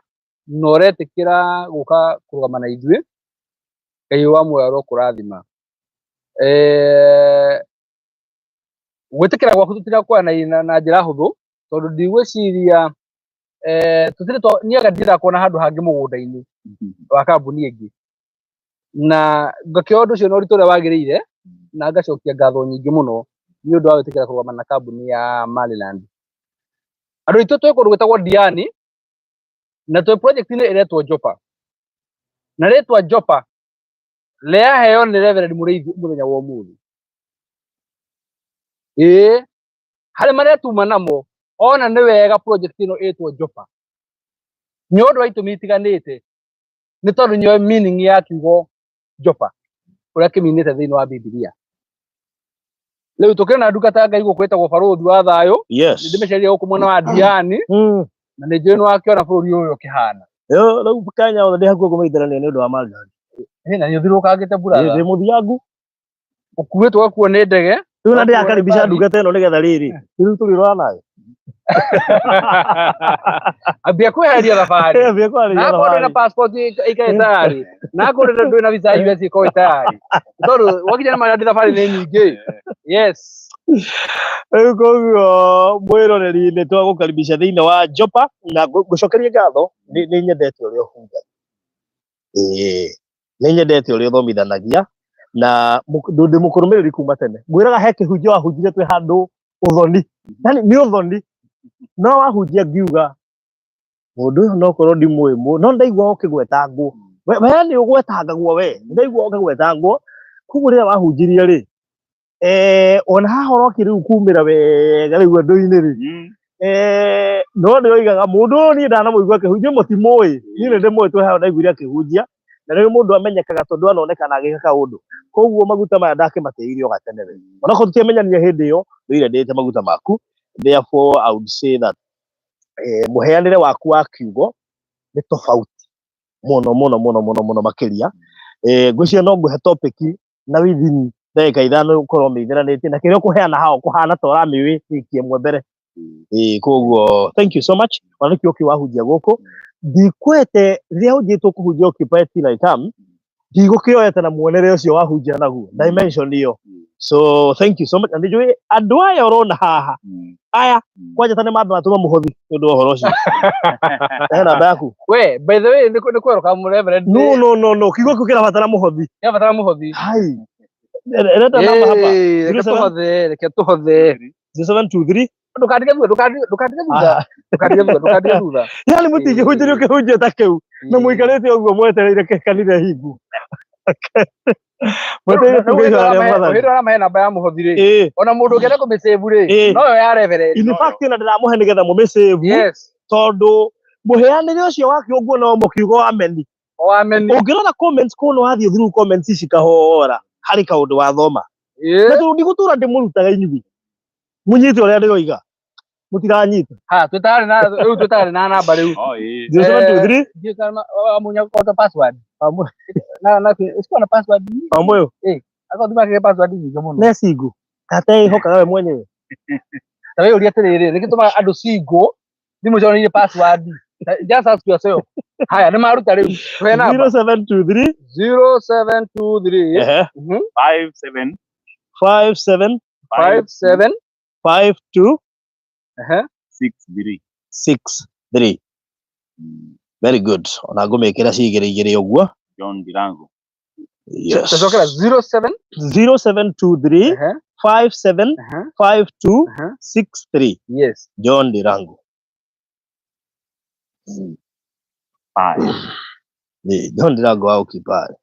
na ũretĩkĩra gũka kũrũgama na ithuĩ. Ngai wa muoyo arokũrathima. Gwĩtĩkĩra gwaku tũtirakuoya na njĩra hũthũ, tondũ ndigwĩciria tũtirĩ niĩ anga ndirĩ ndakuona handũ hangĩ mũgũnda-inĩ wa kambuni ĩngĩ, na ngakĩoya ũndũ ũcio na ũritũ ũrĩa wagĩrĩire, na ngacokia ngatho nyingĩ mũno nĩ ũndũ wa gwĩtĩkĩra kũrũgama na kambuni ya Maryland. Andũ aitũ twĩ kũndũ gwĩtagwo Diani, na twĩ project-inĩ ĩretwo Jopa, na rĩtwa Jopa rĩaheo nĩ Reverend Mũrĩithi mũthenya wa ũmũthĩ. Ĩĩ, harĩ marĩa tuma namo, ona nĩ wega project ĩno ĩtwo Jopa nĩ ũndũ wa itũmi itiganĩte, nĩ tondũ nĩoĩ meaning ya kiugo Jopa ũrĩa kĩminĩte thĩinĩ wa Bibilia. Rĩu tũkĩrĩ na ndungata ya Ngai gũkũ ĩtagwo Barũthi wa Thayũ. Yes. Nĩ ndĩmĩcerire gũkũ mwena wa Diani, na nĩ njũĩ nĩ wakĩona bũrũri ũyũ ũkĩhana. Yo, rĩu Kenya othe ndĩ hakuhĩ kũmeithanania nĩ ũndũ wa Maryland. Ĩ, na nĩ ũthirũkangĩte brother. Ndĩ mũthiangu. Ũkuĩtwo ũgakuo nĩ ndege. Rĩu na Ũgakuo nĩ ndĩrakaribisha mbathi. ndungata ĩno nĩgetha rĩrĩ. Rĩu tũrĩ nayo. Ambia kwĩharĩria thabarĩ. Ambia kwĩharĩria Na akorwo ndwĩ na thabarĩ. passport ĩikare tayari. Na akorwo ndwĩ na visa ya US ĩkorwo ĩ tayari. Tondũ wakinya nĩ marĩa thabarĩ nĩ nyingĩ. Yes. Rĩu koguo mwĩroreri nĩ twagũkaribisha thĩinĩ wa Jopa, na ngũcokerie ngatho, nĩ nyendete ũrĩa ũhunjagia. Ĩĩ, nĩ nyendete ũrĩa ũthomithanagia, na ndĩ mũkũrũmĩrĩri kuma tene. Ngwĩraga he kĩhunjio wahunjirie twĩ handũ ũthoni. Yani nĩ ũthoni. No wahunjia ngiuga mũndũ ũyũ no korwo ndimũĩ no ndaigua ũkĩgwetangwo. We nĩ ũgwetangagwo we. Ndaigua ũkĩgwetangwo. Koguo rĩrĩa wahunjirie rĩ, ona haha ũroki rĩu kumĩra wega rĩu andũ-inĩ rĩ. No ndĩroigaga mũndũ ũyũ niĩ ndanamũigua akĩhunjia, mũtimũĩ. Niĩ nĩ ndĩmũĩ twĩ haha ndaiguire akĩhunjia. Na rĩu mũndũ amenyekaga tondũ anonekana agĩka kaũndũ. Koguo maguta maya ndakĩmatĩirie o gatene we. Onakorwo tũtiamenyanire hĩndĩ ĩyo, ndũire ndĩte maguta maku. Therefore, I would say that mũheanĩre waku wa kiugo nĩ tofauti mũno mũno mũno mũno mũno makĩria. Ngwĩciria no ngũhe topic na within ndagĩka 5 ũkorwo ũmĩitheranĩtie, na kĩrĩa ũkũheana haha ũkũhana ta ũramĩũĩ wiki ĩmwe mbere. Koguo thank you so much. Ona nĩkĩo ũkĩ wahunjia gũkũ. Ndikwete rĩrĩa ũnjĩtwo kũhunjia Occupy Till I Come, ndigũkĩoete na muonere ũcio wahunjia naguo, dimension ĩyo. So thank you so much. Na nĩnjũĩ andũ aya ũrona haha, aya kwanja ta nĩ mambe matũma mũhothi nĩ ũndũ wa ũhoro ũcio. He namba yaku. We, by the way, nĩ kwerũka mũ Reverend. No, no, no, no. Kiugo kĩu kĩrabatara mũhothi. Kĩrabatara mũhothi. Hai. Reta namba hapa. Reke tũhothe, reke tũhothe. 0723. Ndũkandige thutha, ndũkandige thutha. Ndũkandige thutha, ndũkandige thutha. Yani mũtingĩhunjĩrio kĩhunjio ta kĩu na mũikarĩte ũguo mwetereire kanitha ĩhingwo. Mwetereire tuge ihoya rĩa Mwathani. Hĩndĩ ũramahe namba ya mũhothi rĩ, ona mũndũ ũngĩenda kũmĩsave rĩ, noyo ya Reverend. In fact, ona ndĩramũhe nĩgetha mũmĩsave. Yes. Tondũ mũheanĩre ũcio wake ũguo no mũkiugo ameni. O ameni. Ũngĩrora comments kũu no wathiĩ through comments ici kahora harĩ kaũndũ wathoma. Na tondũ ndigũtũra ndĩmũrutaga inyuĩ. Mũnyite ũrĩa ndĩroiga. Mũtiranyita. Ha, twĩtarĩ na rĩu twĩtarĩ na namba rĩu. 0723. Ndiũĩ kana wamunya kota password. Na na sikuwa na password nyingi. Wamũyũ. Akorwo thimũ password nyingĩ mũno. Ne single. Kateĩhokaga we mwenyewe. Ta wĩyũrie atĩrĩrĩ, nĩkĩ tũmaga andũ single thimũ ciao nĩ irĩ password? Just ask yourself. Haya, nĩ maruta rĩu. Tũhe namba. 0723. 0723. Ehe. 57. 57. 57. 52. Ehe. 63. 63. Very good. Ona ngũmĩkĩra cigĩrĩ igĩrĩ ũguo. John Dirango. Yes. Tũcokera 07. 0723. Ehe. 57. Ehe. 52. Ehe. 63. Yes. John Dirango. Five. Ni John Dirango wa Occupy.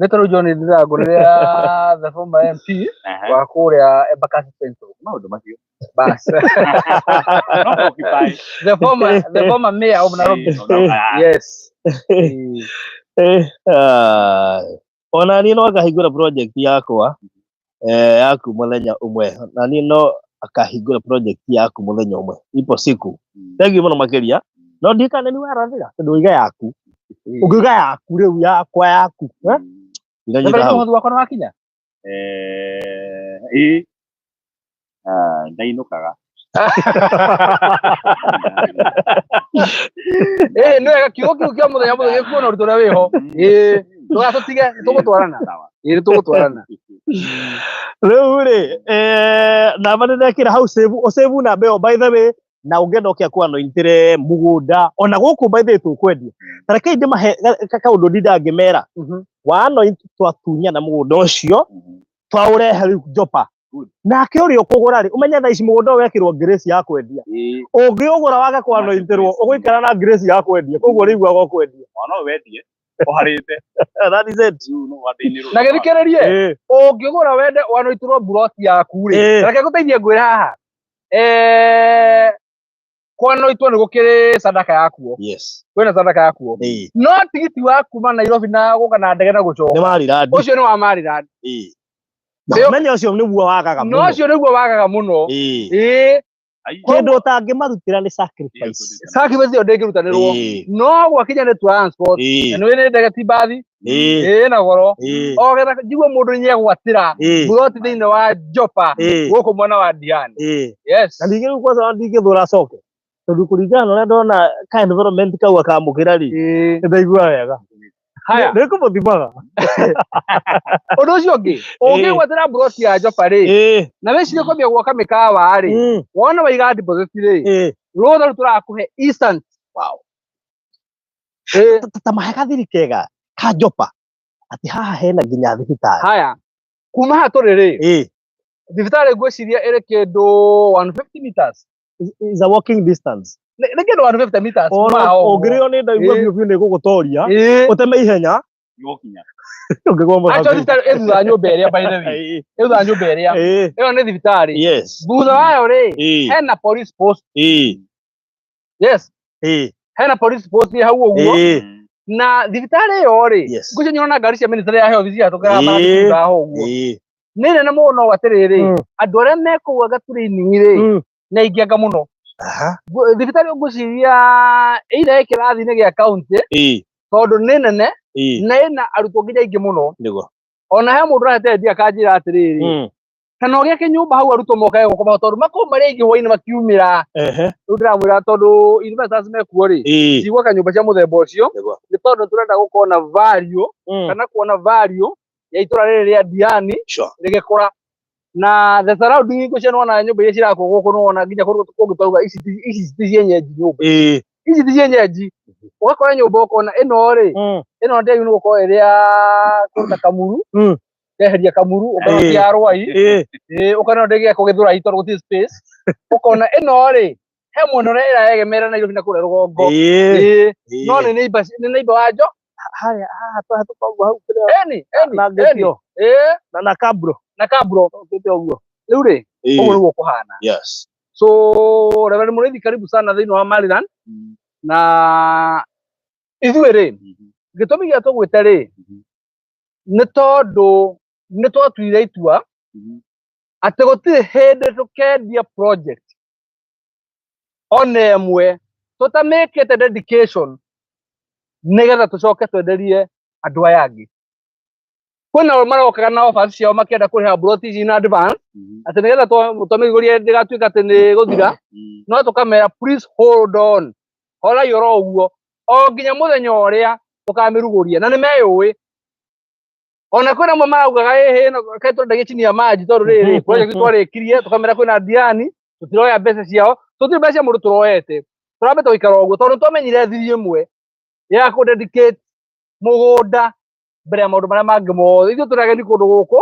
Rĩtwa rĩu John Dirango nĩ rĩa the former MP wa kũrĩa Embakasi Central. Maũndũ macio. Bas. No Occupy. The former mayor of Nairobi. Yes. Ona niĩ no ngahingũra project yakwa yaku mũthenya ũmwe. Na niĩ no akahingũra project yaku mũthenya ũmwe. Ipo siku. Thank you mũno makĩria. No ndikane nĩ warathĩra tondũ ũiga yaku. Ũngiuga yaku rĩu yakwa yaku. Ndinanyita Reverend hau. mũhothi wakwa nĩ wakinya? Ĩĩ. Ah, ndainũkaga. Ĩĩ nĩ wega kiugo kĩu kĩa mũthenya mũthenya gĩkuona ũritũ ũrĩa wĩho. Ĩĩ ndũgatũtige nĩ tũgũtwarana. Ĩĩ nĩ tũgũtwarana. Rĩu rĩ, namba nĩ ndekĩra hau save, ũsave namba ĩyo by the way, na ũngĩenda ũke akũanointĩre mũgũnda ona gũkũ by the way tũkwendia. Ta rekei ndĩmahe kaũndũ ndinda ngĩmera. Wa anoint twatunyana mũgũnda ũcio, twaũrehe rĩu Jopa. Nake ũrĩa ũkũgũra rĩ, ũmenye thaa ici mũgũnda ũyũ wekĩrwo grace ya kwendia. Ũngĩũgũra wage kũanointĩrwo, ũgũikara na grace ya kwendia, koguo ũrĩiguaga ũkwendia. Ona no wendie ũharĩte. That is it. Rĩu no wandĩinĩrwo. Na gĩthikĩrĩrie, ũngĩgũra wende wanoitĩrwo mburoti yaku rĩ, reke ngũteithie ngwĩre haha. Kwanoitwo nĩ gũkĩrĩ sadaka yakuo. Yes. Kwĩna sadaka yakuo. No tigiti wa kuma Nairobi na gũka na ndege na gũcoka. Nĩ Maryland. Ũcio nĩ wa Maryland. Na ũmenye ũcio nĩguo wagaga No mũno. ũcio nĩguo wagaga mũno. Kĩndũ ũtangĩmarutĩra nĩ sacrifice. Sacrifice ĩyo ndĩngĩrutanĩrwo. No gwakinya nĩ transport. Na nĩ nĩ ndege ti mbathi. Na goro. O getha njigue mũndũ nĩegwatĩra buroti thĩinĩ wa Jopa gũkũ mwena wa Diani. Yes. Na ningĩ rĩu kwanza ndingĩthũra acoke. Tondũ kũringana na ũrĩa ndona ka environment kau akamũkĩra rĩ, nĩ ndaigua wega. Haya. Nĩ ngũmũthimaga. Ũndũ ũcio ũngĩ, ũngĩgwatĩra buroti ya Jopa rĩ, na wĩcirie kwambia gwaka mĩkawa rĩ, wona waiga deposit rĩ, rũtha rũu tũrakũhe instant. Wow. Ta mahe gathiri kega ka Jopa atĩ haha hena nginya thibitarĩ. Haya. Kuma haha tũrĩ rĩ, thibitarĩ ngwĩciria ĩrĩ kĩndũ 150 meters. Is a walking distance. Nĩ kĩndũ 150 meters. Ona ũngĩrĩo nĩ ndaigua biũ biũ nĩ gũgũtoria, ũteme ihenya, Nĩgũkinya. ũngĩgwa mũthamaki. Actually, thibitarĩ ĩ thutha wa nyũmba ĩrĩa, by the way. Ĩ thutha wa nyũmba ĩrĩa. Ĩyo nĩ thibitarĩ. Yes. Thutha wayo rĩ, hena police post. Yes. Hena police post ĩ hau ũguo. Na thibitarĩ ĩyo rĩ, ngwĩciria nĩũrona ngari cia ministry ya health cihatũkaga marathiĩ thutha wa ũguo. Nĩ nene mũno atĩrĩrĩ, andũ arĩa me kũu anga training rĩ, nĩ aingĩ anga mũno. Thibitarĩ ngwĩciria either ĩ kĩrathi-inĩ gĩa county, tondũ nĩ nene na ĩna arutwo nginya aingĩ mũno. Ona he mũndũ ũrahete idea akanjĩra atĩrĩrĩ, kana ũgĩake nyũmba hau arutwo mokage gũkoma tondũ makoragwo marĩ aingĩ hwaĩ-inĩ makiumĩra. Rĩu ndĩramwĩra tondũ investors mekuo rĩ, cigwaka nyũmba cia mũthemba ũcio, nĩ tondũ tũrenda gũkorwo na value, kana kuona value ya itũra rĩrĩ rĩa Diani rĩgĩkũra. Na the surrounding ngwĩciria nĩwona nyũmba iria cirakwo gũkũ, nĩwona nginya kũndũ kũngĩ twauga ici ti cienyeji nyũmba. Ici ti cienyeji. Ũgakora nyũmba ũkona ĩno rĩ, ĩno ndĩagĩrĩirwo nĩ gũkorwo ĩrĩ ya kũruta Kamuru, keheria Kamuru, ũkona ti ya Rwai. Ũkona ndĩgĩakwo Gĩthũrai tondũ gũtirĩ space. Ũkona ĩno rĩ, he mwena ũrĩa ĩraegemera Nairobi na kũrĩa rũgongo. No nĩ neighbor, nĩ neighbor wa Njo. Harĩa haha twahĩtũka ũguo hau kĩrĩa. Eni, eni, Na eni. ngĩtio. Na kabro. Na kabro. Ũkĩte ũguo. Rĩu rĩ, ũguo nĩguo kũhana. Yes. So, Reverend Mũrĩithi, karibu sana thĩinĩ wa Maryland. Na ithuĩ rĩ, gĩtũmi gĩa tũgwĩte rĩ, nĩ tondũ nĩ twatuire itua atĩ gũtirĩ hĩndĩ tũkendia project ona ĩmwe tũtamĩkĩte dedication nĩgetha tũcoke twenderie andũ aya angĩ. Kwĩna marokaga na offers ciao makĩenda kũrĩha plot ici in advance atĩ nĩgetha twamĩihũrie ndĩgatuĩka atĩ nĩ gũthira, no tũkamera please hold on, horai oro ũguo o nginya mũthenya ũrĩa tũkamĩrugũria, na nĩ meyũĩ. Ona kwĩna amwe maraugaga ĩhĩ kaĩ tũrendagia chini ya maji tondũ rĩrĩ project twarĩkirie tũkamera kwĩna Diani tũtiroya mbeca ciao, tũtirĩ mbeca cia mũndũ tũroete, tũrambĩte gũikara ũguo tondũ twamenyire thiri ĩmwe ya kũ dedicate mũgũnda mbere ya maũndũ marĩa mangĩ mothe. Ithuĩ tũrĩ ageni kũndũ gũkũ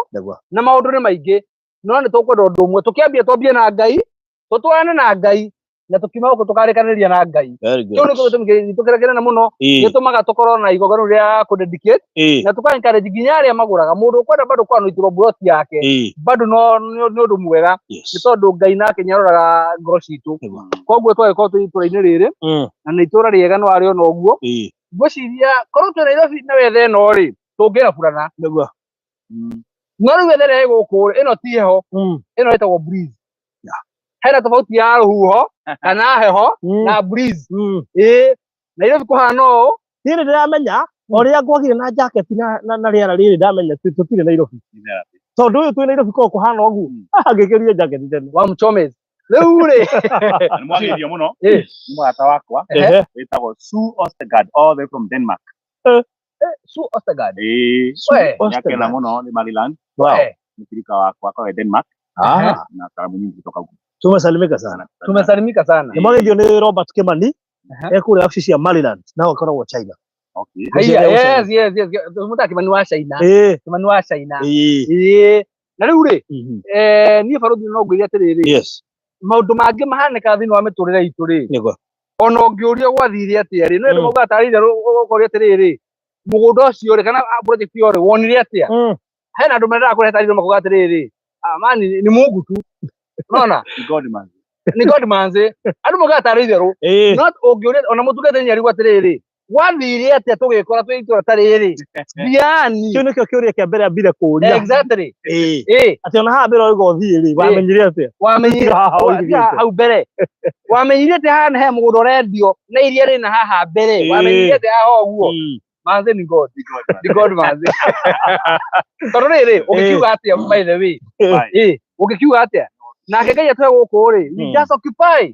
na maũndũ nĩ maingĩ, no nĩ tũkwenda ũndũ ũmwe, tũkĩambia twambie na Ngai, tũtwarane na Ngai, na tũkiuma gũkũ tũkarĩkanĩria na Ngai. Very good. Kĩu nĩkĩo gĩtũmi gitũ kĩrĩa kĩnene mũno gĩtũmaga tũkorwo na igongona rĩu rĩa kũ dedicate, na tũka encourage nginya arĩa magũraga. Mũndũ ũkwenda bado kwanũitĩrwo mburoti yake bado no nĩ ũndũ mwega, nĩ tondũ Ngai nake nĩaroraga ngoro citũ. Koguo twagĩkorwo twĩ itũra-inĩ rĩrĩ, na nĩ itũra rĩega, no arĩona ũguo. Ngwĩciria korwo twĩ Nairobi na wethe ĩno rĩ, tũngĩra burana. No rĩu wethe ĩrĩa ĩ gũkũ rĩ, ĩno ti heho, ĩno ĩtagwo breeze. Hena tofauti ya rũhuho kana heho na breeze. Nairobi kũhana ũũ. Niĩ nĩ ndĩramenya Ũrĩa ngwagire na jacket na rĩera rĩrĩ ndamenya tũtirĩ Nairobi. Tondũ ũyũ twĩ Nairobi korwo kũhana ũguo, ngĩkĩrire jacket tene. Wa Mchomez. Rĩu rĩ. Nĩ mwageithio mũno. Nĩ mũrata wakwa wĩtagwo Sue Ostergaard all the way from Denmark. Sue Ostergaard. Ĩĩ. Nĩakena mũno nĩ Maryland. Wow. Mũtirika wakwa akoragwo Denmark. Na karamu nyingi kutoka huko. Tumesalimika sana. Tumesalimika sana. Nĩ mwageithio nĩ Robert Kimani. Ekũrĩa wabici cia Maryland na akoragwo China. Okay. Haiya, yes, yes, yes. Mũthaki Kimani wa China. Kimani wa China. Ĩĩ. Na rĩu rĩ, niĩ barũthi no ngwĩre atĩrĩrĩ. Yes. Maũndũ mangĩ mahanĩkaga thĩinĩ wa mĩtũrĩre itũ rĩ. Nĩguo. Ona ũngĩũrio gwathire atĩa rĩ, no andũ maugaga tarĩ itherũ ũkoria atĩrĩrĩ, mũgũnda ũcio rĩ, kana project ĩyo rĩ, wonire atĩa? Hena andũ mendaga kũrehe tarĩ itherũ makauga atĩrĩrĩ, mani ni Mungu tu. Unaona? Ni God man. Ni God manzi. Andũ maugaga tarĩ itherũ. Not ũngĩũria ona mũtungata nĩ arigwo atĩrĩrĩ, gwathire atĩa tũgĩkora twĩ itũra ta rĩrĩ? Diani. Kĩu nĩkĩo kĩũria kĩa mbere ambire kũũria. Exactly. Atĩ ona haha mbere oiga ũthiĩ rĩ, wamenyire atĩa? Wamenyire Haha ũigithĩte. hau mbere. Wamenyire atĩa haha he mũgũnda ũrendio na iria rĩna haha mbere. Wamenyire atĩa haha ũguo? Manze ni God. Ni God manze. Tondũ rĩrĩ, ũngĩkiuga atĩa by the way? Ũngĩkiuga atĩa? Nake Ngai atũhe gũkũ rĩ, we just occupy.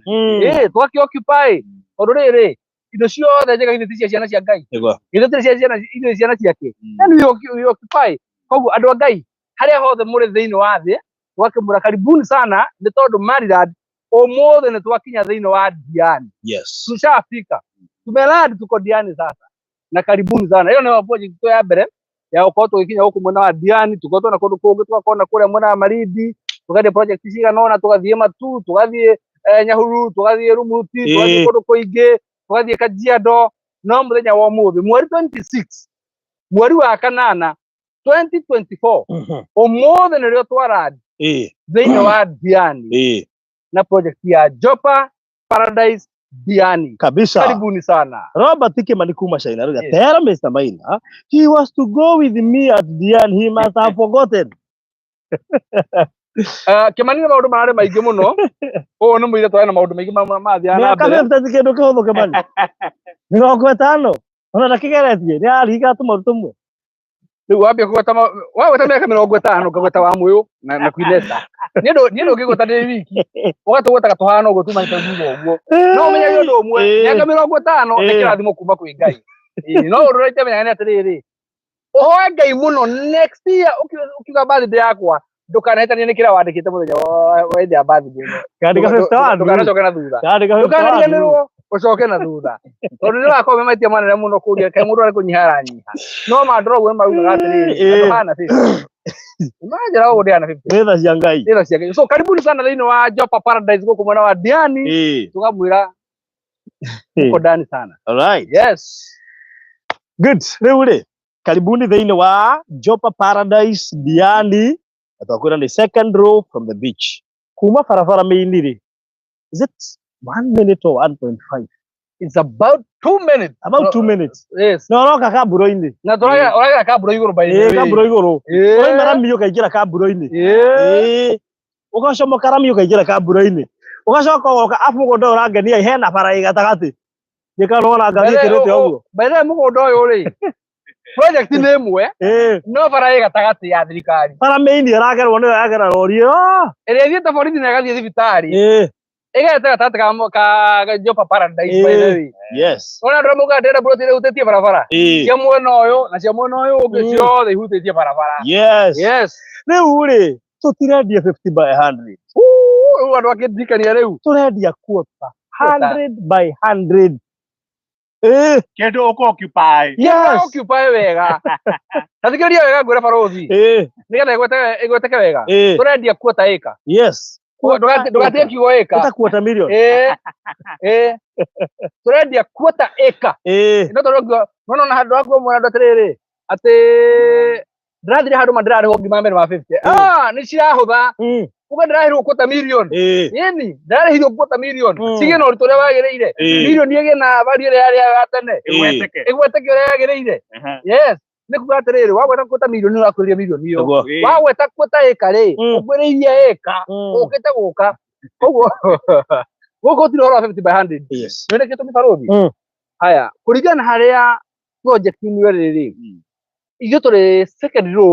Twakĩ occupy. Tondũ rĩrĩ, indo ciothe njega ithuĩ ti cia ciana cia Ngai. Ithuĩ tũrĩ cia ciana, ithuĩ ciana ciake. Then we occupy. Koguo andũ a Ngai, harĩa hothe mũrĩ thĩinĩ wa thĩ, twakĩmũra karibuni sana nĩ tondũ Maryland ũmũthĩ nĩ twakinya thĩinĩ wa Diani. Yes. Tushafika. Tumeland tuko Diani sasa. Na karibuni sana. Ĩyo nĩyo project itũ ya mbere ya gũkorwo tũgĩkinya gũkũ mwena wa Diani, tũkorwo na kũndũ kũngĩ, tũgakorwo na kũrĩa mwena wa Malindi, tũgathiĩ project cigana ũna, tũgathiĩ Matu, tũgathiĩ Nyahururu, tũgathiĩ Rumuruti, tũgathiĩ kũndũ kũingĩ, tũgathiĩ Kajiado. No mũthenya wa ũmũthĩ, mweri 26, mweri wa kanana 2024, ũmũthĩ nĩrĩo twarandi thĩinĩ wa Diani na project ya Jopa Paradise Diani. Kabisa. Karibuni sana. Robert Kimani kuma China. Yes. Tell Mr. Maina, he was to go with me at Diani. He must have forgotten. Kimani nĩ maũndũ mararĩ maingĩ mũno. Ũyũ nĩ mũirĩtu arĩ na maũndũ maingĩ mathiaga na mbere. Mĩaka 50 ti kĩndũ kĩhũthũ Kimani. 50. Ona ndakĩgeretie, nĩ arariga tũmaũndũ tũmwe. Rĩu wambia kũgweta wagweta mĩaka 50 ũkagweta wa Mũyũ na Queen Esther. Niĩ ndũngĩgweta ndĩ wiki. Ũgatũgwetaga tũhana ũguo tumanĩte thutha ũguo. No ũmenye ũndũ ũmwe, mĩaka 50 nĩ kĩrathimo kuma kwĩ Ngai. No ũndũ ũrĩa itamenyaga nĩ atĩrĩrĩ, ũhoe Ngai mũno next year ũkiuga birthday yakwa ndũkanahĩtanie nĩ kĩrĩa wandĩkĩte mũthenya wa hĩndĩ ya birthday ĩno. Kandĩka 51. Ndũkanacoke na thutha. Kandĩka 51. Ndũkanariganĩrwo ũcoke na thutha. Tondũ nĩ wakorwo me maitia manene mũno kũria kaĩ mũndũ arĩ kũnyiha aranyiha. No mandora ũguo nĩ maraugaga atĩrĩrĩ, andũ hana 50. Manjĩra ũguo ndĩ hana 50. Nĩ tha cia Ngai. Nĩ tha cia Ngai. So karibuni sana thĩinĩ wa Jopa Paradise gũkũ mwena wa Diani. Tũkamwĩra uko ndani sana. All right. Yes. Good. Rĩu rĩ, karibuni thĩinĩ wa Jopa Paradise Diani. Na twakwĩra nĩ second row from the beach. Kuma barabara main rĩ, is it 1 minute or 1.5? It's about 2 minutes. About 2 minutes. Yes. Na ũroka kamburo-inĩ. Na tũragera kamburo igũrũ by the way. Kamburo igũrũ. Ũraima rami ũkaingĩra kamburo-inĩ. Ũgacomoka rami ũkaingĩra kamburo-inĩ. Ũgacoka ũgoka afu mũgũnda ũyũ ũrangenia hena bara ĩ gatagatĩ. Nĩkana wona ngari ĩkĩrĩte ũguo. By the way mũgũnda ũyũ rĩ, project nĩ ĩmwe, no bara ĩ gatagatĩ ya thirikari. Bara main ĩragerwo nĩyo yagera rori ĩyo. Ĩrĩa ĩthiĩte borithi na ĩgathiĩ thibitarĩ. Ĩgerete gatagatĩ ka Jopa Paradise by the way. Yes. Wona andũ arĩa maugaga ndĩrenda plot ĩrĩa ĩhutĩtie barabara. Cia mwena ũyũ na cia mwena ũyũ ũngĩ ciothe ihutĩtie barabara. Yes. Yes. Rĩu rĩ, tũtirendia 50 by 100. Rĩu andũ akĩndirikania rĩu. Tũrendia quarter. 100 by 100. Kĩndũ ũkũ occupy. Yes. Occupy wega. Ta thikĩrĩria wega ngwĩre barũthi. Nĩgetha ĩgweteke wega. Tũrendia quarter acre. Yes. Ndũgatige kiugo acre. Ĩta quarter million. Tũrendia quarter acre. No tondũ no na handũ hakuo mwena andũ atĩrĩrĩ, atĩ ndĩrathire handũ ma ndĩrarĩhwo ngiri magana merĩ ma 50. Nĩ cirahũtha. Uga ndĩrarĩhirwo quarter million. Ĩni, ndĩrarĩhirwo quarter million. Cigĩe na ũritũ ũrĩa wagĩrĩire. Million ĩgĩe na value ĩrĩa yarĩ ya tene. Ĩgweteke ũrĩa yagĩrĩire. Yes. Nĩ kuga atĩrĩrĩ, wagweta quarter million ũrakwĩrĩria million ĩyo. Wagweta quarter acre rĩ, ũkwĩrĩirie acre, ũkĩte gũka. Koguo gũkũ gũtirĩ ũhoro wa 50 by 100. Yes. Nĩ gĩtũmi barũthi? Haya, kũringana na harĩa Project ĩno ĩrĩ rĩ, ithuĩ tũrĩ second row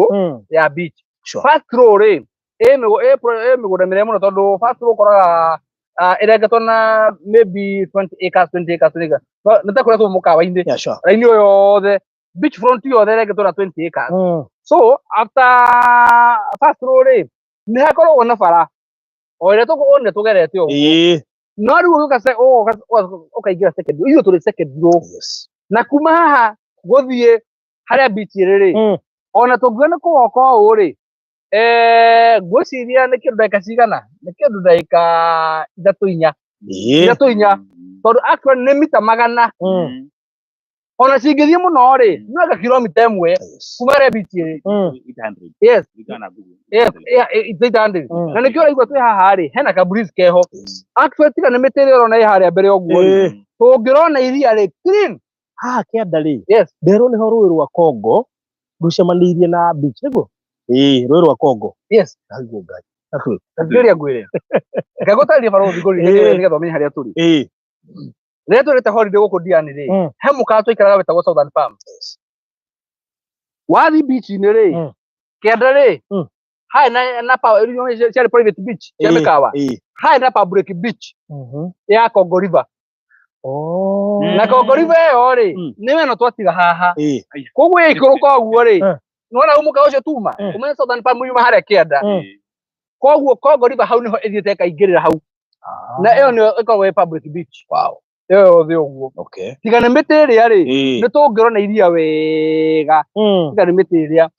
ya beach. Sure. First row rĩ, ĩ mĩgũnda mĩnene mũno, tondũ first row ũkoraga ĩrengetwo na maybe 20 acres, 20 acres, 20 acres. No, nĩ ta kũrĩa tuma mũkawa-inĩ. Yeah, sure. Raini ĩyo yothe, beach front yothe ĩrengetwo na 20 acres. So after first row rĩ, nĩ hakoragwo na bara o ĩrĩa tũkũonire tũgerete ũguo. No rĩu ũgĩũka ũkaingĩra second row, ithuĩ tũrĩ second row. Na kuma haha gũthiĩ harĩa beach ĩrĩ rĩ, ona tũngiuga nĩ kũgoka ũũ rĩ, ngwĩciria nĩ kĩndũ ndagĩka cigana, nĩ kĩndũ ndagĩka ithatũ inya, ithatũ inya, tondũ actually nĩ mita 100. Ona cingĩthiĩ mũno rĩ, no eka kilomita 1 kuma harĩa beach ĩrĩ. 800. Yes. Igana ngugu. Yes, yeah, it's 800. Na nĩkĩo ũraigua twĩ haha rĩ, hena ka breeze keho. Actually tiga nĩ mĩtĩ ĩrĩa ũrona ĩ harĩa mbere ũguo rĩ, tũngĩrona iria rĩ clean. Haha kĩanda rĩ, Yes. nderwo nĩho rũĩ rwa Congo rũcemanĩirie na beach, nĩguo? Ĩĩ, rũĩ rwa Congo. Yes. Ndaigua Ngai. Atwĩ. Thikĩrĩria ngwĩre. Reke ngũtarĩrie barũthi ngũrĩ nĩgetha ũmenye harĩa tũrĩ. Rĩrĩa tũrĩte holiday gũkũ Diani rĩ, he mũkawa twaikaraga wĩtagwo Southern Palm. Wathiĩ beach-inĩ rĩ, kĩanda rĩ, harĩ na ciarĩ private beach cia mĩkawa. Harĩ na public beach ya Congo River. Na Congo River ĩyo rĩ, nĩyo ĩno twatiga haha. Koguo ĩikũrũka ũguo rĩ, nĩwona hau mũkawa ũcio tuma, ũmenye Southern Palm yuma harĩa kĩanda. Koguo Congo River hau nĩho ĩthiĩte ĩkaingĩrĩra hau. Na ĩyo nĩyo ĩkoragwo ĩ public beach. Wow. Ĩyo yothe ũguo. Okay. Tiga nĩ mĩtĩ ĩrĩa rĩ, nĩ tũngĩrona iria wega. Tiga nĩ mĩtĩ ĩrĩa.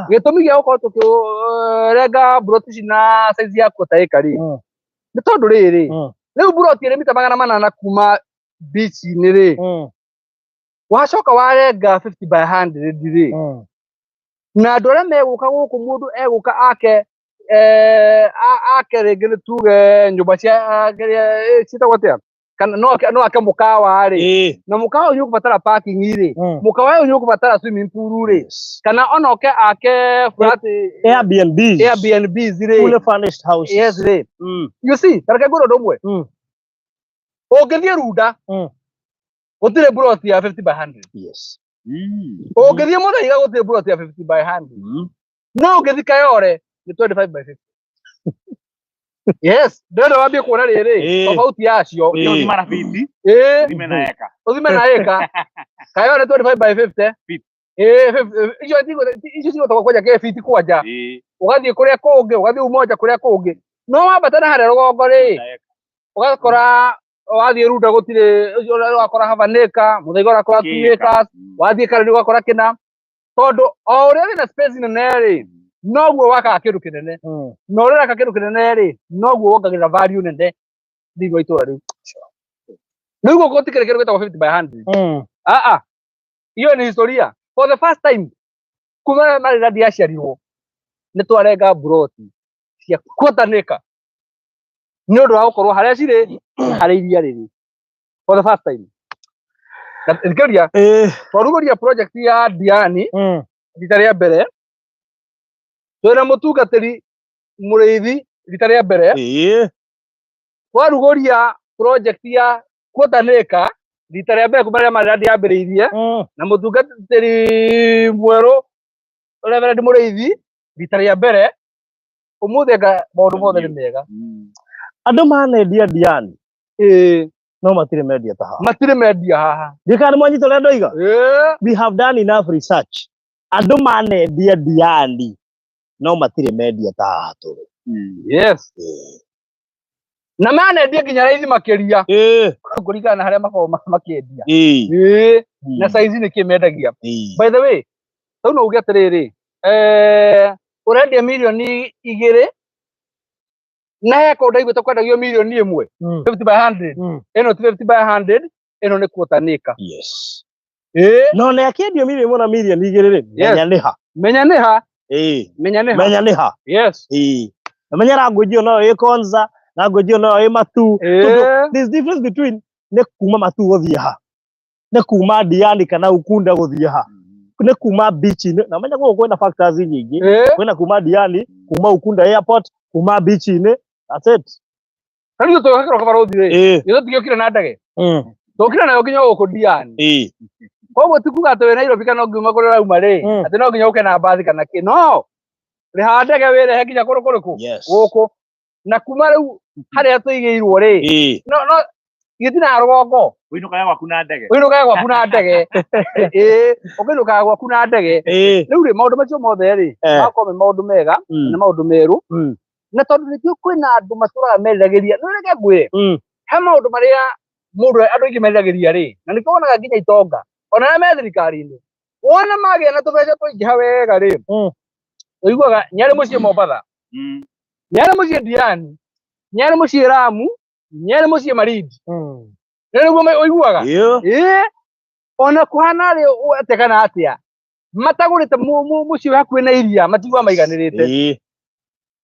Gĩtũmi gĩa gũkorwo tũkĩrenga mburoti ici na size ya quarter acre rĩ, nĩ tondũ rĩrĩ, rĩu mburoti ĩrĩ mita 800 kuma beach-inĩ rĩ, wacoka warenga 50 by 100 rĩ, na andũ arĩa megũka gũkũ, mũndũ egũka ake ake rĩngĩ nĩ tuge nyũmba cia kĩrĩa ciĩtagwo atĩa, kana no ake mũkawa rĩ, na mũkawa ũyũ nĩ ũkũbatara parking rĩ, mũkawa ũyũ nĩ ũkũbatara swimming pool rĩ, kana ona oke ake flat. Airbnb. Airbnbs rĩ. Fully furnished houses. Yes rĩ. You see, tareke ngwĩre ũndũ ũmwe. Ũngĩthiĩ Runda, gũtirĩ plot ya 50 by 100. Ũngĩthiĩ Mũthaiga gũtirĩ plot ya 50 by 100. No ũngĩthiĩ Kayole nĩ 25 by 50. Yes, ndĩrenda wambie kuona rĩrĩ tofauti yacio. Ũthima na fiti, ũthime na eka. Ũthime na eka. Kayole 25 by 50. Feet. Icio icio cigũtagwo kwanja kĩ fiti kwanja. Ũgathiĩ kũrĩa kũngĩ, ũgathiĩ Umoja kũrĩa kũngĩ. No wambata na harĩa rũgongo rĩ, ũgakora wathiĩ Runda gũtirĩ, ũcio ũgakora half an acre, Mũthaiga ũrakora 2 acres, wathiĩ Kareni ũgakora kĩna. Tondũ o ũrĩa wĩna space nene rĩ, noguo wakaga kĩndũ kĩnene. Na ũrĩa ũraka kĩndũ kĩnene rĩ, noguo wongagĩrĩra value nene thĩinĩ wa itũũra rĩu. Rĩu gũkũ gũtikĩrĩ kĩndũ gĩtagwo 50 by 100. Hiyo ni historia. For the first time kuma Maryland yaciarirwo nĩ twarenga mburoti cia quarter acre nĩ ũndũ wa gũkorwo harĩa cirĩ na harĩa iria rĩrĩ, for the first time. Na thikĩrĩria, twarugũria project ya Diani rita rĩa mbere twĩna mũtungatĩri Mũrĩithi rita rĩa mbere. Twarugũria project ya quarter acre rita rĩa mbere kuma rĩrĩa Maryland yambĩrĩirie na mũtungatĩri mwerũ Reverend Mũrĩithi rita rĩa mbere. Ũmũthĩ anga maũndũ mothe nĩ mega. Andũ manendia Diani no matirĩ mendia ta haha. Matirĩ mendia haha. Ndikana nĩ mwanyita ũrĩa ndoiga? We have done enough research. Andũ manendia Diani no matirĩ mendia ta haha tũrĩ. Yes. Na manendia nginya raithi makĩria kũringana na harĩa makoragwo makĩendia. Na size nĩ kĩ mendagia. By the way, rĩu no uge atĩrĩrĩ, ũrendia mirioni 2 na he kũndũ ndaiguĩte kwendagio mirioni 1, 50 by 100. Ĩno ti 50 by 100, ĩno nĩ quarter acre. Yes. Ĩĩ. No nĩ akĩendio mirioni 1 na mirioni 2 rĩ, menya nĩ ha. Menya nĩ ha. Menya nĩ ha. Menya nĩ ha. Yes. Na menya language ĩyo no ĩ Konza, language ĩyo no ĩ Matu. Tondũ there's difference between nĩ kuma Matu gũthiĩ ha, nĩ kuma Diani kana Ukunda gũthiĩ ha, nĩ kuma beach-inĩ. Na menya gũkũ kwĩna factors nyingĩ. Kwĩna kuma Diani, kuma Ukunda airport, kuma beach-inĩ. That's it. Ta rĩu tũgĩũka kĩroko barũthi rĩ, ithuĩ tũgĩũkire na ndege. Tũkire nayo nginya gũkũ Diani. Koguo ti kuga atĩ wĩ Nairobi kana ũngiuma kũrĩa ũrauma rĩ, atĩ no nginya ũke na mbathi kana kĩ. No rĩha ndege wĩrehe nginya kũrũ kũrĩkũ? Yes. Gũkũ. Na kuma rĩu harĩa tũigĩirwo rĩ, no no gĩtina rũgongo. Ũinũkaga gwaku na ndege. Ũinũkaga gwaku na ndege. Ĩĩ, ũkĩinũkaga gwaku na ndege. Rĩu rĩ, maũndũ macio mothe rĩ, magakorwo me maũndũ mega, na maũndũ merũ. Na tondũ nĩkĩo kwĩna andũ matũraga meriragĩria, no reke ngwĩre, he maũndũ marĩa mũndũ andũ aingĩ meriragĩria rĩ, na nĩkĩo wonaga nginya itonga, ona arĩa me thirikari-inĩ, wona magĩa na tũbeca twaingĩha wega rĩ, ũiguaga nĩ arĩ mũciĩ Mombatha, nĩ arĩ mũciĩ Diani, nĩ arĩ mũciĩ Lamu, nĩ arĩ mũciĩ Malindi. Nĩ nĩguo ũiguaga? Ĩĩ, ona kũhana rĩ atĩa kana atĩa, matagũrĩte mũciĩ wĩ hakuhĩ na iria, matiguaga maiganĩrĩte.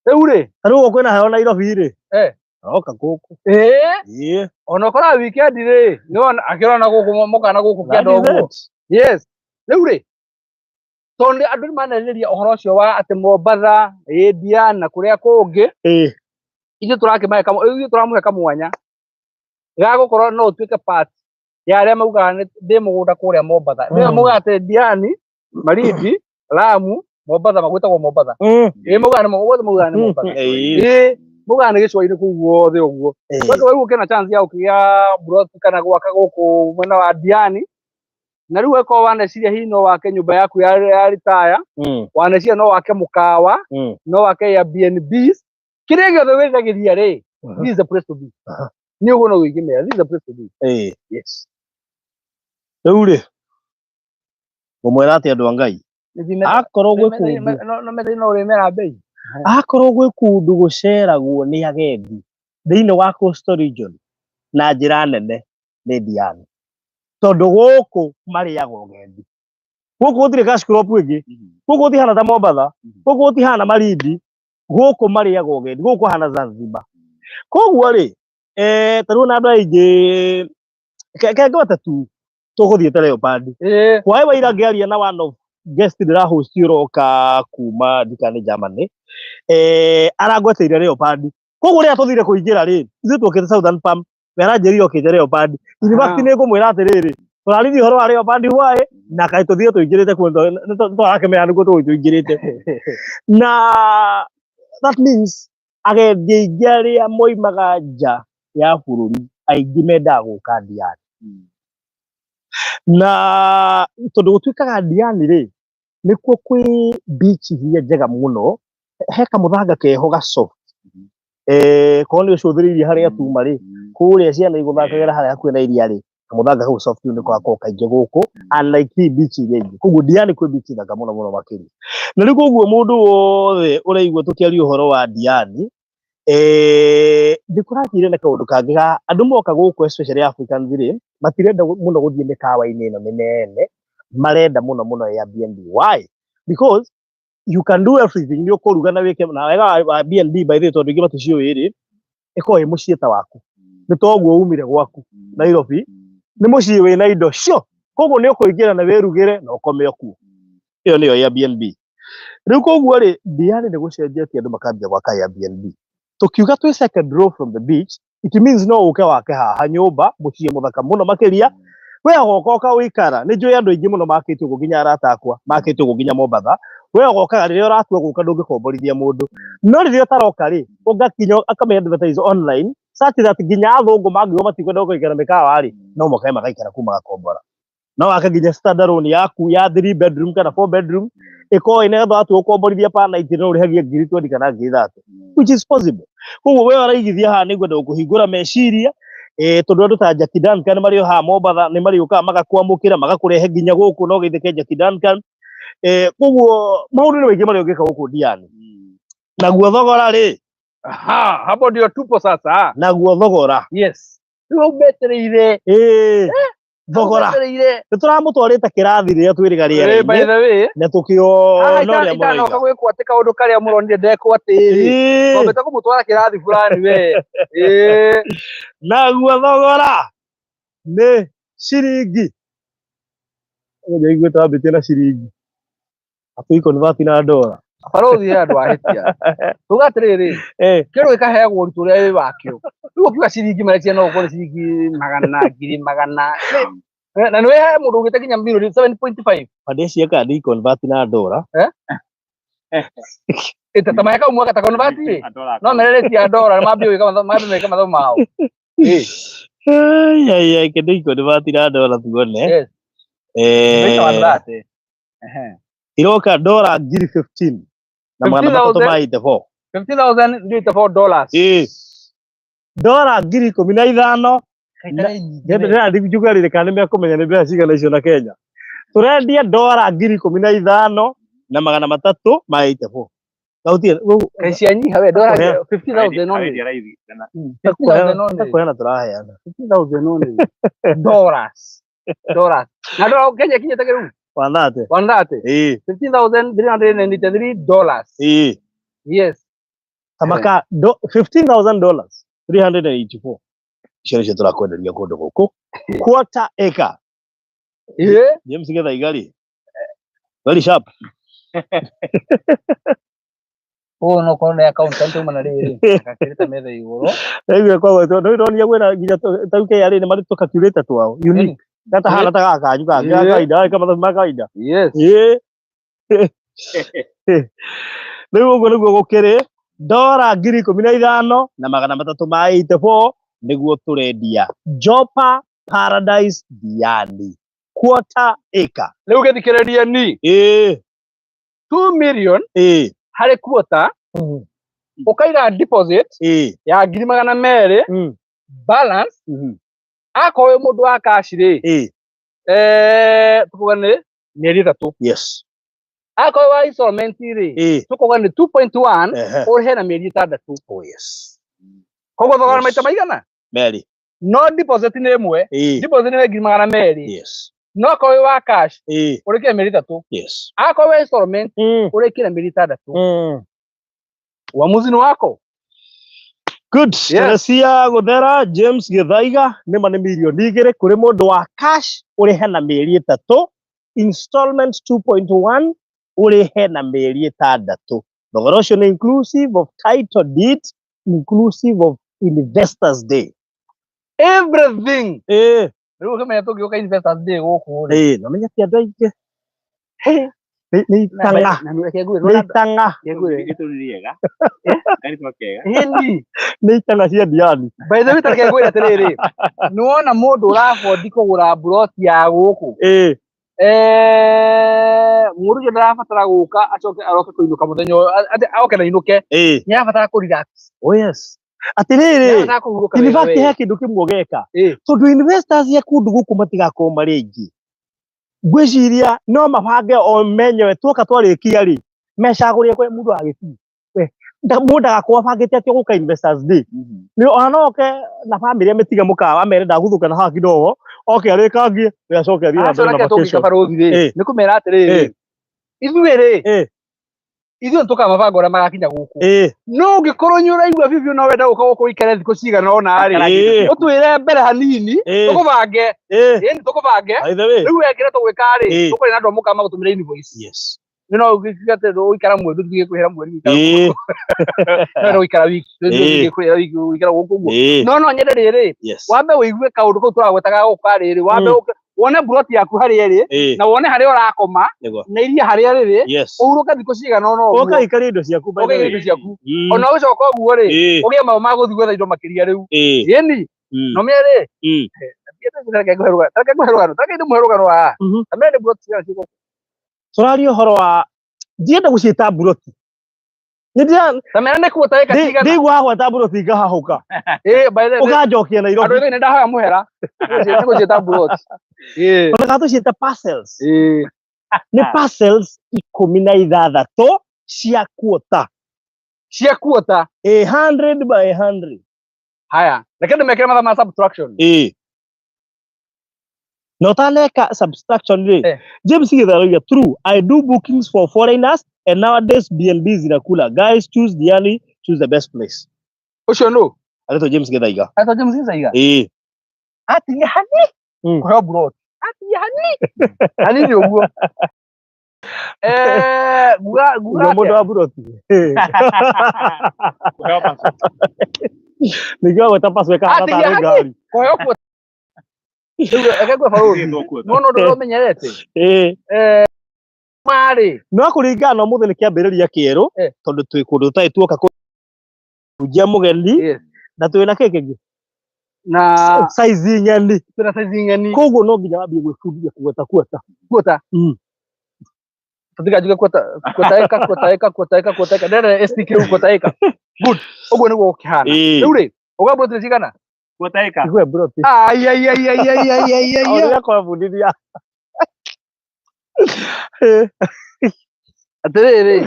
Rĩu rĩ, Ta rĩu ũguo kwĩna heho Nairobi rĩ, aroka gũkũ. Ĩĩ, ona ũkoraga weekend rĩ, nĩwona akĩrona gũkũ mũkana gũkũ That kĩanda is ũguo. it. Yes. Rĩu rĩ, tondũ andũ nĩ manarĩrĩria ũhoro ũcio wa atĩ Mombatha, India na kũrĩa kũngĩ, ithuĩ tũrakĩmahe kamwe, ithuĩ tũramũhe kamwanya ga gũkorwo no ũtuĩke part ya arĩa maugaga nĩ ndĩ mũgũnda kũrĩa Mombatha. Nĩwe maugaga atĩ Diani, Malindi, Lamu, Mombatha, magwĩtagwo Mombatha. Ĩĩ maugaga nĩ guothe maugaga nĩ Mombatha. Ĩĩ maugaga nĩ gĩcũa-inĩ kũu guothe ũguo. Tondũ rĩu ũkĩona chance ya gũkĩgĩa mburoti kana gwaka gũkũ mwena wa Diani, na rĩu ũgĩkorwo waneciria hihi no wake nyũmba yaku ya retire, waneciria no wake mũkawa, no wake Airbnbs, kĩrĩa gĩothe wĩriragĩria rĩ, this is the place to be. Nĩ ũguo no wĩingĩmera, this is the place to be. Yes. Rĩu rĩ, ngũmwĩra atĩ andũ a Ngai, akorwo gwĩ kũndũ, No metha no ũrĩmera bei. Akorwo gwĩ kũndũ gũceragwo nĩ agendi thĩinĩ wa Coastal Region na njĩra nene nĩ Diani, tondũ gũkũ marĩaga ũgendi. Gũkũ gũtirĩ cash crop ĩngĩ, gũkũ gũtihana ta Mombatha, gũkũ gũtihana Malindi, gũkũ marĩaga ũgendi, gũkũ kũhana Zanzibar. Koguo rĩ, ta rĩu ona andũ aingĩ ke ngwete tu tũgũthiĩte Leopard. Kwaĩ waira ngĩaria na one of guest ndĩra host ũroka kuma ndikane Germany, arangweteire Leopard. Koguo rĩrĩa tũthire kũingĩra rĩ, ithuĩ twokĩte Southern Palm, we aranjĩrire okĩte Leopard. In fact nĩ ngũmwĩra atĩrĩrĩ, tũraririe ũhoro wa Leopard why, na kaĩ tũthire tũingĩrĩte kuo, nĩ tũrakĩmenya nĩkuo tũgũthiĩ tũingĩrĩte. Na that means agendi aingĩ arĩa moimaga nja ya bũrũri aingĩ mendaga gũka Diani. Na tondũ gũtuĩkaga Diani rĩ, nĩkuo kwĩ beach iria njega mũno, he kamũthanga keho ga soft. Korwo nĩ ũcũthĩrĩirie harĩa tuma rĩ, kũrĩa ciana igũthakagĩra harĩa hakuhĩ na iria rĩ, kamũthanga kau soft nĩko gakoragwo kaingĩ gũkũ, unlike hihi beach iria ingĩ. Koguo Diani kwĩ beach thaka mũno mũno makĩria. Na rĩu koguo mũndũ wothe ũraigua tũkĩaria ũhoro wa Diani, nĩ kũragĩire na kaũndũ kangĩ ga andũ moka gũkũ especially Africans rĩ, matirenda mũno gũthiĩ mĩkawa-inĩ ĩno mĩnene, marenda mũno mũno Airbnb. Why? Because you can do everything, nĩ ũkũruga na wĩke na wega wa Airbnb, by the way, tondũ aingĩ maticiũĩ rĩ, ĩkoragwo ĩ mũciĩ ta waku. Nĩ toguo umire gwaku Nairobi, nĩ mũciĩ wĩna indo cio, koguo nĩ ũkũingĩra na wĩrugĩre na ũkome o kuo. Ĩyo nĩyo Airbnb. Rĩu koguo rĩ, Diani nĩ gũcenjetie, andũ makambia gwaka Airbnb. Tũkiuga twĩ second row from the beach, it means no ũke wake haha nyũmba, mũciĩ mũthaka mũno makĩria, we ũgoka ũkawĩikara. Nĩ njũĩ andũ aingĩ mũno makĩte ũguo, nginya arata akwa makĩte ũguo nginya Mombatha. We ũgokaga rĩrĩa ũratua gũka, ndũngĩkomborithia mũndũ, no rĩrĩa ũtaroka rĩ, ũgakinya akame advertise online such that nginya athũngũ mangiuga matikwenda gũikara mĩkawa rĩ, no mokae magaikara kuu magakombora. No wake nginya standalone yaku ya 3 bedroom kana 4 bedroom, ĩkorwo ĩna nĩgetha watua gũkomborithia per night no ũrĩhagie 20,000 kana 30,000, which is possible. Koguo we ũraigithia haha, nĩ ngwenda gũkũhingũra meciria, tondũ andũ ta Jackie Duncan marĩ o haha Mombatha, nĩ marĩũkaga magakwamũkĩra magakũrehe nginya gũkũ no gĩthĩke Jackie Duncan. Koguo maũndũ nĩ maingĩ marĩa ũngĩka gũkũ Diani. Naguo thogora rĩ, Aha, hapo ndio tupo sasa. Naguo thogora. Yes. Rĩu hau metereire. Thogora. Metereire. Nĩ tũramũtwarĩte kĩrathi rĩrĩa twĩrĩga By rĩera-inĩ the way, na tũkĩona ũrĩa itanoka mũroiga. Gwĩkwo atĩ kaũndũ karĩa mũronire ndekwo atĩrĩ. Twambĩte kũmũtwara kĩrathi fulani we. Naguo thogora nĩ ciringi, nĩiguĩte wambĩtie na ciringi atũi convert na ndora. Barothi he andũ ahĩtia. Tuga atĩrĩrĩ, kĩndũ gĩkaheagwo ũritũ ũrĩa wĩ wakĩo. Rĩu ũkiuga ciringi maretia no ũkorwo nĩ ciringi magana, ngiri magana. Na nĩ he mũndũ ũgĩte nginya milioni 7.5. Pande cia kandi convert na ndora. Ĩta ta maheka mwaka ta convert ĩ. No mererĩtie ya ndora mambie gwĩka mathomo, mambie meke mathomo mao. Ĩ. Ai ai ai, kĩndũ convert na ndora tuone. Yes. Eh, Mbeca 130. Ehe. iroka ndora ngiri 15 na magana matatũ 15,000. ma 84. $15,084. Ĩ. Ndora 15,000. Ndĩra rĩrĩ kana nĩ mekũmenya nĩ mbeca cigana icio na Kenya. Tũrendia ndora 15,000 na magana matatũ ma 84. Gautie Kaĩ cianyiha we ndora Kũhea. 15,000 only. 15,000 only. kũheana tũraheana. 15,000 only. Dollars. Dollars. Na ndora Kenya kinyĩte kĩrĩu 130. 130. Ĩ. $15,393. Ĩ. Yes. Tamaka $15,000 384. Icio nĩcio tũrakwenderia kũndũ gũkũ. Quarter acre. Ĩ. James Githaiga rĩ. Very sharp. Ũyũ no korwo nĩ accountant uma na rĩrĩ agakĩrĩte metha igũrũ. Rĩu kwa gwetwo ndũronia kwĩna nginya ta KRA nĩ marĩ tũcalculator twao unique. Gata hana ta gaka kanyu kangĩ ga Ĩ. kawaida ka mathabu ma kawaida. Yes. Ĩ. Rĩu ũguo nĩguo gũkĩrĩ ndora 15,000 na magana matatũ ma 84 nĩguo tũrendia Jopa Paradise Diani quarter acre. Rĩu gĩthikĩrĩrie ni Ĩ. 2 million Ĩ. harĩ quarter ũkaiga deposit Ĩ. ya 200,000 balance akorwo wĩ mũndũ wa cash rĩ, Ĩ. tũkuga nĩ mĩeri 3. Yes. Akorwo wa installment rĩ, Ĩ. tũkuga nĩ 2.1 Ehe. ũrĩhe na mĩeri 6. Oh yes. Koguo thogora Yes. maita maigana? Meri. No deposit nĩ ĩmwe, Ĩ. deposit nĩ 200,000. Yes. No akorwo wĩ wa cash Ĩ. ũrĩkĩre mĩeri 3. Yes. Akorwo wĩ installment ũrĩkĩre mĩeri 6. Uamuzi ni wako. Good. Teresia Guthera, James Githaiga nĩma nĩ mirioni 2 kũrĩ mũndũ wa cash ũrĩhe na mĩeri 3, installment 2.1 ũrĩhe na mĩeri 6. Thogora ũcio nĩ inclusive of title deed, inclusive of investors day. Everything. Ĩ. Rĩu ũkĩmenya tũngĩũka investors day gũkũ rĩ. Ĩ, no menya ti andũ aingĩ. Nĩ itang'a, Na reke ngwĩre, nĩ itang'a, Ĩni. nĩ itang'a cia Diani. By the way, ta reke ngwĩre atĩrĩrĩ, nĩ wona mũndũ ũrabondi kũgũra mburoti ya gũkũ, Ĩ. Mũndũ ũcio ndarabatara gũka acoke aroke kũinũka mũthenya ũyũ, atĩ oke na inũke, Ĩ. nĩ arabatara kũ relax. Oh yes. Atĩrĩrĩ, Nĩ arabatara kũhurũka in wega fact wega. he kĩndũ kĩmwe ũgeka. Ĩ. Tondũ investors a kũndũ gũkũ matigakorwo marĩ aingĩ, ngwĩciria no mabange o menyewe tuoka twarĩkia rĩ, mecagũrie kwĩ mũndũ wa gĩtii. We, mũndũ ndagakorwo abangĩte atĩ ũgũka investors day. Nĩ ona no oke na bamĩrĩ amĩtige mũkawa amere ndaguthũka na haha kidogo, oke arĩkangie, we acoke athiĩ na Aca mbere na reke tũngĩka vacation. barũthi rĩ, Ĩ. nĩ kũmera atĩrĩrĩ, Ĩ. ithuĩ rĩ, Ĩ. ithuĩ nĩ tũkamabanga ũrĩa magakinya gũkũ. Ĩ. No ũngĩkorwo nĩ ũraigua biũ biũ no wenda gũka gũkũ ũikare thikũ cigana ũna rĩ, Ĩ. ũtwĩre mbere hanini, Ĩ. tũkũbange, Ĩ. ĩni tũkũbange. By the way. Rĩu we kĩrĩa tũgwĩka rĩ, Ĩ. tũkũrĩ na andũ a mũkawa magũtũmĩra invoice. Yes. Nĩ no ũgĩkiuga atĩ ũikara mweri tũthiĩ kwĩhera mweri ũikara Ĩ. no no ũikara wiki Ĩ. tũthiĩ kwĩhera wiki ũikara gũkũ ũguo. Ĩ. No no nyende rĩrĩ, Yes. wambe ũigue kaũndũ kau tũragwetaga gũka rĩrĩ, wambe ũke wone mburoti yaku harĩa ĩrĩ, Ĩ. na wone harĩa ũrakoma, Nĩguo. na iria harĩa rĩrĩ, Yes. ũhurũke thikũ cigana ũna ũguo, Ũkaikaria indo ciaku by the ũkaige way. indo ciaku. Ona ũgĩcoka ũguo rĩ, Ĩ. ũgĩe maũ ma gũthiĩ gwetha indo makĩria rĩu. Ĩ. Ĩni, no mĩerĩ, reke ngũhe rũgano, reke ngũhe rũgano, reke ndĩmũhe rũgano haha. Ta mĩerĩ nĩ mburoti cigana ciĩ gũkũ? Tũraria ũhoro wa ndienda gũciĩta mburoti. Ta mĩerĩ nĩ kuota ĩka cigana? Ndĩigua hagweta mburoti ngahahũka. Ĩ, by the way, Ũkanjokia andũ Nairobi. aingĩ nĩ ndahoya mũhera. Nĩ gũciĩta mburoti. Ĩ. Ona kana tũciĩte parcels. Ĩ. Nĩ parcels 16 cia kuota. Cia kuota. 100 by 100. Haya, reke ndĩmekĩre mathaa ma subtraction. Ĩ. Na ũtaneka subtraction rĩ, Eh. James Githaraiga, true, I do bookings for foreigners and nowadays BNB zinakula. Guys, choose Diani, choose the best place. Ũcio nũ? Aretwo James Githaiga. Aretwo James Githaiga. Ĩ. Atigia hani kũheo mburoti. Atigia hani. Hanini ũguo. Nguga nguga Uga mũndũ atĩa? wa mburoti. Nĩkĩo agweta pass weka Atigia tarĩ hani ngari. kũheo kuota. Rĩu reke ngwĩre barũthi, nĩwona ũndũ ũrĩa ũmenyerete marĩ No kũringana na ũmũthĩ nĩ kĩambĩrĩria kĩerũ, tondũ twĩ kũndũ tũtarĩ tuoka kũhunjia mũgeni, na twĩ na kĩ kĩngĩ na size ng'eni, twĩna size ng'eni, koguo no nginya wambie gwĩbundithia kũgweta kuota. Kuota. Tũtikanjuge kuota, kuota ĩka, kuota ĩka, kuota ĩka, kuota ĩka, ndĩrenda STK rĩu kuota ĩka. Good, ũguo nĩguo gũkĩhana. Rĩu rĩ, ũga mburoti cigana? Kuota ĩka. Igwe mburoti. Ai, ai, ai, ai, ai, ai, ai, ai. Ũrĩa kwabundithia. Atĩrĩrĩ,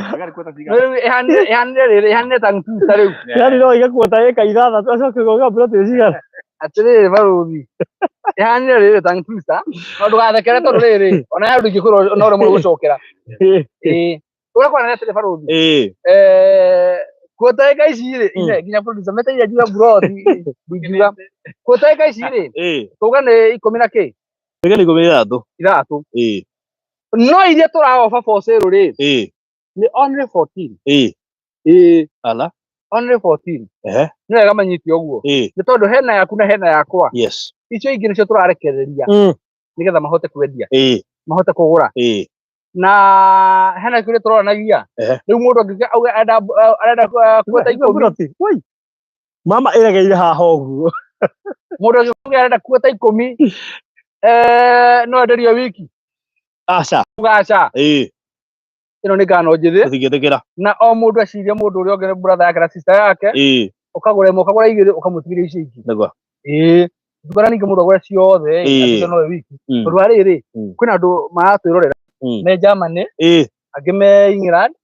rĩu ĩhanire rĩrĩ, ĩhanire tongue twister rĩu. Yani no ige kuota ĩka ithathatũ acoke kuuga mburoti cigana. Atĩrĩrĩ barũthi, ĩhanire rĩrĩ tongue twister, no ndũgathekere tondũ rĩrĩ, ona he ũndũ ingĩkwĩra no ũremwo nĩ gũcokera. Ĩĩ. Ũrĩa kwanania atĩrĩ barũthi. Kuota ĩka ici rĩ, nginya producer metereire njuge mburoti, ndingiuga. Kuota ĩka ici rĩ, tuge nĩ ikũmi na kĩ? Tuge nĩ ikũmi na ithathatũ. Ithathatũ. No iria tũraoba for sale rĩ, nĩ only 14. Ĩĩ. Ala. Only 14. Nĩ wega manyite ũguo. Nĩ tondũ hena yaku na hena yakwa. Icio ingĩ nĩcio tũrarekereria. Nĩgetha mahote kwendia. Mahote kũgũra. Na hena kĩrĩa tũroranagia. Rĩu mũndũ angĩuga auge arenda kuota ikũmi. Woi. Mama ĩregeire haha ũguo. Mũndũ angĩuga arenda kuota ikũmi, no enderio wiki. Aca. Uga aca. Ĩno nĩ ngano njĩthĩ. Tũtingĩtĩkĩra. Na o mũndũ ecirie mũndũ ũrĩa ũngĩ nĩ brother yake na sister yake. Ũkagũra ĩmwe, ũkagũra igĩrĩ, ũkamũtigĩria icio ingĩ. Nĩguo. Ndũkona ningĩ mũndũ agũre ciothe, atuĩke nowe wiki. Tondũ wa rĩrĩ, kwĩna andũ maratwĩrorera. Me Germany, angĩ me England,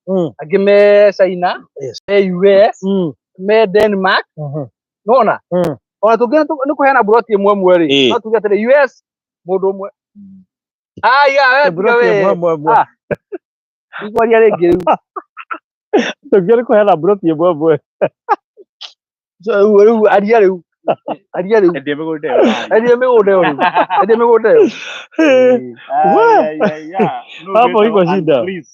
angĩ me China, me US, me Denmark. Nĩwona? Ona tũngĩ nĩ kũheana mburoti ĩmwe ĩmwe rĩ, no tuge atĩrĩ US mũndũ ũmwe. Aya, we tiga Mburoti we. ĩmwe ĩmwe ĩmwe. Ndikwaria rĩngĩ rĩu. Tũngĩ nĩ kũheana mburoti ĩmwe ĩmwe. So, rĩu, rĩu, aria rĩu. Aria rĩu. Endia mĩgũnda ĩyo. Endia mĩgũnda ĩyo rĩu. Endia mĩgũnda ĩyo. Ai, ai, ai. No, Hapo iko and shida. please,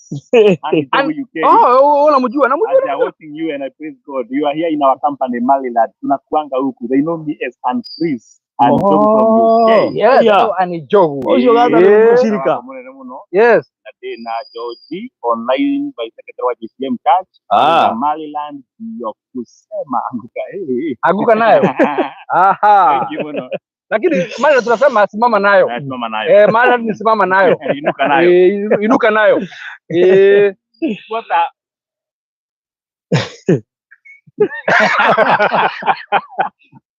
and And UK. Oh, unamjua, namjua. As they are watching you and I praise God. You are here in our company, Maryland. Tunakuanga huku. They know me as Ann Chris. And Jogu from UK. Yes, Yeah. oh, Ann Jogu. Ũcio gatha nĩ mũcirika. Mũnene mũno. Yes. Na ndĩ na Georgie online by secretary wa GCM Church. Na Maryland ndio kusema anguka. Hey. Anguka nayo. Aha. Thank you mũno. Lakini Maryland tunasema simama nayo. Simama nayo. Maryland ni simama nayo. Inuka nayo. Inuka nayo. Fuata.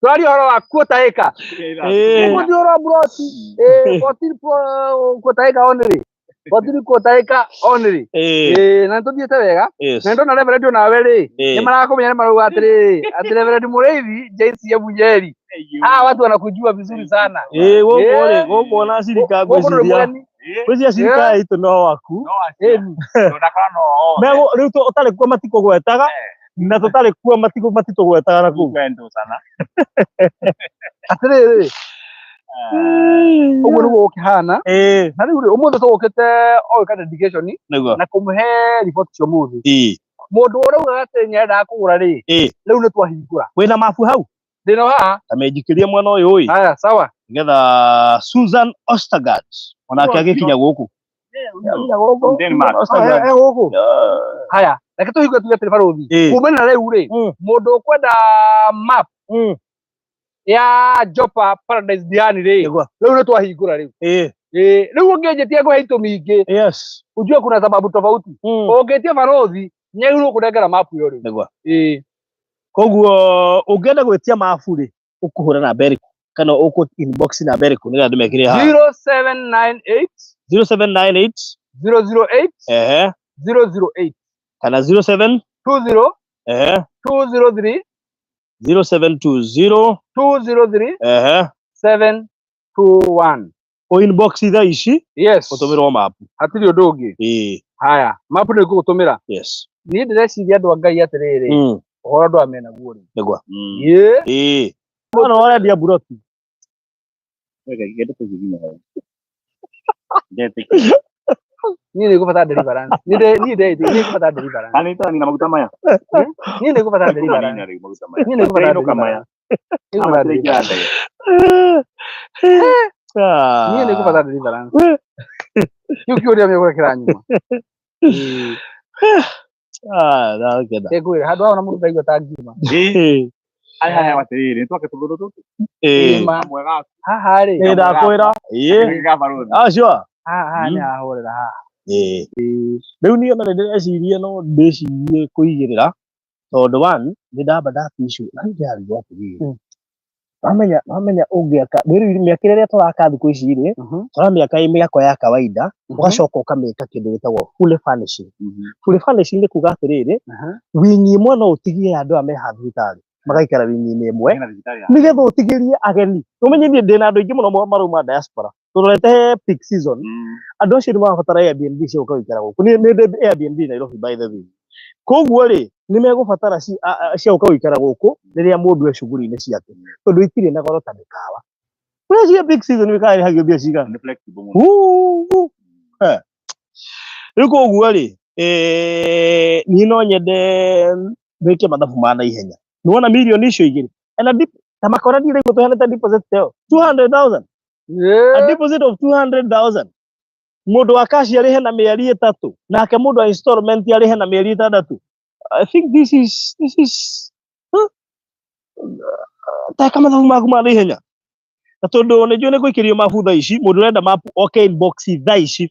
Tũraria ũhoro wa quarter acre. Ũguo ti ũhoro wa plot. 14 quarter acre only. 14 quarter acre only. Na nĩtũthiĩte wega. Na nĩndona Reverend onawe rĩ, nĩmarakũmenya nĩmarauga atĩrĩrĩ, atĩ Reverend Mũrĩithi, JCM Njeri. Hawa watu wanakujua vizuri sana. Gũkũ rĩ, gũkũ ona cirika Gũkũ ndũrĩ ngwĩciria. mũgeni. Ngwĩciria cirika itũ no waku. No acio. Ndakora no othe. Megũ rĩu ũtarĩ kuo matikũgwetaga, na tũtarĩ kuo matitũgwetaga na kũu. Wendo sana. Atĩrĩrĩ, ũguo nĩguo gũkĩhana. Na rĩu rĩ, ũmũthĩ tũgũkĩte o gwĩka dedication Nĩguo. na kũmũhe report cia ũmũthĩ. Mũndũ ũrĩa ugaga atĩ nĩendaga kũgũra rĩ, rĩu nĩtwahingũra. Wĩna mabu hau? Ndĩna haha. Ta mĩnjikĩrie mwena ũyũ ĩ. Haya, sawa. Nĩgetha Susan Ostergaard onake agĩkinya gũkũ. From Denmark. Ostergaard. Gũkũ. Haya, reke tũhinge tuge atĩrĩ barũthi. Kumana na rĩu rĩ, mũndũ ũkwenda map ya Jopa Paradise Diani rĩ, rĩu nĩtwahingũra rĩu. Rĩu ũngĩnjĩtia ngũhe itũmi ingĩ. Ujue kuna sababu tofauti. Ũngĩtia barũthi, nĩagĩrĩirwo kũnengera map ĩyo rĩu. Nĩguo. Koguo ũngĩenda gwĩtia mabu rĩ, ũkũhũra namba ĩrĩkũ? Kana ũkũ inbox namba ĩrĩkũ nĩgetha ndĩmekĩre haha? 0798 0798 008 008 Kana 07 20 203 0720 203 721. O inbox thaa ici. Yes. Ũtũmĩrwo mapu. Hatirĩ ũndũ ũngĩ. Haya, mapu nĩ ngũgũtũmĩra. Yes. Niĩ ndĩreciria andũ a Ngai atĩrĩrĩ, ũhoro andũ aya menaguo rĩ. Nĩguo. Ĩĩ. Mwana ũrendia mburoti. Niĩ nĩ ngũbatara deliverance. Niĩ niĩ ngũbatara deliverance. Kana nĩ maguta maya? Niĩ nĩ ngũbatara deliverance. Nina rĩu maguta maya. Niĩ nĩ ngũbatara Ndĩrainũka maya. deliverance. Nĩ ngũbatara Ama deliverance. tũraingĩra ndege. Niĩ nĩ ngũbatara deliverance. Kĩu kĩũria mĩgũre kĩranyuma. Ĩĩ. Ah, ndakena. Ngwĩre handũ hau na mũndũ ndaigua ta ngiuma. Ĩĩ. Aya aya atĩrĩrĩ, nĩ twake tũthũndũ tũtũ. Ĩĩ. Ĩma. Kamwe gaku. Haha rĩ. Nĩ ndakwĩra. Ĩĩ. Ga barũthi. Ah, sure. Haha haha nĩ hahorera haha. Ĩĩ. Rĩu niĩ ona nĩ ndĩreciria no ndĩcirie kũigĩrĩra tondũ one nĩ ndamba ndaticũ na rĩu ndĩrarigwo atĩrĩrĩ wamenya ũngĩaka rĩu mĩakĩre ĩrĩa tũraka thikũ ici rĩ tũramĩaka ĩ mĩako ya kawaida ũgacoka ũkamĩka kĩndũ gĩtagwo fully furnishing. Fully furnishing nĩ kuga atĩrĩrĩ, wingi ĩmwe no ũtigie andũ aya me haha thibitarĩ magaikara wingi-inĩ ĩmwe nĩgetha ũtigĩrie ageni. Ũmenye niĩ ndĩna andũ aingĩ mũno marauma diaspora tũrorete peak season, andũ acio nĩ marabatara Airbnb cia gũka gũikara gũkũ. Niĩ nĩ ndĩ Airbnb Nairobi, by the way. Koguo rĩ, nĩ megũbatara cia gũka gũikara gũkũ rĩrĩa mũndũ e shughuli-inĩ ciake, tondũ itirĩ na goro ta mĩkawa. Ũrĩa cia peak season mĩkawa ĩrĩhagio mbia cigana? Nĩ flexible mũno. Huu. Eh. Rĩu koguo rĩ, niĩ no nyende gwĩke mathabu ma naihenya. Nĩwona mirioni icio igĩrĩ ena dip, ta makora ndirĩ tũheanĩte deposit ĩyo 200,000, a deposit of 200,000. Mũndũ wa cash arĩhe na mĩeri 3, nake mũndũ wa installment arĩhe na mĩeri 6. I think this is huh? Teka mathabu maku ma naihenya, na tondũ nĩ njũĩ nĩ gũikĩrio mabu thaa ici. Mũndũ ũrenda mapu oke inbox thaa ici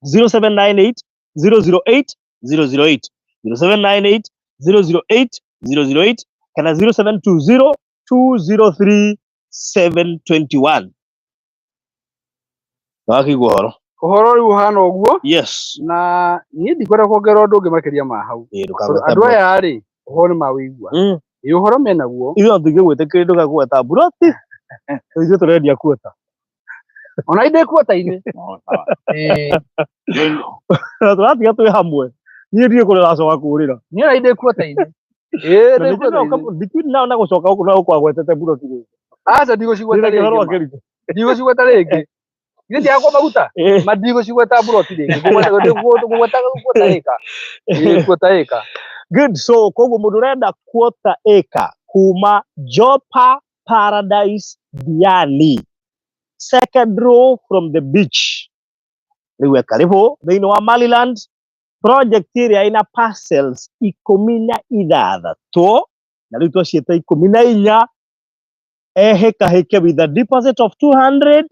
0798 008 008, 0798 008 008 kana 0720 203 721. Wakĩigua ũhoro? Ũhoro rĩu ũhana ũguo. Yes. Na niĩ ndikwenda kuongerera ũndũ ũngĩ makĩria ma hau. Ĩĩ, Tondũ ndũkagwete andũ mburoti. Aya rĩ, ũhoro nĩ mawĩigua. Ĩ ũhoro menaguo. Ithuĩ no tũingĩgwĩtĩkĩria ndũkagweta mburoti, ithuĩ tũrendia kuota. Ona indĩ kuota-inĩ. Oh, sawa. Ĩĩ. Na tũratiga twĩ hamwe, niĩ ndiĩ kũrĩa ũracoka kũrĩra. Niĩ ona indĩ kuota-inĩ. Ĩĩ, Na ndĩ ningĩ no kuota-inĩ. Between now na gũcoka gũkũ no ũkwagwetete mburoti rĩngĩ. Aca, ndigũcigweta Ndĩna kĩhoro rĩngĩ ma. kĩritũ. Ndigũcigweta rĩngĩ. Githĩ ndiakwa maguta? Ĩĩ. Ma ndigũcigweta mburoti rĩngĩ. Ngũgweta kuota ĩka. Ĩĩ, kuota ĩka. Good. So koguo mũndũ ũrenda quarter acre kuma Jopa Paradise Diani, second row from the beach, rĩu e karibu thĩinĩ wa Maryland, project ĩrĩa ĩna parcels 16, na rĩu twaciĩta 14, ehĩkahĩke with a deposit of 200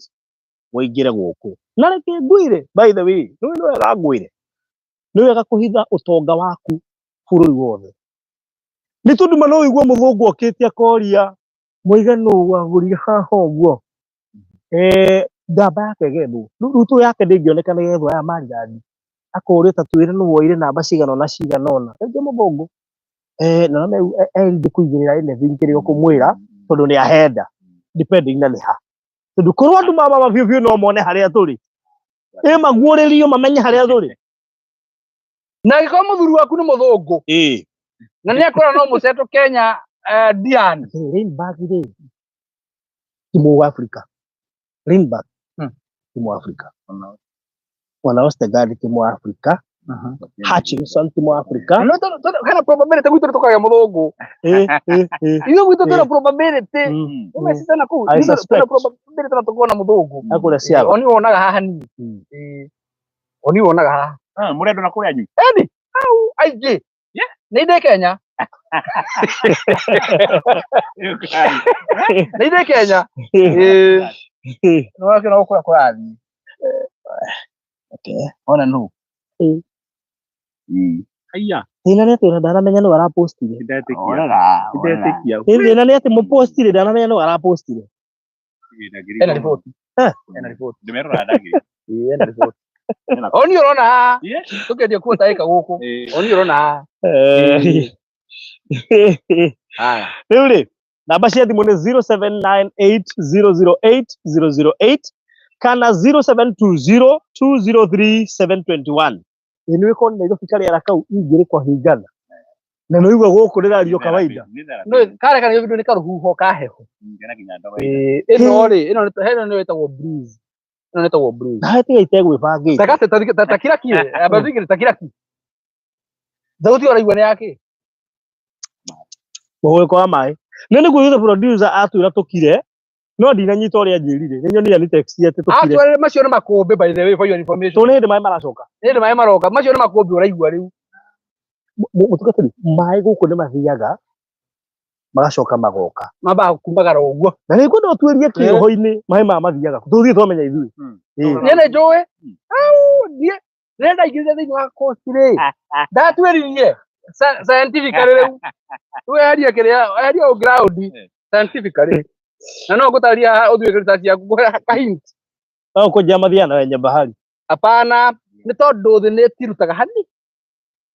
ũingĩre gũkũ. Na reke ngwĩre, by the way, nĩ wega ngwĩre, nĩ wega kũhitha ũtonga waku bũrũri wothe, nĩ tondũ ma no ũigue mũthũngũ okĩte akoria mũigana ũũ wagũrire haha ũguo, namba yake ĩgethwo. Rĩu tu yake ndĩngĩoneka nĩ gethwo aya Maryland, akorio ta twĩre nũ woire namba cigana ũna cigana ũna, rĩngĩ mũthũngũ na no erinde kũigĩrĩra anything kĩrĩa ũkũmwĩra, tondũ nĩ ahenda depending na nĩ ha, tondũ korwo andũ mama biũ biũ no mone harĩa tũrĩ, ĩ maguũrĩrio mamenye harĩa tũrĩ. Na angĩkorwo mũthuri waku nĩ mũthũngũ na nĩ akora no mũcetũ Kenya, Diani. Lindbergh rĩ ti mũ Africa, Lindbergh ti mũ Africa, ona Ostergaard ti mũ Africa, Hutchinson ti mũ Africa. No hena probability gwitũ tũkagĩa mũthũngũ. Ĩ. Ithuĩ gwitũ twĩna probability. Umecitana kũu. I Ithuĩ twĩna suspect. probability na tũkona mũthũngũ. Akũrĩa ciao. Oni wonaga haha niĩ. Ĩĩ. Oni wonaga haha. Ah, mũrĩ andũ na kũrĩa anyu? Eni au aingĩ. Nĩ ndĩ Kenya. Nĩ ndĩ Kenya. Ĩĩ. Nĩ wakĩona gũkũra kũrathiĩ. Okay. Ona nũ. Haiya. Thĩna nĩ atĩ ona ndaramenya nĩ arapostire. Ndetĩkia. Onaga. Ndetĩkia. Thĩna nĩ atĩ mũpostire ndaramenya nĩ arapostire. Ena riboti. Eh. Ena riboti. Ndĩmerora ndagĩrĩ. Ĩĩ, ena riboti. Oni ũrona haha. Tũkĩendia kuota ĩka gũkũ. Oni ũrona haha. Haya. Rĩu rĩ, namba cia thimũ nĩ 0798008008 kana 0720203721. Ĩ nĩ wĩkorwo Nairobi karĩera kau ingĩrĩ kwahingana na nĩ ũigua gũkũ rĩrario kawaida. No kare kana nĩ nĩ karũhuho ka heho. Ĩĩ, ĩno rĩ, ĩno ĩno nĩyo ĩtagwo breeze. Ĩno nĩtagwo breeze. Na tiga itegwĩbangĩte. Takate ta kira ki, aba ta kira ki. Thauti ũraigua nĩ yake? Mũhũrĩko wa maĩ. Nĩ nĩguo ithe producer atwĩra tũkire. No ndinanyita ũrĩa anjĩrire. Nĩ nyonire nĩ text atĩ tũkire. Actually macio nĩ makũmbĩ, by the way, for your information. Tondũ nĩ hĩndĩ maĩ maracoka. Nĩ hĩndĩ maĩ maroka, macio nĩ makũmbĩ ũraigua rĩu. Mũtungatĩri, maĩ gũkũ nĩ mathiaga magacoka magoka. Mambaga kumagara ũguo. Na nĩ ngwenda ũtuĩrie kĩroho-inĩ maĩ maya mathiaga kũ. Tũthiĩ twamenya ithuĩ. Ĩĩ. Niĩ nĩ njũĩ. Au, niĩ rĩrĩa ndaingĩrire thĩinĩ wa course rĩ, ndatuĩririe scientifically rĩu. Rĩu eherie kĩrĩa, eherie ũ ground scientifically. Na no ngũtarĩria haha ũthiĩ wĩke research yaku ngũhe ka hint. No kũnjia mathiaga na wenye bahari. Hapana, nĩ tondũ thĩ nĩ ĩtirutaga hani.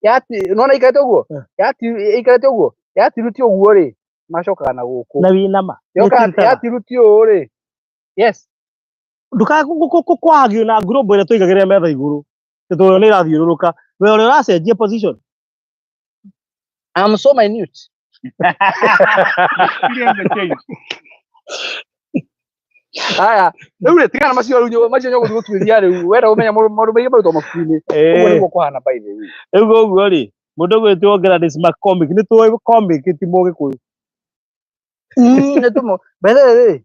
Yati, nĩwona ĩikarĩte ũguo? Yati, ĩikarĩte ũguo? Yatirutia ũguo rĩ, macokaga na gũkũ. Na wĩna ma. Yoka Nĩĩtirutaga. yatirutia ũũ rĩ. Yes. Ndukae kwagio na ngurũmbũ ĩrĩa tũigagĩrĩra metha igũrũ. Tondũ nĩ ĩrathiũrũrũka. We ũrĩa ũracenjia position. I'm so minute. Experience the change. Haya, rĩu rĩ tigana macio rĩu macio nyũgũthiĩ gũtuĩria rĩu wenda ũmenya maũndũ maingĩ marutwo mabuku-inĩ. Ũguo nĩguo kũhana, by the way. Rĩu ũguo rĩ, mũndũ ũgwĩtwo Gladys McCormick, nĩ tũĩ comic ti Mũgĩkũyũ. Nĩ tũmũ by the way rĩ,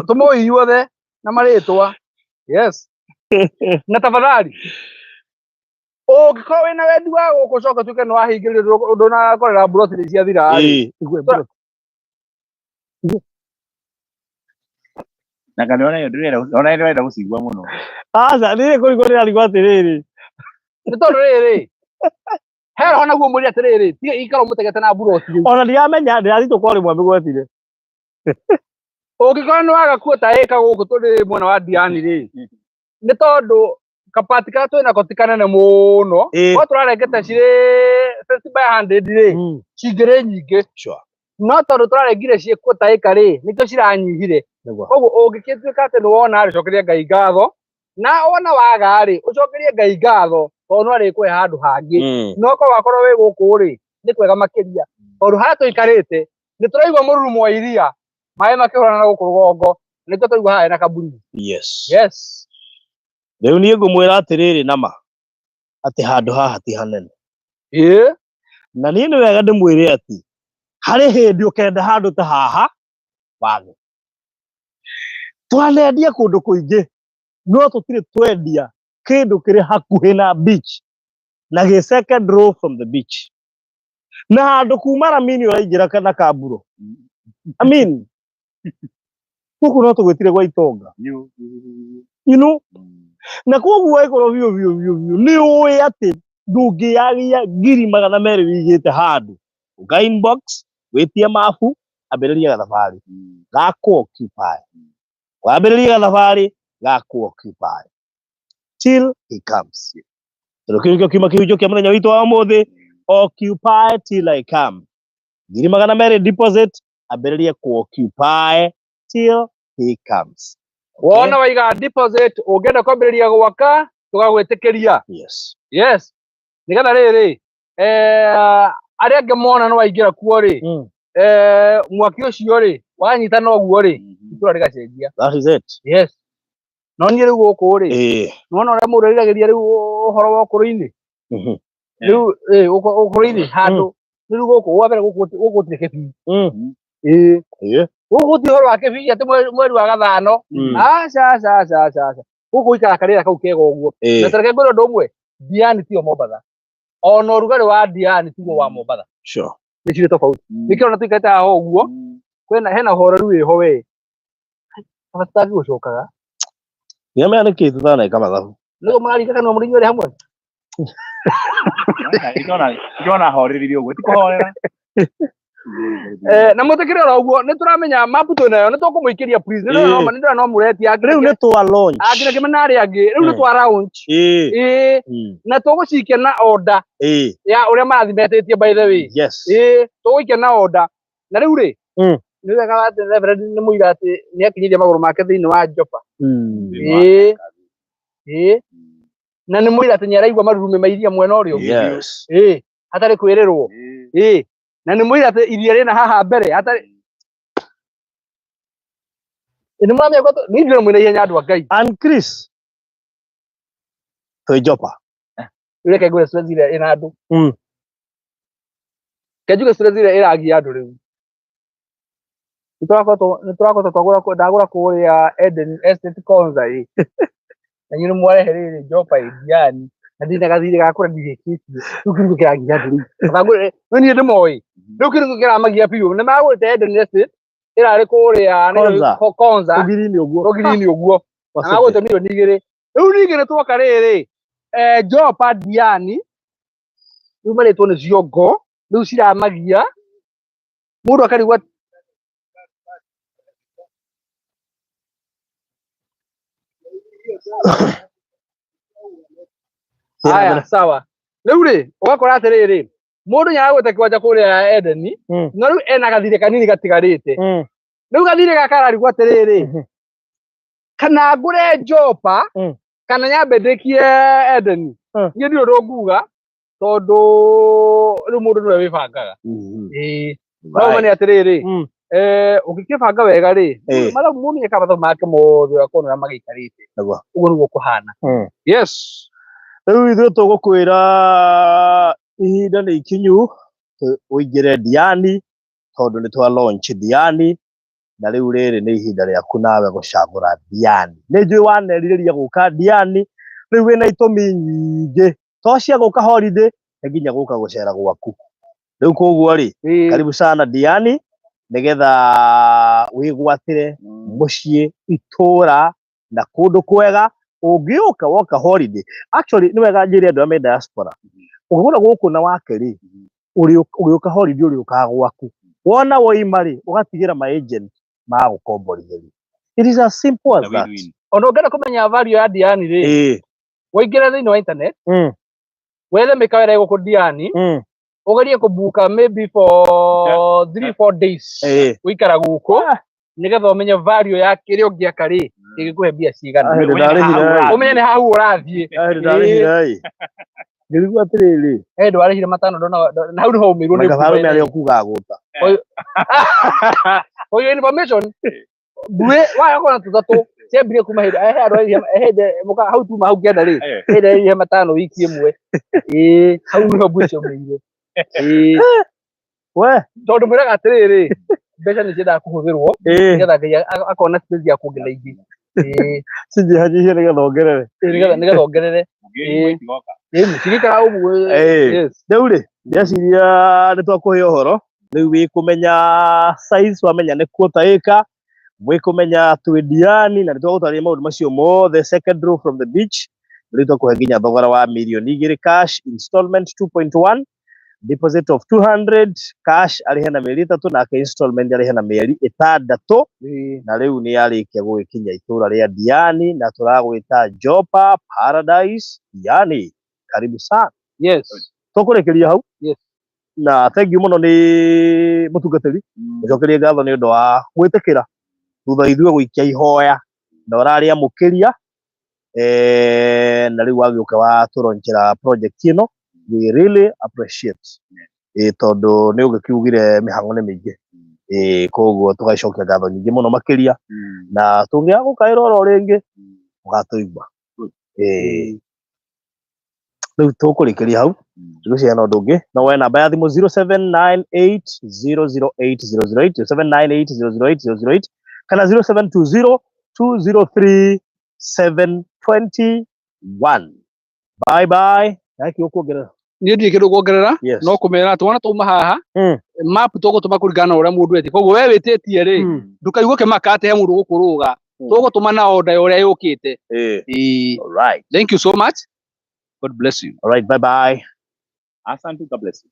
tũmũĩ inyuothe na marĩtwa. Yes. Na tafadhali ũngĩkorwo wĩna wendi wa gũkũ ũcoke ũtuĩke nĩ wahingĩrĩrio ndũnakorera mburoti nĩ ciathira rĩ. Ĩĩ, igue mburoti. Na kana ona ndĩrenda ona ndĩrenda gũcigua mũno. Aca, niĩ kũrigwo ndĩrarigwo atĩrĩrĩ. Nĩ tondũ rĩrĩ he roho naguo mwĩre atĩrĩrĩ tiga ikara ũmũtegete na mburoti rĩu. Ona ndiramenya, ndĩrathitũka o rĩmwe mĩgwetire. Ũngĩkorwo nĩ waga kuota ĩka gũkũ tũrĩ mwena wa Diani rĩ, nĩ tondũ kapati karĩa twĩ nako ti kanene mũno. Ĩĩ. Ko tũrarengete cirĩ 50 by 100 rĩ, cingĩrĩ nyingĩ. No tondũ tũrarengire ciĩ kuota ĩka rĩ, nĩkĩo ciranyihire. Nĩguo. Koguo ũngĩgĩtuĩka atĩ nĩ wona rĩ, cokeria Ngai ngatho. Na wona waga rĩ, ũcokerie Ngai ngatho tondũ no arĩkũhe handũ hangĩ. No korwo wakorwo wĩ gũkũ rĩ, nĩ kwega makĩria. Tondũ harĩa tũikarĩte nĩ tũraigua mũrurumo wa iria, maĩ makĩhũrana na gũkũ rũgongo, nĩkĩo tũraigua haha hena kaburi. Yes. Yes. Rĩu niĩ ngũmwĩra atĩrĩrĩ nama atĩ handũ haha ti hanene. Ĩĩ. Na niĩ nĩ wega ndĩmwĩre atĩ harĩ hĩndĩ ũkenda handũ ta haha wage. Twanendia kũndũ kũingĩ no tũtirĩ twendia kĩndũ kĩrĩ hakuhĩ na beach na gĩ second row from the beach na handũ kuma ramini ũraingĩra na kamburo. I mean, gũkũ no tũgwĩtire gwa itonga. You know? Na koguo angĩkorwo biũ biũ biũ biũ nĩ ũĩ atĩ ndũngĩagia ngiri magana merĩ wĩigĩte handũ, ũka inbox wĩtie mabu, ambĩrĩria gathabarĩ ga kũ occupy. Wambĩrĩria gathabarĩ ga kũ occupy till he comes. Tondũ kĩu nĩkĩo kiuma kĩhunjio kĩa mũthenya witũ wa ũmũthĩ, occupy till I come. Ngiri magana merĩ deposit, ambĩrĩria kũ occupy till he comes. Okay? Wona waiga deposit ũngĩenda kwambĩrĩria gwaka tũgagwĩtĩkĩria. Yes. Yes. Nĩgetha rĩrĩ, arĩa angĩ mona nĩ waingĩra kuo rĩ, mwaki ũcio rĩ, wanyita noguo rĩ, itũra rĩgacenjia. That is it. Yes. No niĩ rĩu gũkũ rĩ, nĩwona ũrĩa mũndũ eriragĩria rĩu ũhoro wa ũkũrũ-inĩ? Rĩu, ũkũrũ-inĩ handũ, rĩu gũkũ, wa mbere gũkũ gũkũ gũtirĩ kĩbii. Ĩĩ. Gũkũ gũtirĩ ũhoro wa kĩbii atĩ mweri wa gathano. Aca, aca, aca, aca, aca. Gũkũ gũikara karĩera kau kega ũguo. Na ta reke ngwĩre ũndũ ũmwe, Diani tiyo Mombatha. Ona ũrugarĩ wa Diani tiguo wa Mombatha. Nĩ cirĩ tofauti. Nĩkĩo ona tũikarĩte haha ũguo, kwĩna hena ũhoreru wĩho we. Kaba tũtathiĩ gũcokaga. Ndiramenya nĩkĩ tũtaneka mathabu. Nĩguo mũraringa kanua mũrĩ inyuerĩ hamwe. Ndĩrona horereire ũguo, ti kũhorera. Na mũtĩkĩre oro ũguo, nĩ tũramenya mapu twĩ nayo, nĩ tũkũmũikĩria please. Nĩ ndĩrona no nĩ ndĩrona no mũretia Rĩu nĩ twa launch. Angĩ na na arĩa angĩ, rĩu nĩ twa launch. Na tũgũcikia na order ya ũrĩa marathiĩ metĩtie, by the way. Tũgũikia na order. Na rĩu rĩ, nĩ wega atĩ Reverend nĩ mũira atĩ nĩ akinyirie magũrũ make thĩinĩ wa Jopa. Ĩĩ. Na nĩ mũira atĩ nĩ araigua marurumĩ ma iria mwena ũrĩa ũngĩ. Hatarĩ kwĩrĩrwo. Na nĩ mũira atĩ iria rĩna haha mbere hatarĩ. Nĩ mũramenya kwa niĩ ndĩrona mwĩna ihenya andũ a Ngai. And Chris, twĩ Jopa. Reke ngwĩre stress ĩrĩa ĩna andũ. Reke njuge stress ĩrĩa ĩragia andũ rĩu. Nĩ tũrakoretwo twagũra, ndagũra kũrĩa Eden Estate Konza ĩ, na inyuĩ nĩ mwarehe rĩrĩ Jopa ĩ Diani, na ndĩna gathirĩ gakũra ndirĩkĩtie. Rĩu kĩndũ kĩrangia andũ rĩu Makangũrĩre, no niĩ ndĩmoĩ. Rĩu kĩndũ kĩramagia biũ nĩ magũrĩte Eden Estate ĩrarĩ kũrĩa Konza. Konza. Ũgiri-inĩ ũguo. Rũgiri-inĩ ũguo. Wa Na city. magũrĩte mirioni 2. Rĩu ningĩ nĩ twoka rĩrĩ, Jopa Diani, rĩu marĩtwo nĩ ciongo, rĩu ciramagia mũndũ akarigwo. Thiĩ na Aya, mbere. sawa. Rĩu rĩ, ũgakora atĩrĩrĩ, mũndũ nĩaragũrĩte kĩwanja kũrĩa Edeni, no rĩu ena gathirĩ kanini gatigarĩte. Rĩu gathirĩ gaka ararigwo atĩrĩrĩ, kana ngũre Jopa kana nyambe ndĩkie Edeni. Niĩ ndirĩ ũndũ nguga, tondũ rĩu mũndũ nĩwe wĩbangaga. Ĩĩ, no ma nĩ atĩrĩrĩ, ũngĩkĩbanga wega rĩ, mathabu, mũndũ nĩekaga mathabu make mothe, ũgakora ũrĩa magĩikarĩte. Ũguo nĩguo kũhana. Yes. Rĩu ithuĩ tũgũkwĩra ihinda nĩ ikinyu ũingĩre Diani, tondũ nĩ twa launch Diani, na rĩu rĩrĩ nĩ ihinda rĩaku nawe gũcagũra Diani. Nĩ njũĩ wanerirĩria gũka Diani, rĩu wĩna itũmi nyingĩ to cia gũka holiday, nĩ nginya gũka gũcera gwaku. Rĩu koguo rĩ, karibu sana Diani, nĩgetha wĩgwatĩre mũciĩ, itũra na kũndũ kwega ũngĩũka woka holiday. Actually, nĩ wega njĩre andũ arĩa me diaspora, ũngĩgũra gũkũ na wake rĩ, ũgĩũka holiday ũrĩũkaga gwaku, wona woima rĩ, ũgatigĩra ma agent magũkomborithĩria. It is as simple as Na that. win-win. Ona ũngĩenda kũmenya value ya Diani rĩ, waingĩra thĩinĩ wa internet, wethe mĩkawa ĩrĩa ĩgũkũ Diani, ũgerie kũbuka maybe for 3-4 days gũikara gũkũ, nĩgetha ũmenye value ya kĩrĩa ũngĩaka rĩ, ĩgĩkũhe mbia cigana. Hĩndĩ Ũmenye nĩ ndarĩhire hau ĩ. Ũmenye nĩ hau ũrathiĩ. Hĩndĩ ndarĩhire ĩ, ngĩrigwo atĩrĩrĩ, Hĩndĩ warĩhire matano ndona na hau nĩho ũmĩirwo nĩ na kabarume mbura. arĩa ũkugaga gũta. For your information, mbui waya kona tũtatũ ciambirie kuma hĩndĩ he andũ hĩndĩ mũka hau tuma hau kĩanda rĩ, hĩndĩ arĩhire matano wiki ĩmwe. Ĩĩ, hau nĩho mbui ciaumĩire. Ĩĩ. We. Tondũ mwĩraga atĩrĩrĩ, mbeca nĩ ciendaga kũhũthĩrwo, nĩgetha Ngai akona space ya kuongerera ingĩ. Ĩĩ. Cinjihanyihie nĩgetha ongerere. Ĩĩ, nĩgetha ongerere. Ngiri itigoka. Ĩĩ, cigĩikara ũguo. Yes. Rĩu rĩ, ndĩreciria nĩ twakũhe ũhoro. Rĩu wĩ kũmenya size, wamenya nĩ quarter acre, wĩ kũmenya twĩ Diani, na nĩ twagũtarĩria maũndũ macio mothe, second row from the beach. Rĩu twakũhe nginya thogora wa mirioni 2 cash, installment 2.1, deposit of 200 cash arĩhe na mĩeri 3, nake installment arĩhe na mĩeri 6. Na rĩu nĩ yarĩkia gũgĩkinya itũra rĩa Diani, na tũragwĩta Jopa Paradise Diani. Karibu sana. Tũkũrĩkĩria hau. Na thank you mũno nĩ mũtungatĩri, mũcokerie ngatho nĩ ũndũ wa gwĩtĩkĩra thutha ithuĩ gũikia ihoya na ũrarĩamũkĩria, na rĩu wagĩũka watũronchera project ĩno. We really appreciate, tondũ nĩ ũgĩkiugire mĩhang'o nĩ mĩingĩ, koguo tũgacokia ngatho nyingĩ mũno makĩria, na tũngĩaga gũkaĩra oro rĩngĩ ũgatũigua. Rĩu tũkũrĩkĩria hau. Ngwĩciria no ũndũ ũngĩ no woe namba ya thimũ 0798008008, 0798008008, kana 0720 203 721. Bye bye. Naki ũkuongerera? Niĩ ndirĩ kĩndũ kuongerera. No kũmera atĩ wona twauma haha, map tũgũtũma kũringana na ũrĩa mũndũ etie. Koguo we wĩtĩtie rĩ, ndũkaigue ũkĩmaka atĩ he mũndũ ũgũkũrũga. Tũgũtũma na order ya ũrĩa yũkĩte. Ĩĩ. All right. Thank you so much. God bless you. All right, bye bye. Asante, God bless you.